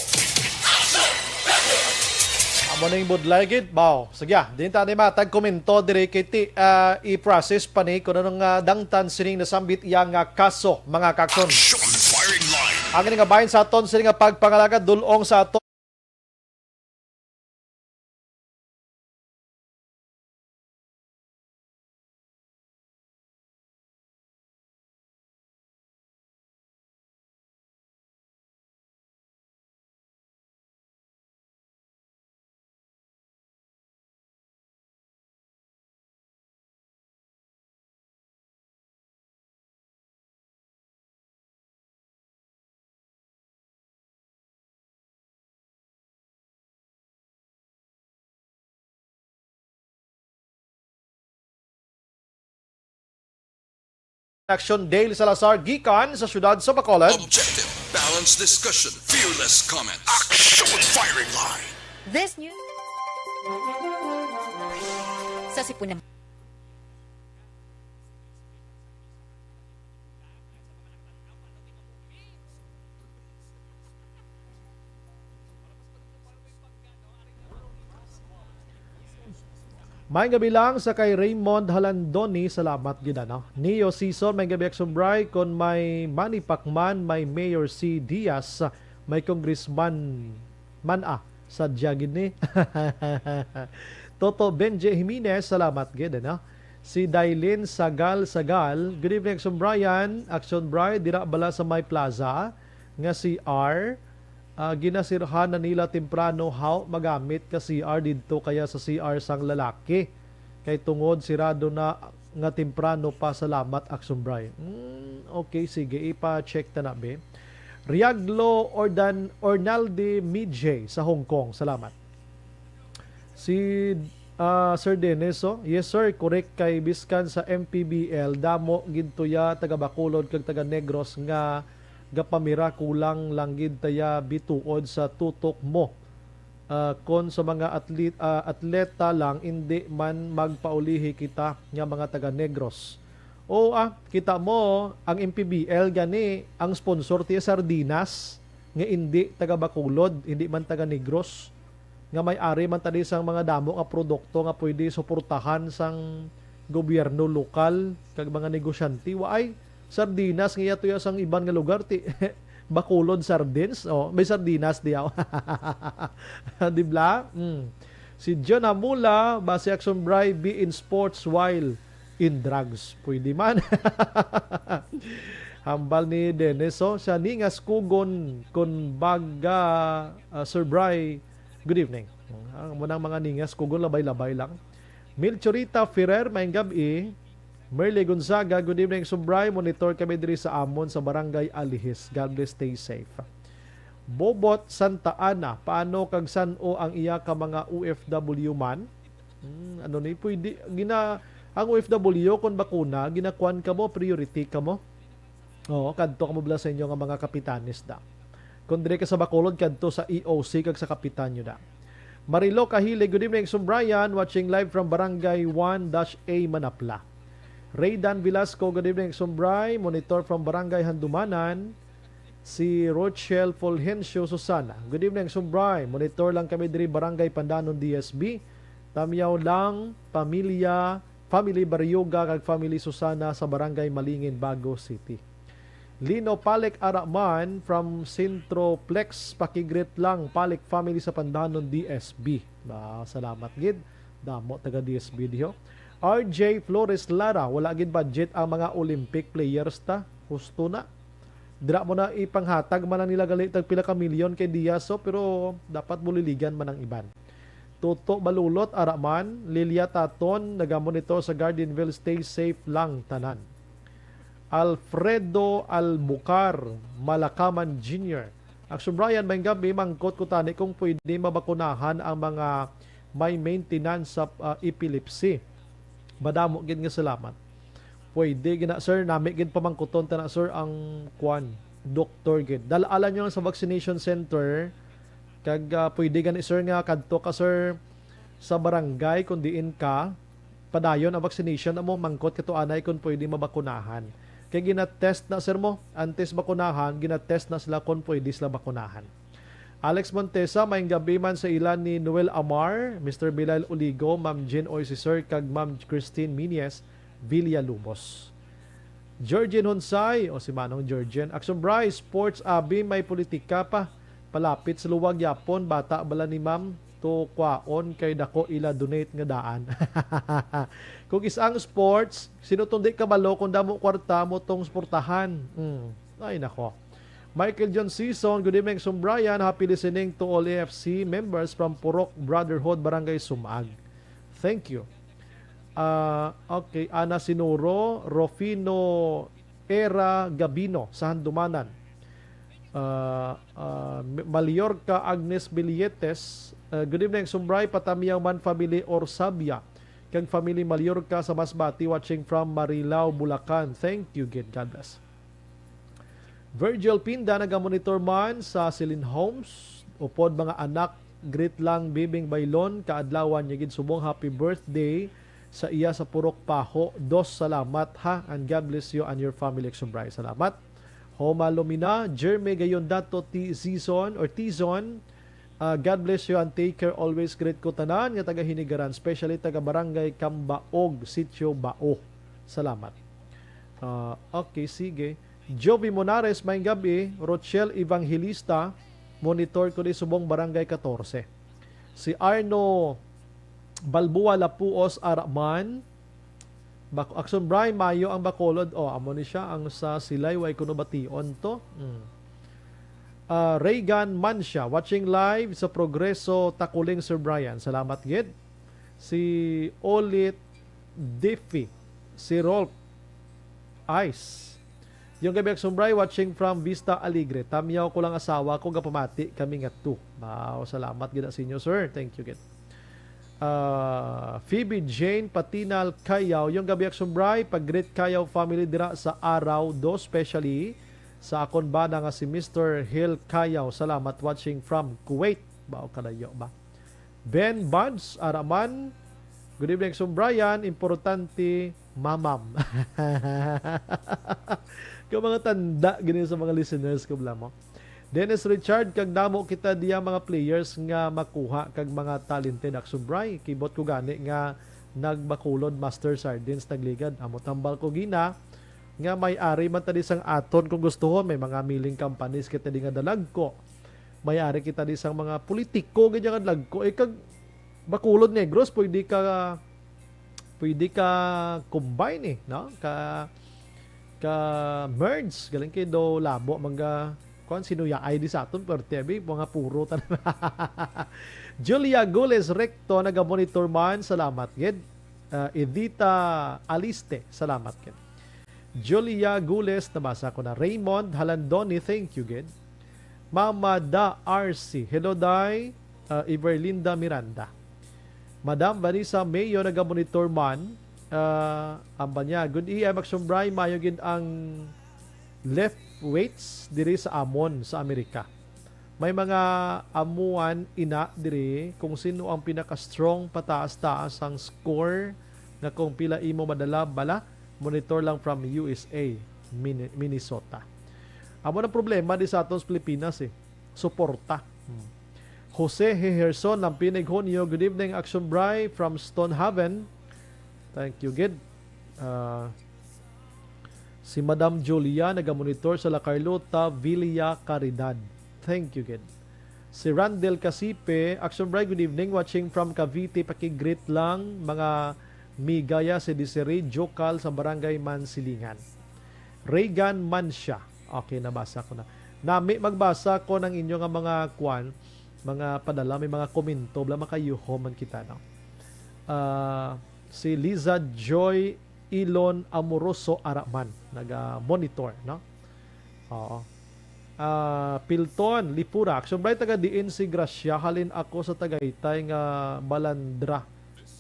Amo ning budlay gid, baw. Sige, ah, din ta ni matag komento diri kay ti, ah, i-process pa ni kung anong, ah, dangtan sining nasambit iya nga kaso, mga kakson. Action Firing Line. Ang ini nga bahin sa aton sini nga pagpangalagad dulong sa aton Action, Dale Salazar, gikan sa siyudad sa Bacolod. Objective, balanced discussion, fearless comments. Action Firing Line. This news sa Sipon naman. May gabi lang sa kay Raymond Halandoni. Salamat gid, ano. Neo Season, may gabi, Aksumbray. Kon may Manny Pacman, may Mayor C Diaz, may Congressman man, ah, sadya gid ni. Toto Benje Jimenez, salamat gid, ano. Si Dailin Sagal Sagal, good evening, Aksumbrayan. Aksyon Bray, dira bala sa may plaza nga C R, ah, ginasirhan na nila temprano, how magamit ka C R didto kaya sa C R sang lalaki? Kay tungod sirado na nga temprano pa, salamat, Aksyon Bray. Hmm, okay, sige, ipa-check ta na, be. Riaglo Ordan-, Ornaldi Mijay sa Hong Kong, salamat. Si, ah, Sir Dennis, oh. Yes, sir, correct, kay biskan sa M P B L, damo gid tuya taga Bacolod kag taga Negros nga gapamira, kulang lang gid taya bituod sa tutok mo. Ah, kon sa mga atlet-, ah, atleta lang, indi man magpaulihi kita nga mga taga Negros. O, ah, kita mo, ang M P B L gani, ang sponsor tiya sardinas nga indi taga Bacolod, indi man taga Negros, nga may ari man tani sang mga damo nga produkto nga pwede suportahan sang gobyerno lokal kag mga negosyante. Waay, sardinas nga iya tuya sang iban nga lugar, ti Bacolod sardines. Oh, may sardinas diyaw. Di bla? Mm. Si John Amula, base, Aksyon Bray, be in sports while in drugs. Pwede man. Hambal ni Dennis, oh, siya ni nga skugon, kun baga, ah, Sir Bray. Good evening. Ah, mo nang mga ningas kugon, labay-labay lang. Milchorita Ferrer, maayong gab-i. Merly Gonzaga, good evening, Sir Bray. Monitor kami diri sa amon sa Barangay Alihis. God bless, stay safe. Bobot Santa Ana, paano kag san-o ang iya ka mga O F W man? Hmm, ano ni, pwede, gina-, ang O F W, kung bakuna, ginakuan ka mo, priority ka mo. Oo, kadto ka mo bala sa inyo nga mga kapitanes da. Kung diri ka sa Bacolod, kadto sa E O C kag sa kapitan nyo da. Marilo Kahili, good evening, Sumbrayan. Watching live from Barangay one dash A, Manapla. Raydan Velasco, good evening, Sumbray. Monitor from Barangay Handumanan. Si Rochelle Fulgencio Susana, good evening, Sumbray. Monitor lang kami diri, Barangay Pandanon, D S B. Tamyaw lang, pamilya, family Baryoga kag family Susana sa Barangay Malingin, Bago City. Lino Palik Araman from Centroplex, pakigreet lang, Palik family sa Pandanon, D S B. Ah, salamat gid. Damo taga D S B diho. R J Flores Lara, wala gid budget ang mga Olympic players ta. Husto na. Dira mo na ipanghatag man lang nila gali tag pila ka milyon kay Diaz, so, pero dapat buliligan man ang iban. Toto Balulot, Araman, Lilia Taton, nagamonitor sa Gardenville, stay safe lang tanan. Alfredo Albucar, Malakaman Junior. Action Brian, may gabi, mangkot ko tani kung pwede mabakunahan ang mga may maintenance sa, ah, epilepsy. Madamo gid nga salamat. Pwede gina, sir, nami gid pamangkuton ta na, sir, ang kwan, doktor gid. Dal-a lang nyo sa vaccination center, kag, ah, pwede gani, sir, nga kadto ka, sir, sa barangay kung diin ka, padayon ang vaccination, amo, mangkot ka to anay kung pwede mabakunahan. Kay ginatest na, sir, mo, antes bakunahan, ginatest na sila kung pwede sila bakunahan. Alex Montesa, maayong gabi man sa ila ni Noel Amar, Mister Bilal Uligo, Ma'am Jean Oy, si Sir, kag Ma'am Christine Miñez Villalubos. Georgine Honsay, o si Manong Georgine, Action Bry, sports abi, may politika pa. Palapit sa luwag yapon, bata bala ni Ma'am, to kwaon kay dako ila donate nga daan. Kung is ang sports, sino tong di kabalo kung damo kwarta mo tong suportahan? Hmm. Ay, nako. Michael John Season, good evening, Sumbrayan. Happy listening to all A F C members from Purok Brotherhood, Barangay Sumag. Thank you. Ah, okay, Ana Sinuro, Rufino Era Gabino sa Handumanan. Ah, ah, Mallorca, Agnes Billetes. Ah, good evening, Sumbray, Patamiyaw man family, Orsabia, kag family Mallorca sa Masbate, watching from Marilao, Bulacan. Thank you gid. God bless. Virgil Pinda nagamonitor man sa Celine Homes. Upod mga anak, greet lang Bibing Baylon, kaadlawan niya gid subong happy birthday sa iya sa Purok Paho. Dos, salamat ha, and God bless you and your family, Action Bry. Salamat. Homa Lumina, Jeremy Gayon Dato, T Season or Tizon, Ah, God bless you and take care always. Greet ko tanan nga taga Hinigaran, especially taga Barangay Kambaog, Sitio Bao. Salamat. Ah, okay, sige. Jovi Monares, maayong gabi. Rochelle Evangelista, monitor ko di subong Barangay katorse. Si Arno Balboa Lapuos Araman, Bak-, Action Bray, mayo ang Bacolod. Oh, amo ni siya ang sa Silay, way kuno bation to. Mm. Ah, Reagan Mancia, watching live sa Progreso, Takuling, Sir Brian. Salamat gid. Si Olit Diffie, si Rolf Ice. Yung gabi, Action Bray, watching from Vista Alegre. Tamyaw ko lang asawa ko, gapamati kami nga two. Wow, salamat gid sa inyo, sir. Thank you gid. Ah, Phoebe Jane Patinal Kayaw, yung gabi, Action Bray, pag-greet Kayaw family dira sa Araw do, especially sa akon bana nga si Mister Hill Kayaw. Salamat, watching from Kuwait. Bao kalayo ba? Ben Buds Araman, good evening, Action Brian. Importante, mamam. Kung mga tanda gini sa mga listeners ko, bala mo. Dennis Richard, kag damo kita diya mga players nga makuha kag mga talented, Action Bray. Kibot ko gani nga nagbakulod, Master Sardines, nagligad. Amo tambal ko gina nga may ari man ta di sang aton kung gustuhon. May mga milling companies kita di nga dalagko. May ari kita di sang mga politiko gid nga dalagko. Eh, kag Bacolod Negros, pwede ka, pwede ka combine eh, no? Ka, ka merge, galing kay do labo, mga, kuan, sinuyaay di sa aton, pero T V, mga puro tanan. Julia Gules Recto, naga-monitor man, salamat gid. Ah, Edita Aliste, salamat gid. Julia Gules, nabasa ko na. Raymond Halandoni, thank you gid. Mama Da R C, hello, Day. Ah, Everlinda Miranda. Madam Vanessa Mayo, naga-monitor man. Ah, amba niya, good E M Action Bray, mayo gid ang left weights diri sa amon sa Amerika. May mga amuan ina diri kung sino ang pinaka-strong pataas-taas ang score nga kung pila imo madala bala, monitor lang from U S A, Mini-, Minnesota. Amo ang problema di sa aton sa Pilipinas eh. Suporta. Hmm. Jose Heherson, Lampinig, Hunyo. Good evening, Action Bray from Stonehaven. Thank you, gid. Ah, si Madam Julia, nagamonitor sa La Carlota, Villa Caridad. Thank you, gid. Si Randel Casipe, Action Bray, good evening. Watching from Cavite. Pakigreet lang, mga migaya si Desiree Jocal sa Barangay Mansilingan. Reagan Mancia. Okay, nabasa ko na. Nami magbasa ko ng inyo nga mga kwan, mga padala, may mga komento, bala makayuho man kita, no? Ah, si Liza Joy Ilon Amoroso Araman, naga-monitor, no? Oo. Ah, Pilton Lipura, Action Bray, taga diin si Gracia? Halin ako sa Tagaytay nga balandra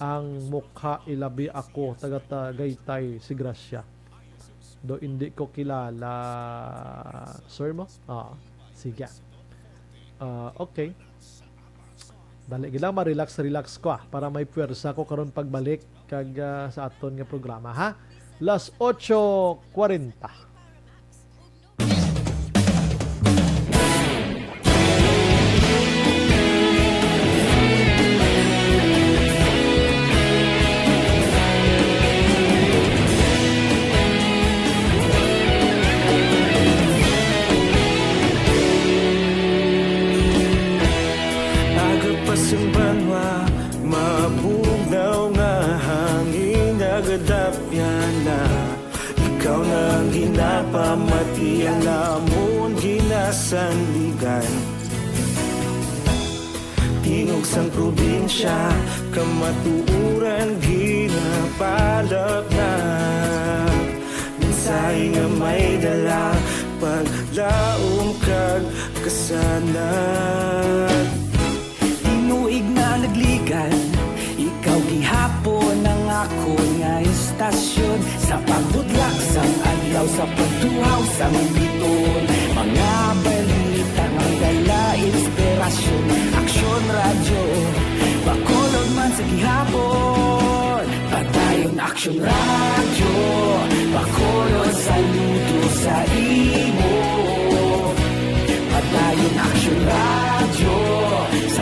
ang mukha, ilabi ako taga Tagaytay si Gracia. Do hindi ko kilala, sir mo? Ah, sige. Ah, okay. Dali gid lang, ma-relax, relax ko, ah, para may puwersa ko karon pagbalik kag, ah, sa aton nga programa, ha? Las ocho cuarenta. Aga pa sang banwa, mabugnaw nga hangin, nagadapyan na. Ikaw na ang ginapamati, ang amon ginasandigan. Tingog sang probinsya, kamatuoran ginapalapnag. Mensahe nga may dala, paglaom kag kasanag. Tinuig na nagligan, ikaw gihapon ang akon nga istasyon. Sa pagbudlak sang adlaw, sa pagtuhaw sang biton, mga balita nga dala inspirasyon. Aksyon Radyo, Bacolod man sa gihapon. Padayon Aksyon Radyo, Bacolod, saludo sa imo. Padayon Aksyon Radyo, sa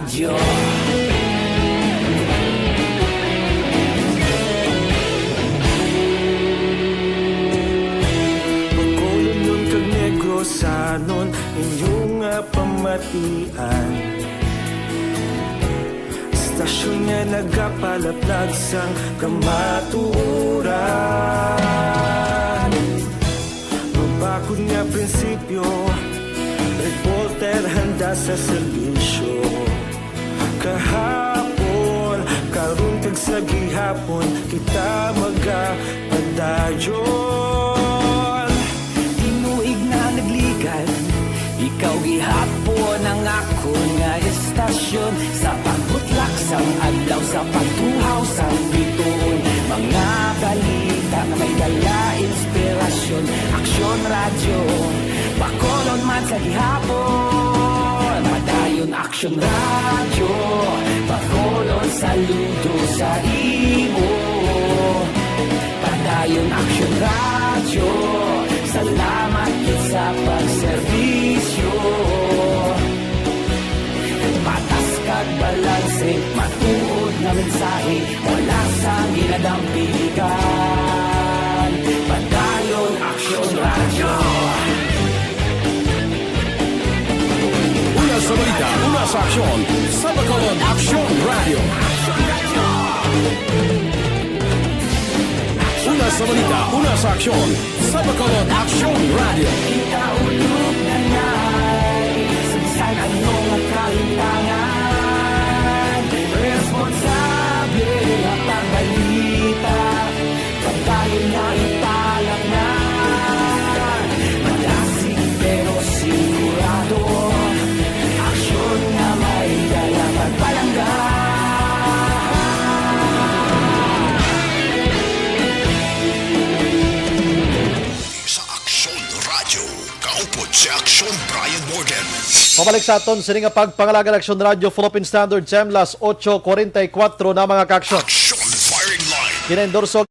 Yo. Bacolodnon kag Negrosanon, inyo nga pamatian. Istasyon nga nagapalaplag sang kamatuoran. Mabakod nga prinsipyo, reporter handa sa serbisyo. Kahapon, karon kag sa gihapon, kita magapadayon. Tinuig na nagligan, ikaw gihapon ang akon nga istasyon. Sa pagbutlak sang adlaw, sa pagtuhaw sang bituon, mga balita nga may dala inspirasyon. Aksyon Radyo, Bacolod man sa gihapon. Padayon Aksyon Radyo, Bacolod saludo sa imo. Padayon Aksyon Radyo, salamat gid sa pagserbisyo. Patas kag balanse, matuod nga mensahe, wala sang ginadampigan. Padayon Aksyon Radyo. Una sa balita, una sa aksyon, sa Bacolod Aksyon Radyo. Una sa balita, una sa aksyon, sa Bacolod Aksyon Radyo. Kita ulog na nay, sa bisan ano nga kahitangan, responsable nga pagbalita. Pagdayon na italang na. Malasig pero sigurado. Aksyon nga may dala pagpalangga. Sa Aksyon Radyo, kaupod si Aksyon Brian Morgan. Pabalik sa aton sini nga pagpangalaga, Aksyon Radyo, Philippine Standard Time, las ocho cuarenta y cuatro na, mga ka-aksyon. Aksyon Firing Line. Ginaendorso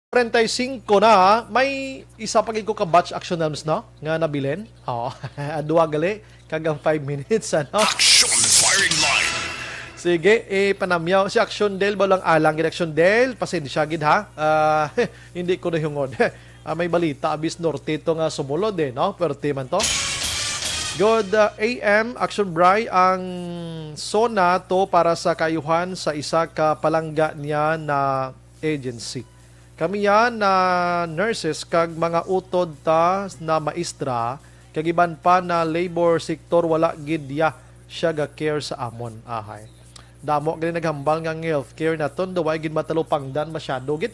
Treinta y cinco na, may isa pa gid ko ka batch, Action Elms, no? Nga nabilin. Oh, duha gali, kag ang five minutes, ano? Action Firing Line. Sige, eh, panamyaw. Si Action Del, balang alang gid, Action Del. Pasensya gid, ha? Ah, hindi ko nahungod. Ah, may balita, abis norte to nga sumulod, eh, no? Pwerte man to. Good, ah, A M, Action Bry, ang SONA to para sa kaayuhan sa isa ka palangga niya na agency. Kami yan na nurses kag mga utod ta na maestra, kag iban pa na labor sector, wala gid ya siya ga-care sa amon. Ahay. Damo gani naghambal nga ang healthcare naton daw ay gid matalupangdan masyado gid.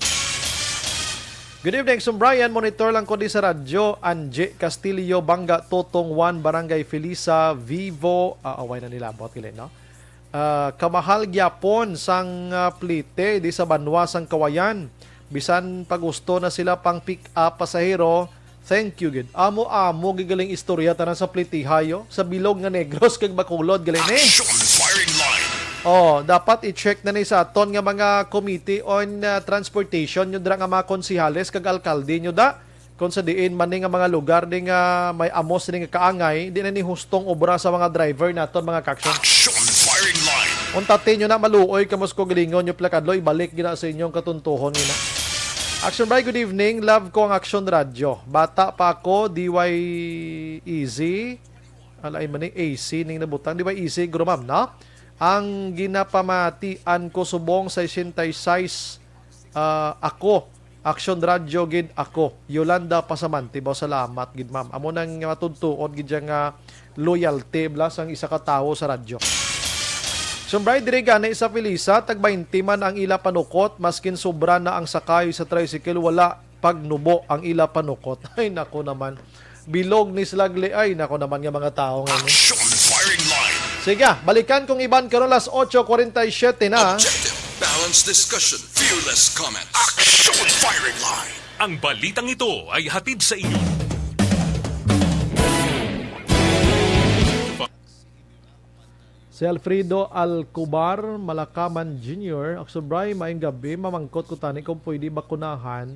Good evening, Sumbrian. Monitor lang ko di sa radyo. Angie Castillo, Banga, Totong Juan, Barangay Felisa, Vivo. Ah, away na nila. Buot gali, no? Ah, kamahal gyapon sang, ah, plite di sa banwa sang Kawayan. Bisan pa gusto na sila pang pick up pasahero, thank you gid. Amo-amo gid galing istorya tanan sa plitiha, yo. Sa bilog nga Negros kag Bacolod gali ni. Action Firing Line. Oh, dapat i-check na ni sa aton nga mga Committee on, ah, Transportation, nyo dira nga mga konsihales kag alkalde nyo da. Kung sa diin man ni nga mga lugar ni nga may amos ni nga kaangay, di na ni hustong obra sa mga driver naton, mga ka-action. Action Firing Line. Unta ti nyo na maluoy kamo sa kaugalingon nyo, plakadlo, ibalik gina sa inyong katuntuhon gina. Action Bri, good evening. Love ko ang Action Radio. Bata pa ako, D Y Easy. Ala, ay man ni A C ning nabutang. D Y Easy, guro ma'am, no? Ang ginapamatian ko subong sesenta y seis, ah, ako. Action Radio gid ako. Yolanda Pasaman, Tibaw, salamat gid, ma'am. Amo nang matudtuon gid siya nga loyalty bala sang isa ka tawo sa radyo. Sumbray diri gani sa Felisa, tag baynte man ang ila panukot, maskin sobra na ang sakay sa tricycle, wala pagnubo ang ila panukot. Ay, nako naman. Bilog ni Slagle. Ay, nako naman nga mga tawo nga ni. Action Firing Line. Sige, balikan kong iban karon las otso kuwarenta y siyete na. Objective, balanced discussion, fearless comment. Action Firing Line. Ang balitang ito ay hatid sa inyo. Si Alfredo Alcobar Malakaman Junior, Action Bri, maayong gabi. Mamangkot ko tani kung pwede bakunahan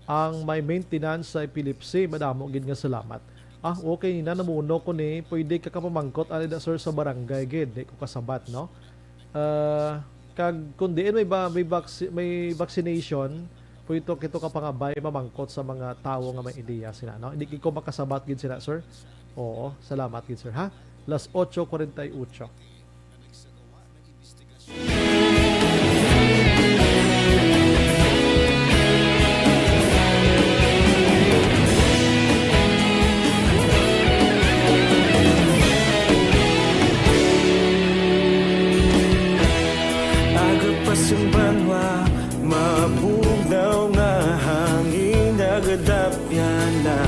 ang may maintenance sa epilepsy. Madamo gid nga salamat. Ah, okay na, namuno ko ni. Pwede ka kapamangkot, ani da, sir, sa barangay gid. Di ko kasabat, no? Ah, kag kung diin may ba-, may vac-, may vaccination, pwede to kito kapangabay mamangkot sa mga tawo nga may ideya sila, no? Hindi ko makasabat gid sila, sir. Oo, salamat gid, sir, ha? Las otso kuwarenta y otso. Aga pa sang banwa, mabugnaw nga hangin, nagadapyan na.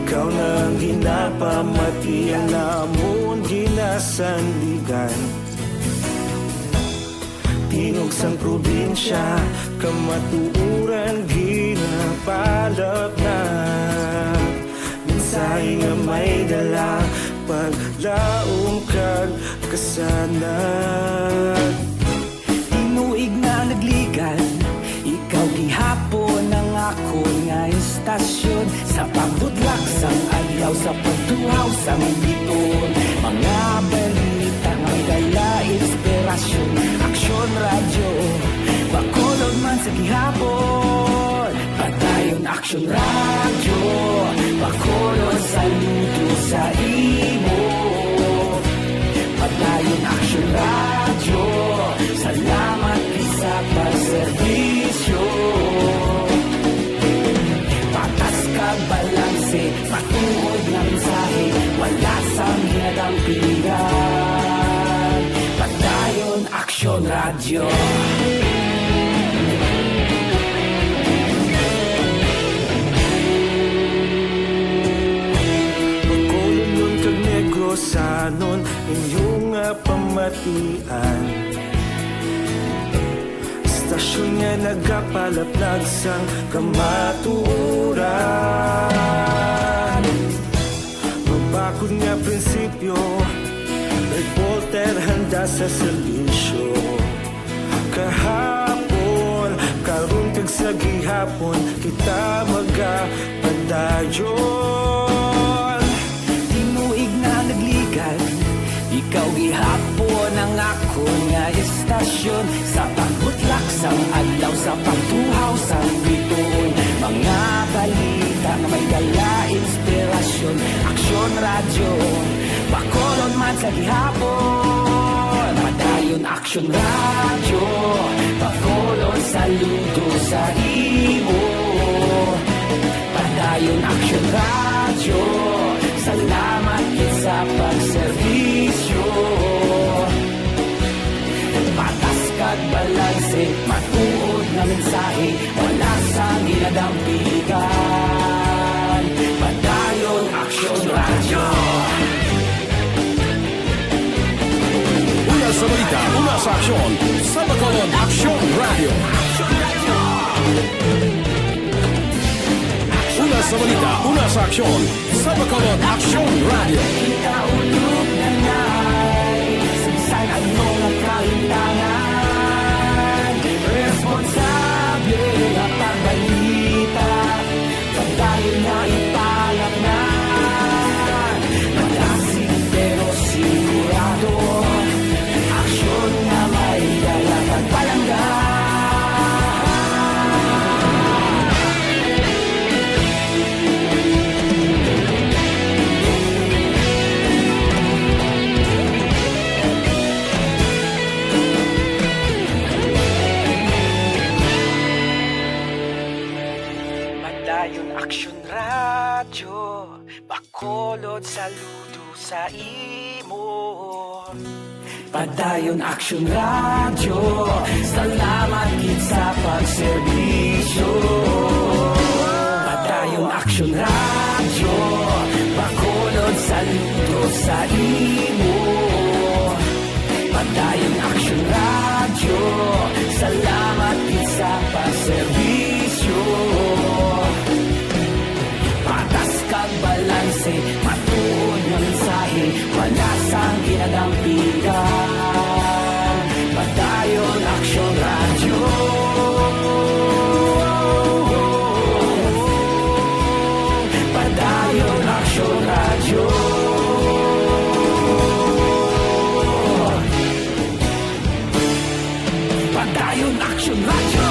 Ikaw na ang ginapamati, ang amon ginasandigan. Tingog sang probinsya, kamatuoran ginapalapnat. Mensahe nga may dala, paglaom kag kasanag. Tinuig na nagligan, ikaw gihapon ang akon nga istasyon. Sa pagbutlak sang adlaw, sa pagtuhaw sang bituon, mga balita nga may dala inspirasyon. Aksyon Radyo, Bacolod man sa gihapon. Padayon Aksyon Radyo, Bacolod, saludo sa imo. Padayon Aksyon Radyo, salamat gid sa pagserbisyo. Patas kag balanse, matuod nga mensahe, wala sang ginadampigan. Padayon Aksyon Radyo. Bacolodnon kag Negrosanon, inyo nga pamatian. Istasyon nga nagapalaplag sang kamatuoran. Mabakod nga prinsipyo, reporter handa sa serbisyo. Kahapon, karon kag sa gihapon, kita magapadayon. Tinuig na nagligan, ikaw gihapon ang akon nga istasyon. Sa pagbutlak sang adlaw, sa pagtuhaw sang bituon, mga balita nga may dala inspirasyon. Aksyon Radyo, Bacolod man sa gihapon. Padayon Aksyon Radyo, Bacolod, saludo sa imo. Padayon Aksyon Radyo, salamat gid sa pagserbisyo. Patas kag balanse, matuod nga mensahe, wala sang ginadampigan. Padayon Aksyon Radyo. Una sa balita, una sa aksyon, sa Bacolod Aksyon Radyo. Una sa balita, una sa aksyon, sa Bacolod Aksyon Radyo. Kita ulog na na'y sa bisan ano nga kahimtangan. Responsable nga pagbalita, padayon na ipalapnan. Malasig pero sigurado, aksyon nga may dala kag palangga. Padayon Aksyon Radyo, Bacolod, saludo sa imo. Padayon Aksyon Radyo, salamat gid sa pagserbisyo. Padayon Aksyon Radyo, Bacolod, saludo sa imo. Padayon Aksyon Radyo, salamat gid sa pagserbisyo. Patas kag balanse, matuod nga mensahe, wala sang ginadampigan. Padayon Aksyon Radyo. Padayon Aksyon Radyo. Padayon Aksyon Radyo.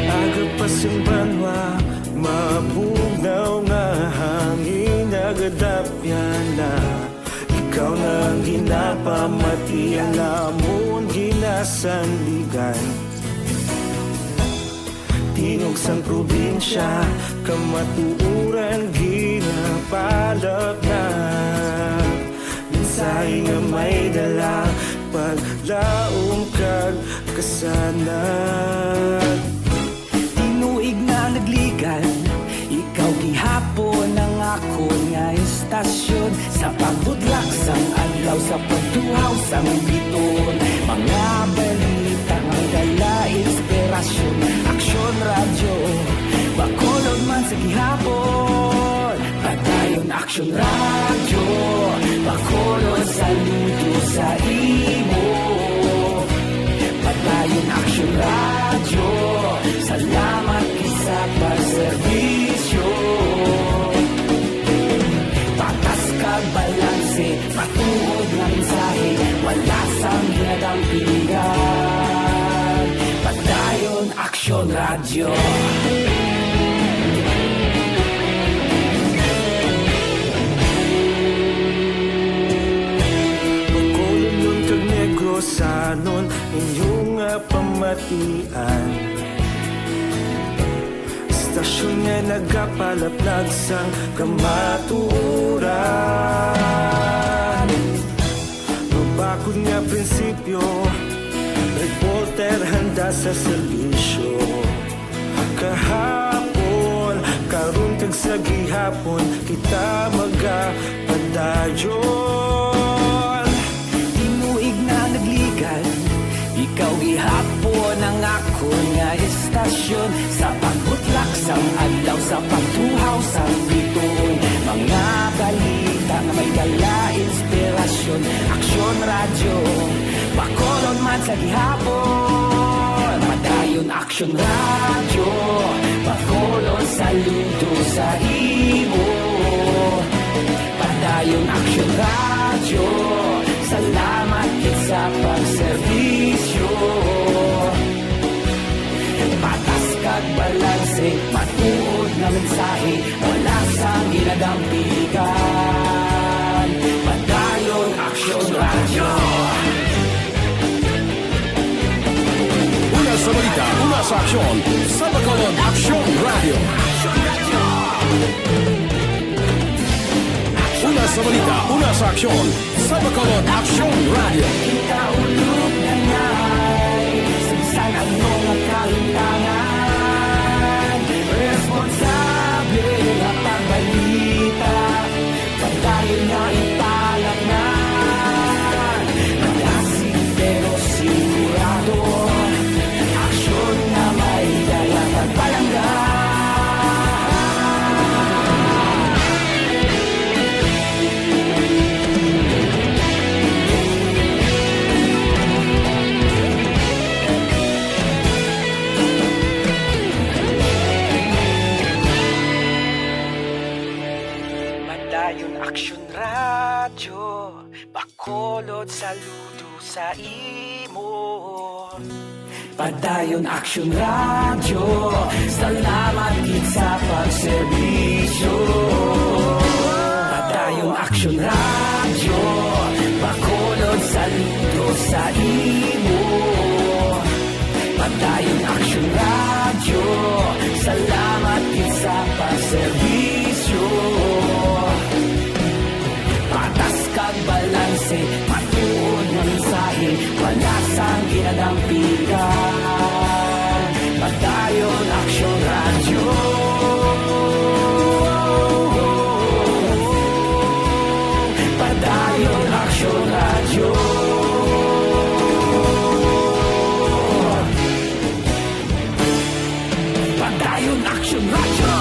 Aga pa sing banwa, mabugnaw nga hangin, nagadapyan na. Ikaw na ang ginapamati, ang amon ginasandigan. Tingog sang probinsya, kamatuoran ginapalapnag. Mensahe nga may dala, paglaom kag kasanag. Tinuig na nagligan, ikaw gihapon ang akon nga istasyon. Sa pagbudlak sang adlaw, sa pagtuhaw sang biton, mga balita nga dala inspirasyon. Aksyon Radyo, Bacolod man sa gihapon. Padayon Aksyon Radyo, Bacolod, saludo sa imo. Padayon Aksyon Radyo, salamat gid sa pagserbisyo. Patas kag balanse, matuod nga mensahe, wala sang ginadampigan. Padayon Aksyon Radyo. Bacolodnon kag Negrosanon, inyo nga pamatian. Istasyon nga nagapalaplag sang kamatuoran. Mabakod nga prinsipyo, reporter handa sa serbisyo. Kahapon, karon kag sa gihapon, kita magapadayon. Tinuig na nagligan, ikaw gihapon ang akon nga istasyon. Sa pagbutlak sang adlaw, sa pagtuhaw sang bituon, mga balita nga may dala inspirasyon. Aksyon Radyo, Bacolod man sa gihapon. Padayon Aksyon Radyo, Bacolod, saludo sa imo. Padayon Aksyon Radyo, salamat gid sa pagserbisyo. Patas kag balanse, matuod nga mensahe, wala sang ginadampigan. Padayon Aksyon Radyo. Una sa balita, una sa aksyon, sa Bacolod Aksyon Radyo. Una sa balita, una sa aksyon, sa Bacolod Aksyon Radyo. Kita ulog na ngay, sa bisan ano nga kahimtangan, responsable nga pagbalita. Padayon nga ipalaknag, malasig pero sigurado, aksyon nga may dala pagpalangga. Saludo sa imo. Padayon Aksyon Radyo, salamat gid sa pagserbisyo. Padayon Aksyon Radyo, Bacolod, saludo sa imo. Padayon Aksyon Radyo, salamat gid sa pagserbisyo. Patas kag balanse, matuod nga mensahe, wala sang ginadampigan. Padayon Aksyon Radyo. Padayon Aksyon Radyo. Padayon Aksyon Radyo.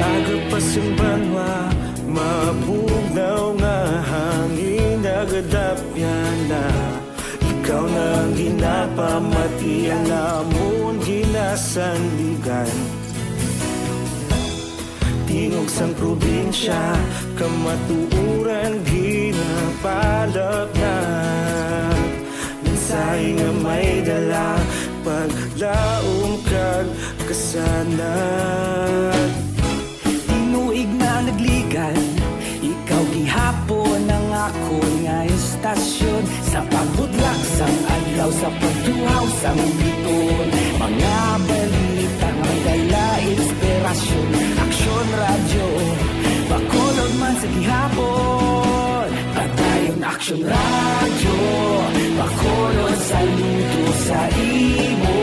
Aga pa sing banwa, mabugnaw nga hangin nagadapyan na. Ikaw na ang ginapamati, ang amon ginasandigan. Tingog sang probinsya, kamatuoran ginapalapnag. Mensahe nga may dala, paglaom kag kasanag. Tinuig na nagligan, ikaw gihapon ang akon nga estasyon. Sa pagbutlak sang adlaw, sa pagtuhaw sang biton, mga balita nga may dala inspirasyon. Aksyon Radyo, Bacolod man sa gihapon. Padayon Aksyon Radyo, Bacolod, saludo sa imo.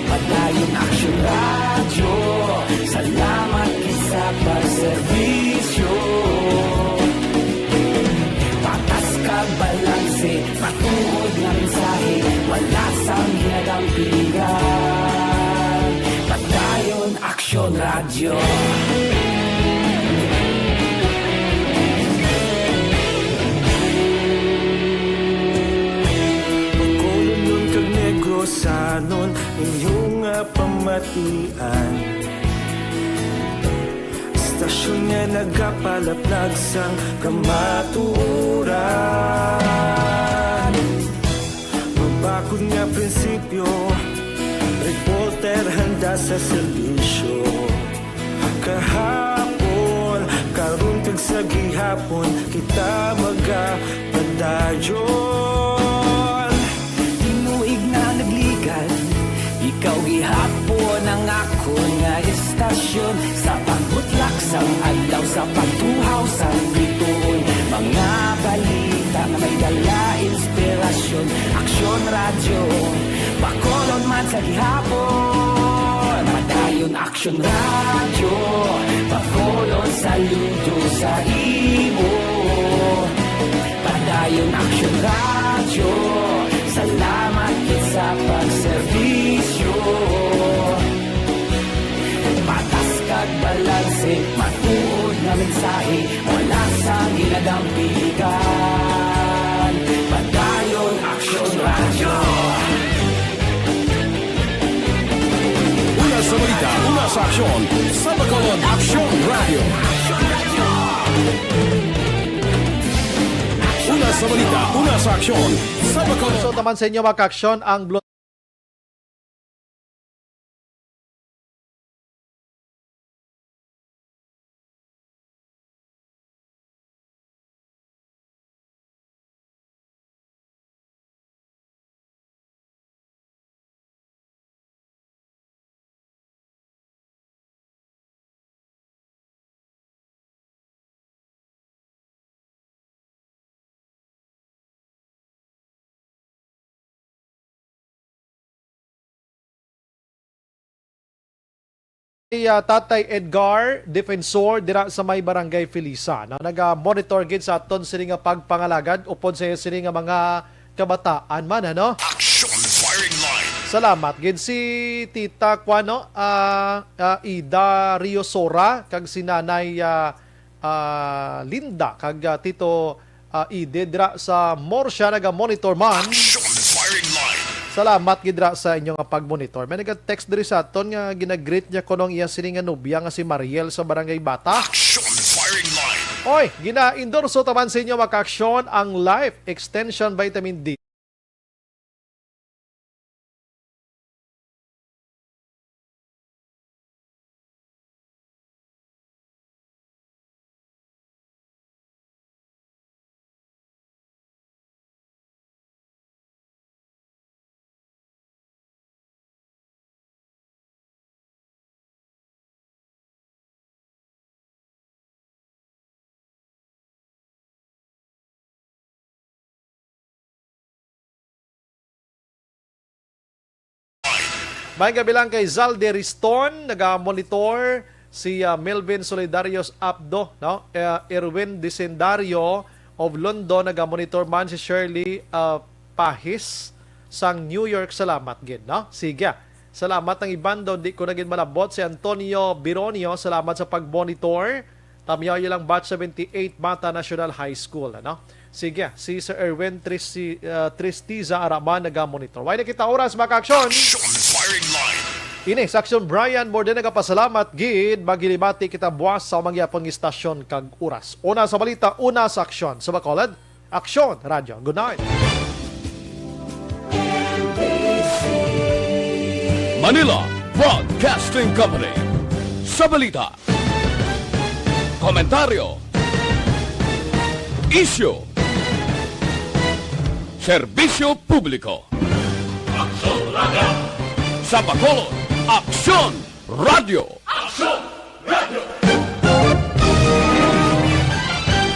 Padayon Aksyon Radyo, salamat gid sa pagserbisyo. Patas kag balanse, matuod nga mensahe, wala sang ginadampigan. Padayon Aksyon Radyo. Bacolodnon kag Negrosanon, inyo nga pamatian. Estasyon nga nagapalaplag sang kamatuoran. Mabakod nga prinsipyo, reporter handa sa serbisyo. Kahapon, karon kag sa gihapon, kita magapadayon. Tinuig na nagligan, ikaw gihapon ang akon nga estasyon. Sa pagbutlak sang adlaw, sa pagtuhaw sang bituon, mga balita nga may dala inspirasyon. Aksyon Radyo, Bacolod man sa gihapon. Padayon Aksyon Radyo, Bacolod, saludo sa imo. Padayon Aksyon Radyo, salamat gid sa pagserbisyo. Patas kag balanse, matuod nga mensahe, wala sang ginadampigan. Padayon Aksyon Radyo. Una sa balita, una sa aksyon, sa Bacolod, Aksyon Radyo. Una sa balita, una sa aksyon, sa Bacolod. So, taman sa inyo, mga kaaksyon, ang Blue ah, Tatay Edgar Defensor dira sa may Barangay Felisa, no? Naga-monitor gid sa aton sini nga pagpangalagad upod sa iya sini nga mga kabataan man, ano? Action Firing Line. Salamat gid si Tita, kuan, no? Ah, ah, Ida Riosora kag si Nanay, ah, ah, Linda kag, ah, Tito, ah, Ide dira sa Murcia, naga-monitor man. Action Firing Line. Salamat gid dira sa inyo nga pag-monitor. May naga-text diri sa aton nga ginagreet niya kuno ang iya sini nga nobya nga si Mariel sa Barangay Bata. Action Firing Line. Oy, gina-endorso taman sa inyo, mga ka-aksyon, ang Life Extension Vitamin D. May gabi lang kay Zalde Riston, naga-monitor si, ah, Melvin Solidarios Abdo, no? Eh, Erwin Disendario of London, naga-monitor man si Shirley, ah, Pahis sang New York. Salamat gid, no? Sige. Salamat ang iban daw, di ko na gid malabot. Si Antonio Bironio, salamat sa pag-monitor. Tamyaw lang, batch seventy-eight, Mata National High School, ano? Sige, si Sir Erwin Trisi-, ah, Tristiza Araman naga-monitor. Way na kita oras, mga ka-aksyon. Action Firing Line. Ini sa Aksyon, Brian, more than nagapasalamat gid. Maghilimati kita buwas sa mga yapon nga istasyon kag oras. Una sa balita, una sa aksyon. Sa Bacolod, Aksyon Radyo. Good night. Manila Broadcasting Company. Sa balita, komentaryo, isyu, serbisyo publiko. Aksyon Radyo. Sa Bacolod, Aksyon Radyo. Aksyon Radyo.